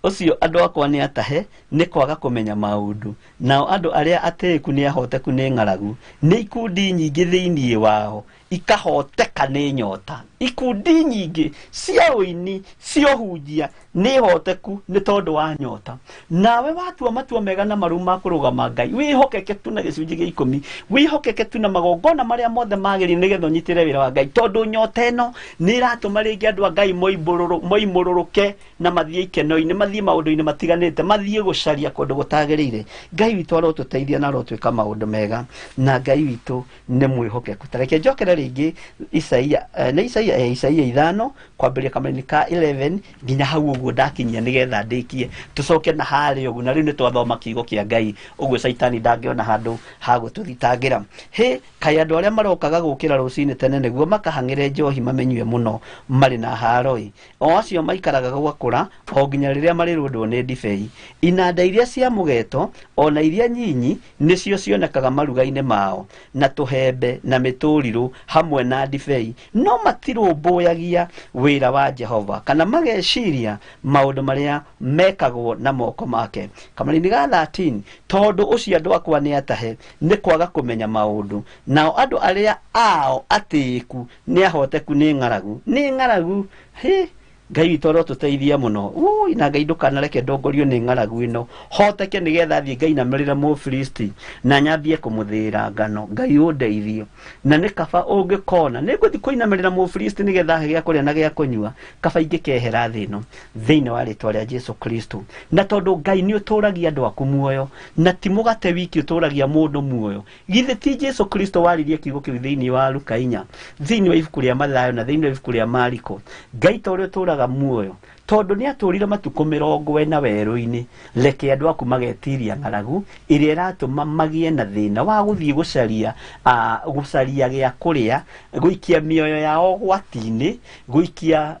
ũcio andũ akwa nĩ atahe nĩ kwaga kũmenya maũndũ, nao andũ arĩa atĩĩku nĩ ahoteku nĩ ng'aragu, nĩ ikundi nyingĩ thĩinĩ wao ikahoteka nĩ nyota. Ikundi nyingĩ cia ũini, cia ũhunjia nĩ hoteku nĩ tondũ wa nyota. Nawe watua matua mega na marũmu ma kũrũgama Ngai, wĩhokeke tu na gĩcunjĩ gĩa ikũmi, wĩhokeke tu na magongona marĩa mothe magĩrĩire nĩgetha ũnyitĩre wĩra wa Ngai, tondũ nyota ĩno nĩ ĩratũma rĩngĩ andũ a Ngai moimũrũrũke na mathiĩ ikeno-inĩ, mathiĩ maũndũ-inĩ matiganĩte, mathiĩ gũcaria kũndũ gũtagĩrĩire. Ngai witũ arotũteithia na arotwĩka maũndũ mega, na Ngai witũ nĩ mwĩhokeku. Ta reke njokere rĩngĩ Isaia, nĩ Isaia, Isaia 5 kwambĩrĩria kamũraini ka 11 nginya hau ũguo ndakinyia nĩgetha ndĩkie, tũcoke na harĩa ũguo. Na rĩu nĩ twathoma kiugo kĩa Ngai ũguo Caitani ndangĩona handũ ha gũtũthitangĩra. Hĩ, kaĩ andũ arĩa marokaga gũkĩra rũcinĩ tene nĩguo makahang'ĩre njohi mamĩnyue mũno marĩ na haro-ĩ, o acio maikaraga gwakũra o nginya rĩrĩa marĩrũndwo nĩ ndibei. Inanda iria cia mũgeto ona iria nyinyi nĩcio cionekaga maruga-inĩ mao, na tũhembe na mĩtũrirũ hamwe na ndibei, no matirũmbũyagia wĩra wa Jehova kana mageciria maũndũ marĩa mekagwo na moko make. Kamũraini ga 13, tondũ ũcio andũ akwa nĩ atahe nĩ kwaga kũmenya maũndũ, nao andũ arĩa ao atĩĩku nĩ ahoteku nĩ ng'aragu, nĩ ng'aragu. Hĩ, Ngai witũ arotũteithia mũno. Ui, na Ngai ndũkanareke ndongorio nĩ ng'aragu ĩno, hoteke nĩgetha thiĩ ngainamĩrĩre Mũfilisti na nyambie kũmũthĩĩra ngano. Ngai ũndeithie. Na nĩ kaba ũngĩkona nĩ ngũthiĩ kũinamĩrĩra Mũfilisti nĩgetha he gĩa kũrĩa na gĩa kũnyua, kaba ingĩkehera thĩ ĩno thĩinĩ wa rĩtwa rĩa Jesu Kristo. Na tondũ Ngai nĩ ũtũragia andũ aku muoyo, na ti mũgate wiki ũtũragia mũndũ muoyo. Githĩ ti Jesu Kristo waririe kiugo kĩu thĩinĩ wa Luka 4, thĩinĩ wa ibuku rĩa Mathayo na thĩinĩ wa ibuku rĩa Mariko? Ngai ta ũrĩa ũtũraga muoyo, tondũ nĩ atũrire matukũ 40 werũ-inĩ, reke andũ aku magetiria ng'aragu ĩrĩa ĩratũma magĩe na thĩna wa gũthiĩ gũcaria gĩa kũrĩa, gũikia mĩoyo yao ũgwati-inĩ, gũikia,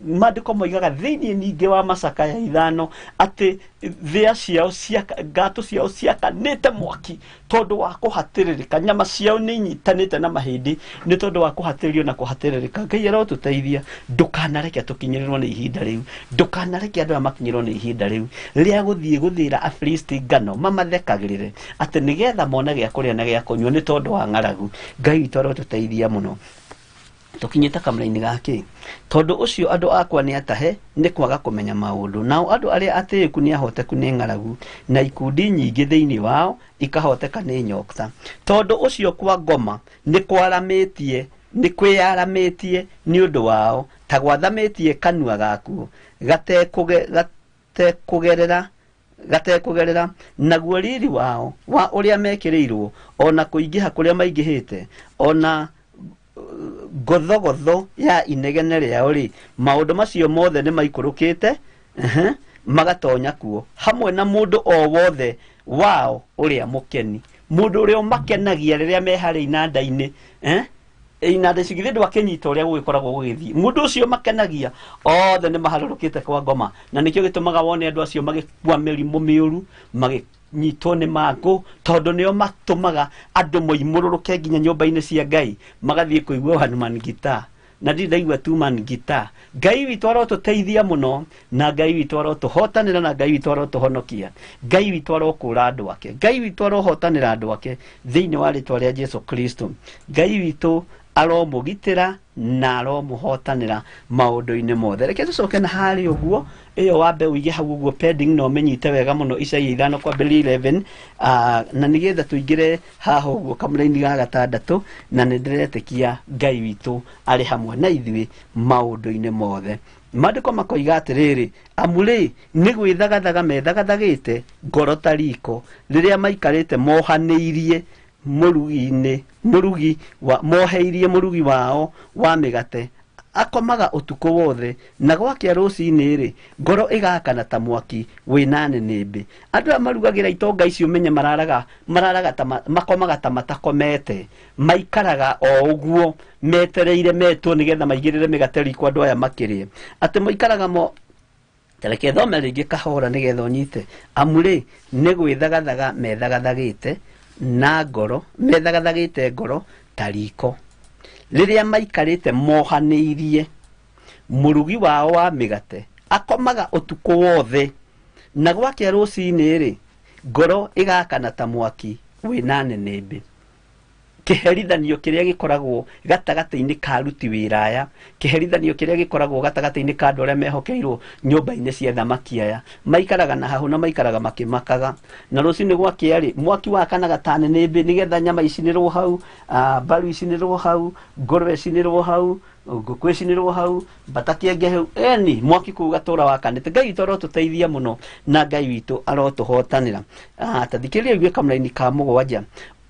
maandĩko moigaga thĩinĩ ningĩ wa Macakaya 5 atĩ thĩa ciao cia ngatũ ciao ciakanĩte mwaki tondũ wa kũhatĩrĩrĩka, nyama ciao nĩ inyitanĩte na mahĩndĩ nĩ tondũ wa kũhatĩrĩrio na kũhatĩrĩrĩka. Ngai arotũteithia, ndũkanareke tũkinyĩrĩrwo nĩ ihinda rĩu, ndũkanareke andũ aya makinyĩrwo nĩ ihinda rĩu rĩa gũthiĩ gũthĩra Afilisti ngano mamathekagĩrĩre atĩ nĩgetha mone gĩa kũrĩa na gĩa kũnyua nĩ tondũ wa ng'aragu. Ngai witũ arotũteithia mũno. Tũkinyĩte kamũra-inĩ gake, tondũ ũcio andũ akwa nĩ atahe nĩ kwaga kũmenya maũndũ, nao andũ arĩa atĩĩku nĩ ahoteku nĩ ng'aragu, na ikundi nyingĩ thĩinĩ wao ikahoteka nĩ nyota. Tondũ ũcio kwa ngoma nĩ kwaramĩtie, nĩ kwĩyaramĩtie nĩ ũndũ wao, ta gwathamĩtie kanua gakuo gatekũgerera, naguo riri wao wa ũrĩa mekĩrĩirwo, ona kũingĩha kũrĩa maingĩhĩte, ona gothogotho ya inegene rĩao rĩ, maũndũ macio mothe nĩ maikũrũkĩte, magatonya kuo hamwe na mũndũ o wothe wao ũrĩa mũkeni, mũndũ ũrĩa ũmakenagia rĩrĩa me harĩa inanda-inĩ, inanda ici githĩ ndwakĩnyita ũrĩa gũgĩkoragwo gũgĩthiĩ, mũndũ ũcio makenagia othe nĩ maharũrũkĩte kwa ngoma. Na nĩkĩo gĩtũmaga wone andũ acio magĩkua mĩrimũ mĩũru, magĩnyitwo nĩ mangũ, tondũ nĩo matũmaga andũ moimũrũrũke nginya nyũmba-inĩ cia Ngai, magathiĩ kũigua one man guitar, na ndirĩ ndaigua two man guitar. Ngai witũ arotũteithia mũno, na Ngai witũ arotũhotanĩra, na Ngai witũ arotũhonokia, Ngai witũ arokũra andũ ake, Ngai witũ arohotanĩra andũ ake thĩinĩ wa rĩtwa rĩa Jesu Kristo. Ngai witũ aromũgitĩra na aromũhotanĩra maũndũ-inĩ mothe. Reke tũcoke na harĩa ũguo, ĩyo wambe ũige hau ũguo pending na ũmĩnyite wega mũno, Isaia 5 kwambĩrĩria 11, na nĩgetha tũingĩre haha ũguo kamũra-inĩ ga 6, na nĩ ndĩretĩkia Ngai witũ arĩ hamwe na ithuĩ maũndũ-inĩ mothe. Maandĩko makoiga atĩrĩrĩ, amu rĩ nĩ gwĩthagathaga methagathagĩte ngoro ta riko, rĩrĩa maikarĩte mohanĩirie mũrugi-inĩ, mũrugi wa, moheirie mũrugi wao wa mĩgate, akomaga ũtukũ wothe, na gwakĩa rũcinĩ rĩ, ngoro ĩgakana ta mwaki wĩna nĩnĩmbĩ. Andũ aya marugagĩra itonga icio menye mararaga, mararaga ta makomaga ta matakomete, maikaraga o ũguo metereire metwo nĩgetha maigĩrĩre mĩgate riko andũ aya makĩrĩe. Atĩ maikaraga mo, reke thome rĩngĩ kahora nĩgetha ũnyite. Amu rĩ nĩ gwĩthagathaga methagathagĩte na ngoro, methagathagĩte ngoro ta riko, rĩrĩa maikarĩte mohanĩirie mũrugi wao wa mĩgate, akomaga ũtukũ wothe, na gwakĩa rũcinĩ rĩ, ngoro ĩgakana ta mwaki wĩna nĩnĩmbĩ. Kĩherithanio kĩrĩa gĩkoragwo gatagatĩ-inĩ ka aruti wĩra aya, kĩherithanio kĩrĩa gĩkoragwo gatagatĩ-inĩ ka andũ arĩa mehokeirwo nyũmba-inĩ cia thamaki aya, maikaraga na hahũ na maikaraga makĩmakaga. Na rũcinĩ gwakĩa rĩ, mwaki wakanaga ta nĩnĩmbĩ nĩgetha nyama icinĩrwo hau, mbaru icinĩrwo hau, ngũrwe icinĩrwo hau, ngũkũ icinĩrwo hau, mbata kĩenge hau, eni mwaki kũu gatũra wakanĩte. Ngai witũ arotũteithia mũno na Ngai witũ arotũhotanĩra. Ta thikĩrĩria ũigue kamũraini ka 7.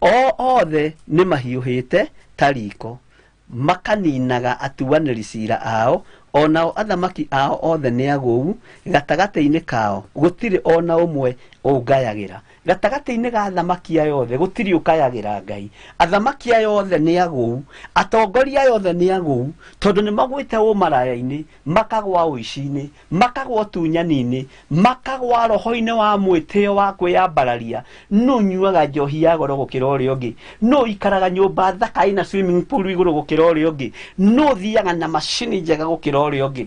O othe nĩ mahiũhĩte ta riko, makaninaga atuanĩri cira ao Onao athamaki ao othe nĩ agũu, gatagatĩ-inĩ kao gũtirĩ ona ũmwe ũngayagĩra. Gatagatĩ-inĩ ga athamaki aya othe gũtirĩ ũkayagĩra Ngai. Athamaki aya othe nĩ agũu, atongoria aya othe nĩ agũu, tondũ nĩ magwĩte ũmaraya-inĩ, makagwa ũici-inĩ, makagwa ũtunyani-inĩ, makagwa roho-inĩ wa mwĩtĩo wa kwĩyambararia. Nũ ũnyuaga njohi ya goro gũkĩra ũrĩa ũngĩ? Nũ ũikaraga nyũmba thaka ĩna swimming pool igũrũ gũkĩra ũrĩa ũngĩ? Nũ ũthiaga na macini njega gũkĩra ũrĩa ũngĩ?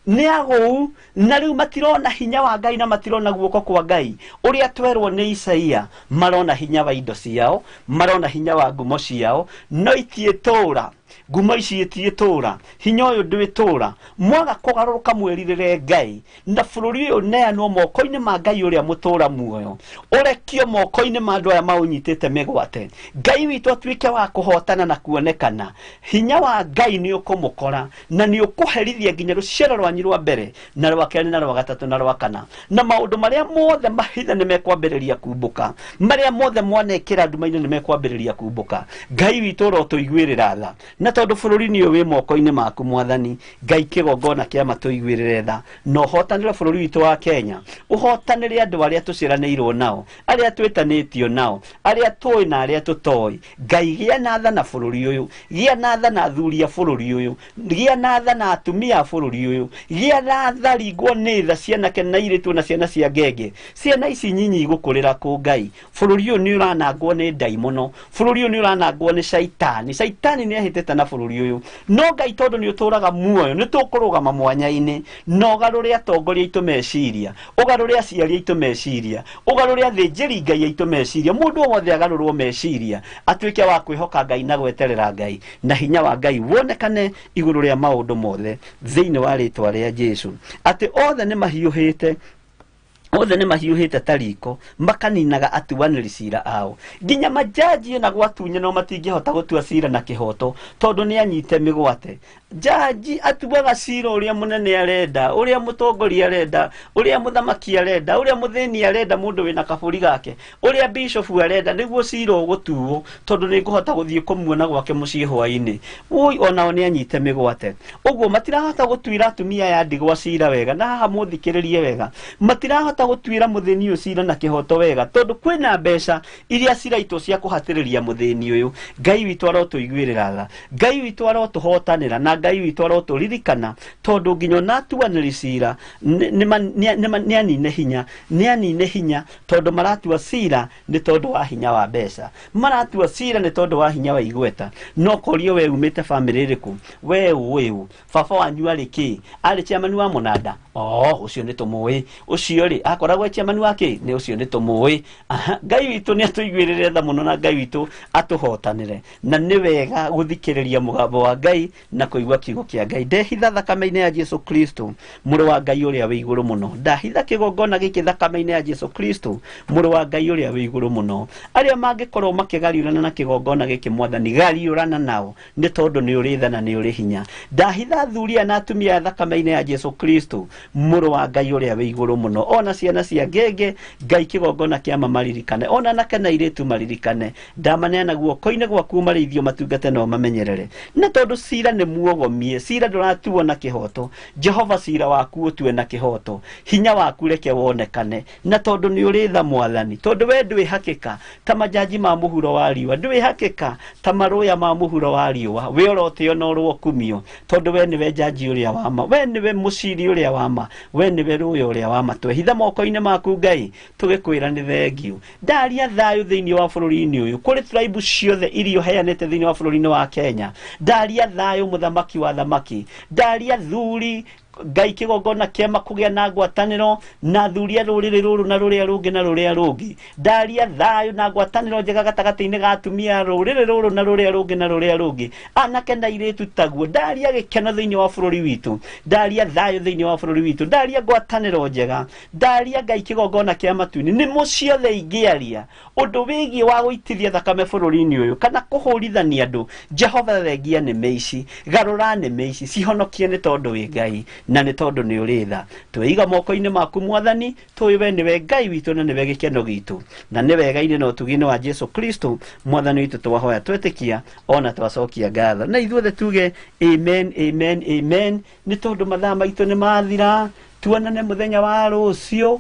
Nĩ agũu, na rĩu matirona hinya wa Ngai na matirona guoko kwa Ngai ũrĩa twerwo nĩ Isaia. Marona hinya wa indo ciao, marona hinya wa ngumo ciao, no itiĩtũra. Ngumo ici itiĩtũra, hinya ũyũ ndwĩtũra. Mwaga kũgarũrũka mwĩrirĩre Ngai, na bũrũri ũyũ ũneanwo moko-inĩ ma Ngai ũrĩa mũtũra muoyo, ũrekio moko-inĩ ma andũ aya maũnyitĩte mĩgwate. Ngai witũ atuĩke wa kũhotana na kuonekana. Hinya wa Ngai nĩ ũkũmũkora na nĩ ũkũherithia nginya rũciaro rwanyu rwa mbere na rwa kerĩ na rwa gatatũ na rwa kana, na maũndũ marĩa mothe mahithe nĩ mekwambĩrĩria kumbũka, marĩa mothe mwanekĩra nduma-inĩ nĩ mekwambĩrĩria kumbũka. Ngai witũ ũrotũiguĩrĩra tha, na tondũ bũrũri nĩ ũyũ wĩ moko-inĩ maku Mwathani Ngai, kĩgongona kĩa matũiguĩrĩre tha, na ũhotanĩre bũrũri witũ wa Kenya, ũhotanĩre andũ arĩa tũciaranĩirwo nao, arĩa twĩtanĩtio nao, arĩa tũĩ na arĩa tũtoĩ. Ngai gĩa na tha na bũrũri ũyũ, gĩa na tha na athuri a bũrũri ũyũ, gĩa na tha na atumia a bũrũri ũyũ, gĩa na tha ringwo nĩ tha cianake na airĩtu na ciana cia ngenge. Ciana ici nyinyi igũkũrĩra kũ Ngai? Bũrũri ũyũ nĩ ũranangwo nĩ ndaimono, bũrũri ũyũ nĩ ũranangwo nĩ caitani. Caitani nĩ ahĩtĩte na bũrũri ũyũ, no Ngai tondũ nĩ ũtũraga muoyo, nĩ tũkũrũgama mwanya-inĩ na ũgarũre atongoria aitũ meciria, ũgarũre aciari aitũ meciria, ũgarũre athĩnjĩri Ngai aitũ meciria. Mũndũ o wothe agarũrwo meciria, atuĩke wa kwĩhoka Ngai na gweterera Ngai, na hinya wa Ngai wonekane igũrũ rĩa maũndũ mothe thĩinĩ wa rĩtwa rĩa Jesũ. Atĩ othe nĩ mahiũhĩte, othe nĩ mahiũhĩte ta riko, makaninaga atuanĩri cira ao. Nginya majaji na gwatunyanwo matingĩhota gũtua cira na kĩhoto, tondũ nĩ anyite mĩgwate. Jaji atuaga cira ũrĩa mũnene arenda, ũrĩa mũtongoria arenda, ũrĩa mũthamaki arenda, ũrĩa mũthĩni arenda, mũndũ wĩna kabũri gake, ũrĩa bishofu arenda, nĩguo cira ũgũtuo, tondũ nĩ ngũhota gũthiĩ kũmuona gwake mũciĩ hwaĩ-inĩ. Woi, onao nĩ anyite mĩgwate. Ũguo matirahota gũtuĩra atumia aya ndigwa cira wega, na haha mũthikĩrĩrie wega, matirahota gũtuĩra mũthĩni ũyũ cira na kĩhoto wega, tondũ kwĩna mbeca iria ciraitwo cia kũhatĩrĩria mũthĩni ũyũ. Ngai witũ arotũiguĩrĩra tha, Ngai witũ arotũhotanĩra, na Ngai witũ arotũririkana, tondũ nginya ona atuanĩri cira nĩ anine hinya, nĩ anine hinya, tondũ maratua cira nĩ tondũ wa hinya wa mbeca, maratua cira nĩ tondũ wa hinya wa igweta. No korio we umĩte bamĩrĩ ĩrĩkũ, we ũĩ ũ, baba wanyu arĩ kĩ, arĩ chairman wa mũnanda? Oh, ũcio nĩ tũmũĩ. Ũcio rĩ, akoragwo e chairman wa kĩ? Nĩ ũcio nĩ tũmũĩ. Aha, Ngai witũ nĩ atũiguĩrĩre tha mũno, na Ngai witũ atũhotanĩre. Na nĩ wega gũthikĩrĩria mũgambo wa Ngai na kũigua kiugo kĩa Ngai. Ndehitha thakame-inĩ ya Jesu Kristo, mũrũ wa Ngai ũrĩa wĩ igũrũ mũno. Ndahitha kĩgongona gĩkĩ thakame-inĩ ya Jesu Kristo, mũrũ wa Ngai ũrĩa wĩ igũrũ mũno. Arĩa mangĩkorwo makĩgariũrana na kĩgongona gĩkĩ, Mwathani, gariũrana nao, nĩ tondũ nĩ ũrĩ tha na nĩ ũrĩ hinya. Ndahitha athuri aya na atumia aya thakame-inĩ ya Jesu Kristo, mũrũ wa Ngai ũrĩa wĩ igũrũ mũno. Ona ciana cia ngenge, Ngai kĩgongona kĩa mamaririkane, ona anake na airĩtu maririkane. Ndamaneana guoko-inĩ gwaku marĩithio matungate na ũmamenyerere. Na tondũ cira nĩ muogomie, cira ndũratuo na kĩhoto, Jehova cira waku ũtue na kĩhoto, hinya waku reke wonekane. Na tondũ nĩ ũrĩ tha Mwathani, tondũ we ndwĩhakĩka ta majaji ma mũhuro wa riũa, ndwĩhakĩka ta marũya ma mũhuro wa riũa, we ũrotĩo na ũrokumio, tondũ we nĩwe jaji ũrĩa wa ma, we nĩwe mũciri ũrĩa wa ma, we nĩwe rũya ũrĩa wa ma. Twehitha moko-inĩ maku Ngai, tũgĩkwĩra nĩ thengiũ. Ndaria thayũ thĩinĩ wa bũrũri-inĩ ũyũ, kũrĩ tribe ciothe iria ũheanĩte thĩinĩ wa bũrũri-inĩ wa Kenya. Ndaria thayũ mũthamaki wa thamaki, ndaria thuri Ngai kĩgongona kĩama kũgĩa na ngwatanĩro na athuri a rũrĩrĩ rũrũ na rũrĩa rũngĩ na rũrĩa rũngĩ. Ndaria thayũ na ngwatanĩro njega gatagatĩ-inĩ ga atumia a rũrĩrĩ rũrũ na rũrĩa rũngĩ na rũrĩa rũngĩ, anake na airĩtu taguo. Ndaria gĩkeno thĩinĩ wa bũrũri witũ, ndaria thayũ thĩinĩ wa bũrũri witũ, ndaria ngwatanĩro njega, ndaria Ngai kĩgongona kĩa matu-inĩ. Nĩ mũciothe ingĩaria ũndũ wĩgiĩ wa gũitithia thakame bũrũri-inĩ ũyũ kana kũhũrithania andũ, Jehova thengia nĩmĩ ici, garũra nĩmĩ ici, cihonokie nĩ tondũ wĩ Ngai. na nĩ tondũ nĩ ũrĩ tha. Twĩiga moko-inĩ maku Mwathani, tũĩ we nĩwe Ngai witũ na nĩwe gĩkeno gitũ, na nĩ wega-inĩ na ũtugi-inĩ wa Jesu Kristo Mwathani witũ twahoya twetĩkia ona twacokia ngatho, na ithuothe tuge amen, amen, amen, nĩ tondũ mathaa maitũ nĩ mathira. Tuonane mũthenya wa rũciũ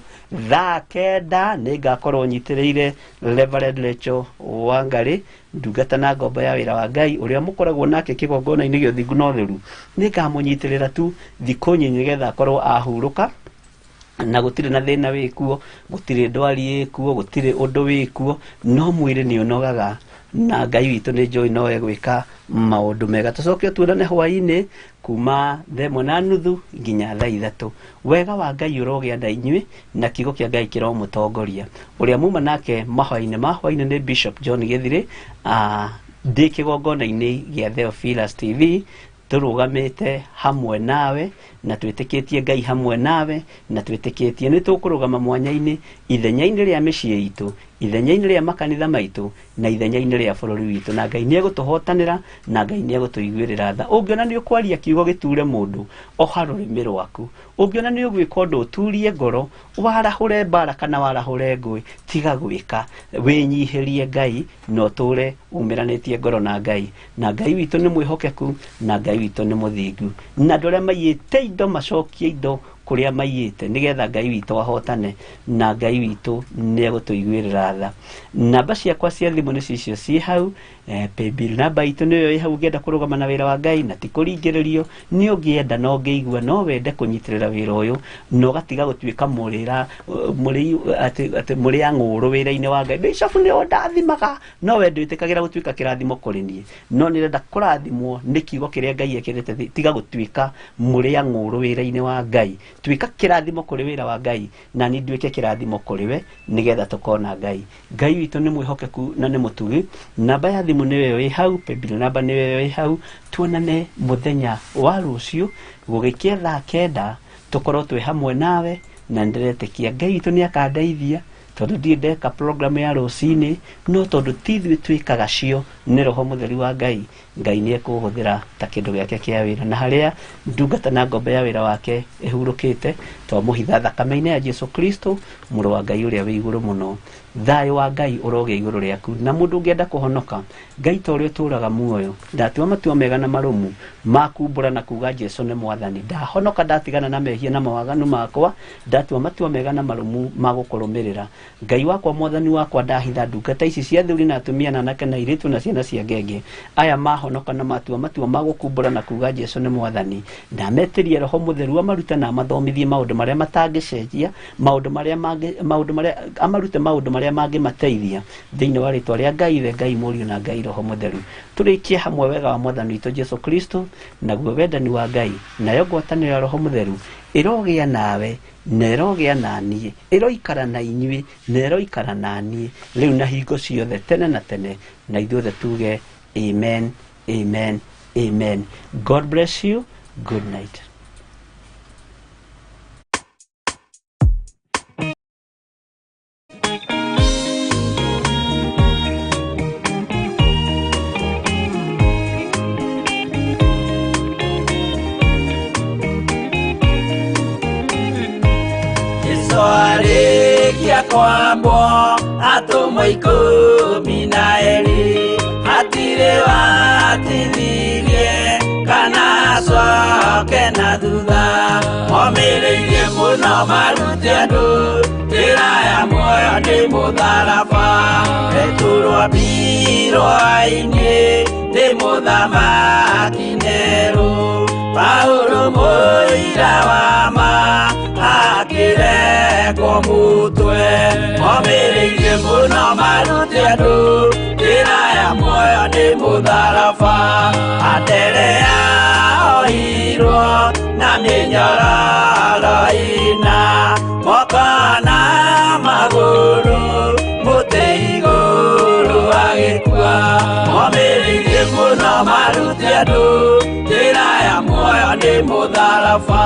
thaa 9 nĩ ngakorwo nyitĩrĩire Reverend Rachel Wangari, ndungata na ngombo ya wĩra wa Ngai ũrĩa mũkoragwo nake kĩgongona-inĩ gĩa ũthingu na ũtheru. Nĩ ngamũnyitĩrĩra tu thikũ nyinyi nĩgetha akorwo ahurũka, na gũtirĩ na thĩna wĩkuo, gũtirĩ ndwari ĩkuo, gũtirĩ ũndũ wĩkuo, no mwĩrĩ nĩ ũnogaga, na Ngai witũ nĩ njũĩ no egwĩka maũndũ mega. Tũcoke tuonane hwaĩ-inĩ kuma 1:30 nginya 3:00. Wega wa Ngai ũrogĩa na inyuĩ, na kiugo kĩa Ngai kĩromũtongoria. Ũrĩa muma nake mahwaĩ-inĩ ma hwaĩ-inĩ nĩ Bishop John Gĩthirĩ, ndĩ kĩgongona-inĩ gĩa Theophilus TV, tũrũgamĩte hamwe nawe na twĩtĩkĩtie Ngai hamwe nawe, na twĩtĩkĩtie nĩ tũkũrũgama mwanya-inĩ, ithenya-inĩ rĩa mĩciĩ itũ, ithenya-inĩ rĩa makanitha maitũ, na ithenya-inĩ rĩa bũrũri witũ, na Ngai nĩ egũtũhotanĩra, na Ngai nĩ egũtũiguĩrĩra tha. Ũngĩona nĩ ũkwaria kiugo gĩture mũndũ, oha rũrĩmĩ rwaku. Ũngĩona nĩ ũgwĩka ũndũ ũturie ngoro, warahũre mbara kana warahũre ngũĩ, tiga gwĩka, wĩnyihĩrie Ngai na ũtũre umĩranĩtie ngoro na Ngai. Na Ngai witũ nĩ mwĩhokeku, na Ngai witũ nĩ mũthingu, na andũ arĩa maiyĩte indo macokie indo kũrĩa maiyĩte, nĩgetha Ngai witũ ahotane, na Ngai witũ nĩ egũtũiguĩrĩra tha. Namba ciakwa cia thimũ nĩ cicio ciĩ hau, paybill namba itũ nĩyo ĩ hau ũngĩenda kũrũgama na wĩra wa Ngai na ti kũringĩrĩrio, nĩ ũngĩenda na ũngĩigua no wende kũnyitĩrĩra wĩra ũyũ, na ũgatiga gũtuĩka atĩ mũrĩa ng'ũrũ wĩra-inĩ wa Ngai. Bishop nĩ ũndathimaga, no we ndwĩtĩkagĩra gũtuĩka kĩrathimo kũrĩ niĩ, no nĩrenda kũrathimwo nĩ kiugo kĩrĩa Ngai ekĩrĩte thĩ. Tiga gũtuĩka mũrĩa ng'ũrũ wĩra-inĩ wa Ngai, tuĩka kĩrathimo kũrĩ wĩra wa Ngai, na niĩ nduĩke kĩrathimo kũrĩ we, nĩgetha tũkona Ngai. Ngai witũ nĩ mwĩhokeku na nĩ mũtugi. Namba ya thimũ nĩyo ĩ hau, paybill namba nĩyo ĩ hau. Tuonane mũthenya wa rũciũ gũgĩkĩa thaa 9, tũkorwo twĩ hamwe nawe, na nĩndĩretĩkia Ngai witũ nĩ akandeithia, tondũ ndirĩ ndeka program ya rũcinĩ, no tondũ ti ithuĩ twĩkaga cio, nĩ Roho Mũtheru wa Ngai. Ngai nĩ ekũhũthĩra ta kĩndũ gĩake kĩa wĩra, na harĩa ndungata na ngombo ya wĩra wake ĩhurũkĩte, twamũhitha thakame-inĩ ya Jesu Kristo, mũrũ wa Ngai ũrĩa wĩ igũrũ mũno. Thayũ wa Ngai ũrogĩa igũrũ rĩaku, na mũndũ ũngĩenda kũhonoka, Ngai ta ũrĩa ũtũũraga muoyo, ndatua matua mega na marũmu ma kumbũra na kuga Jesu nĩ Mwathani. Ndahonoka, ndatigana na mehia na mawaganu makwa, ndatua matua mega na marũmu ma gũkũrũmĩrĩra. Ngai wakwa, Mwathani wakwa, ndahitha ndungata ici cia athuri na atumia na anake na airĩtu na ciana cia ngenge, aya mahonoka na matua matua ma gũkumbũra na kuga Jesu nĩ Mwathani. Ndametĩrie Roho Mũtheru amarute na amathomithie maũndũ marĩa matangĩcenjia, maũndũ marĩa mangĩ, maũndũ marĩa amarute, maũndũ marĩa mangĩmateithia thĩinĩ wa rĩtwa rĩa Ngai Ithe, Ngai Mũriũ na Ngai Roho Mũtheru. Tũrĩkie hamwe wega wa Mwathani witũ Jesu Kristo, naguo wendani wa Ngai, nayo ngwatanĩro ya Roho Mũtheru ĩrogĩa nawe, na ĩrogĩa na niĩ, ĩroikara na inyuĩ, na ĩroikara na niĩ rĩu na hingo ciothe tene na tene, na ithuothe tuge amen, amen, amen. God bless you. Good night. Arĩkia kwambwo atũmwo 12 hatirĩ watithirie kana acoke na thutha, momĩrĩirie mũno marute andũ njĩra ya muoyo nĩ mũtharaba, Petero ambirwo ainĩ nĩ mũthamaki Nero, Paulo mũira wa ma akĩrekwo mũtwe, momĩrĩirie mũno marute andũ njĩra ya muoyo nĩ mũtharaba, Anderea ohirwo na mĩnyororo ĩna, moko na magũrũ mũtĩ igũrũ agĩkua, momĩrĩirie mũno marute andũ njĩra ya muoyo nĩ mũtharaba.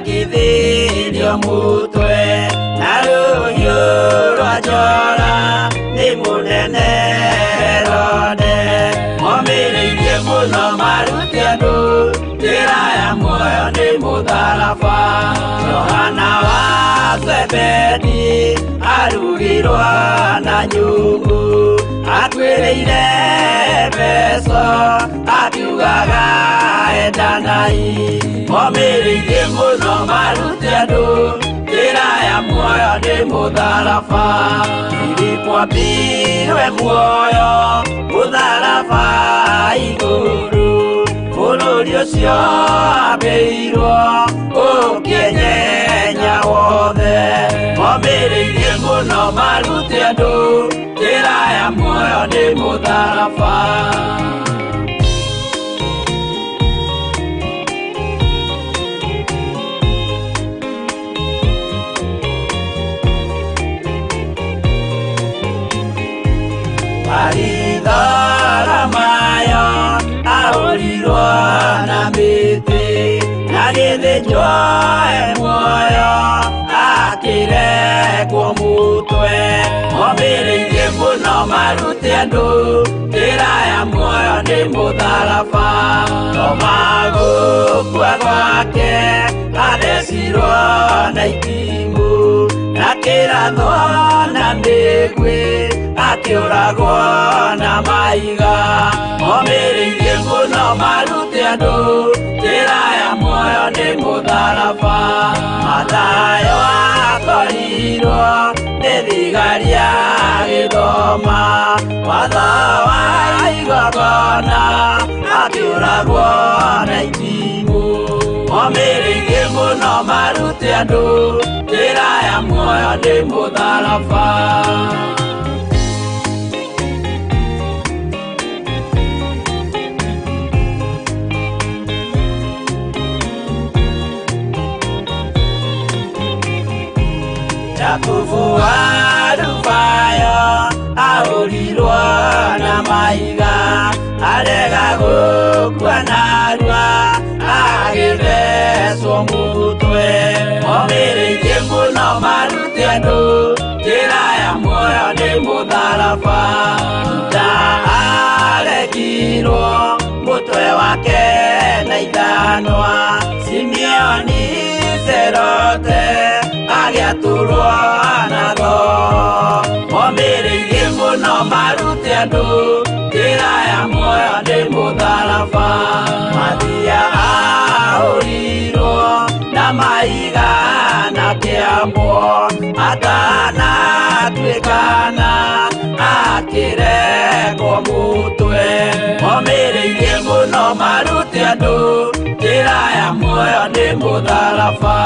Arekithirio mutwe na rũhiũ rwa njora nĩ mũnene Herode. Momĩrĩirie mũno marute andũ njĩra ya muoyo nĩ mũtharaba. Johana wa Zebedi arugirwo na nyungu, atuĩrĩire mbeca akiugaga endanai. Momĩrĩirie mũno marute andũ njĩra ya muoyo nĩ mũtharaba. Filipo ambirwe muoyo mũtharaba igũrũ, bũrũri ũcio ambĩirwo ũkĩenyenya wothe. Momĩrĩirie mũno marute andũ njĩra ya muoyo nĩ mũtharaba. Maritharamayo ahũrirwo na mĩtĩ, agĩthĩnjwo e muoyo akĩrekwo mũtwe. Momĩrĩirie mũno marute andũ njĩra ya muoyo nĩ mũtharaba. Toma gũkua gwake athecirwo na itimũ, na kĩrathwo na mĩguĩ akĩũragwo na mahiga. Momĩrĩirie mũno marute andũ njĩra ya muoyo nĩ mũtharaba. Mathayo akorirwo nĩ thigari agĩthoma watho wa igongona, akĩũragwo na itimũ. Momĩrĩirie mũno marute andũ njĩra ya muoyo nĩ mũtharaba. Jakubu wa Alufayo ahũrirwo na mahiga, arega gũkua narua agĩthecwo mũtwe. Momĩrĩirie mũno marute andũ njĩra ya muoyo nĩ mũtharaba. Juda arekirwo mũtwe wake na ithanwa, Simeoni Serote agĩatũrwo na thoo. Momĩrĩirie mũno marute andũ njĩra ya muoyo nĩ mũtharaba. Mathia ahũrirwo na mahiga na kĩambwo, atanatuĩkana akĩrekwo mũtwe. Momĩrĩirie mũno marute andũ njĩra ya muoyo nĩ mũtharaba.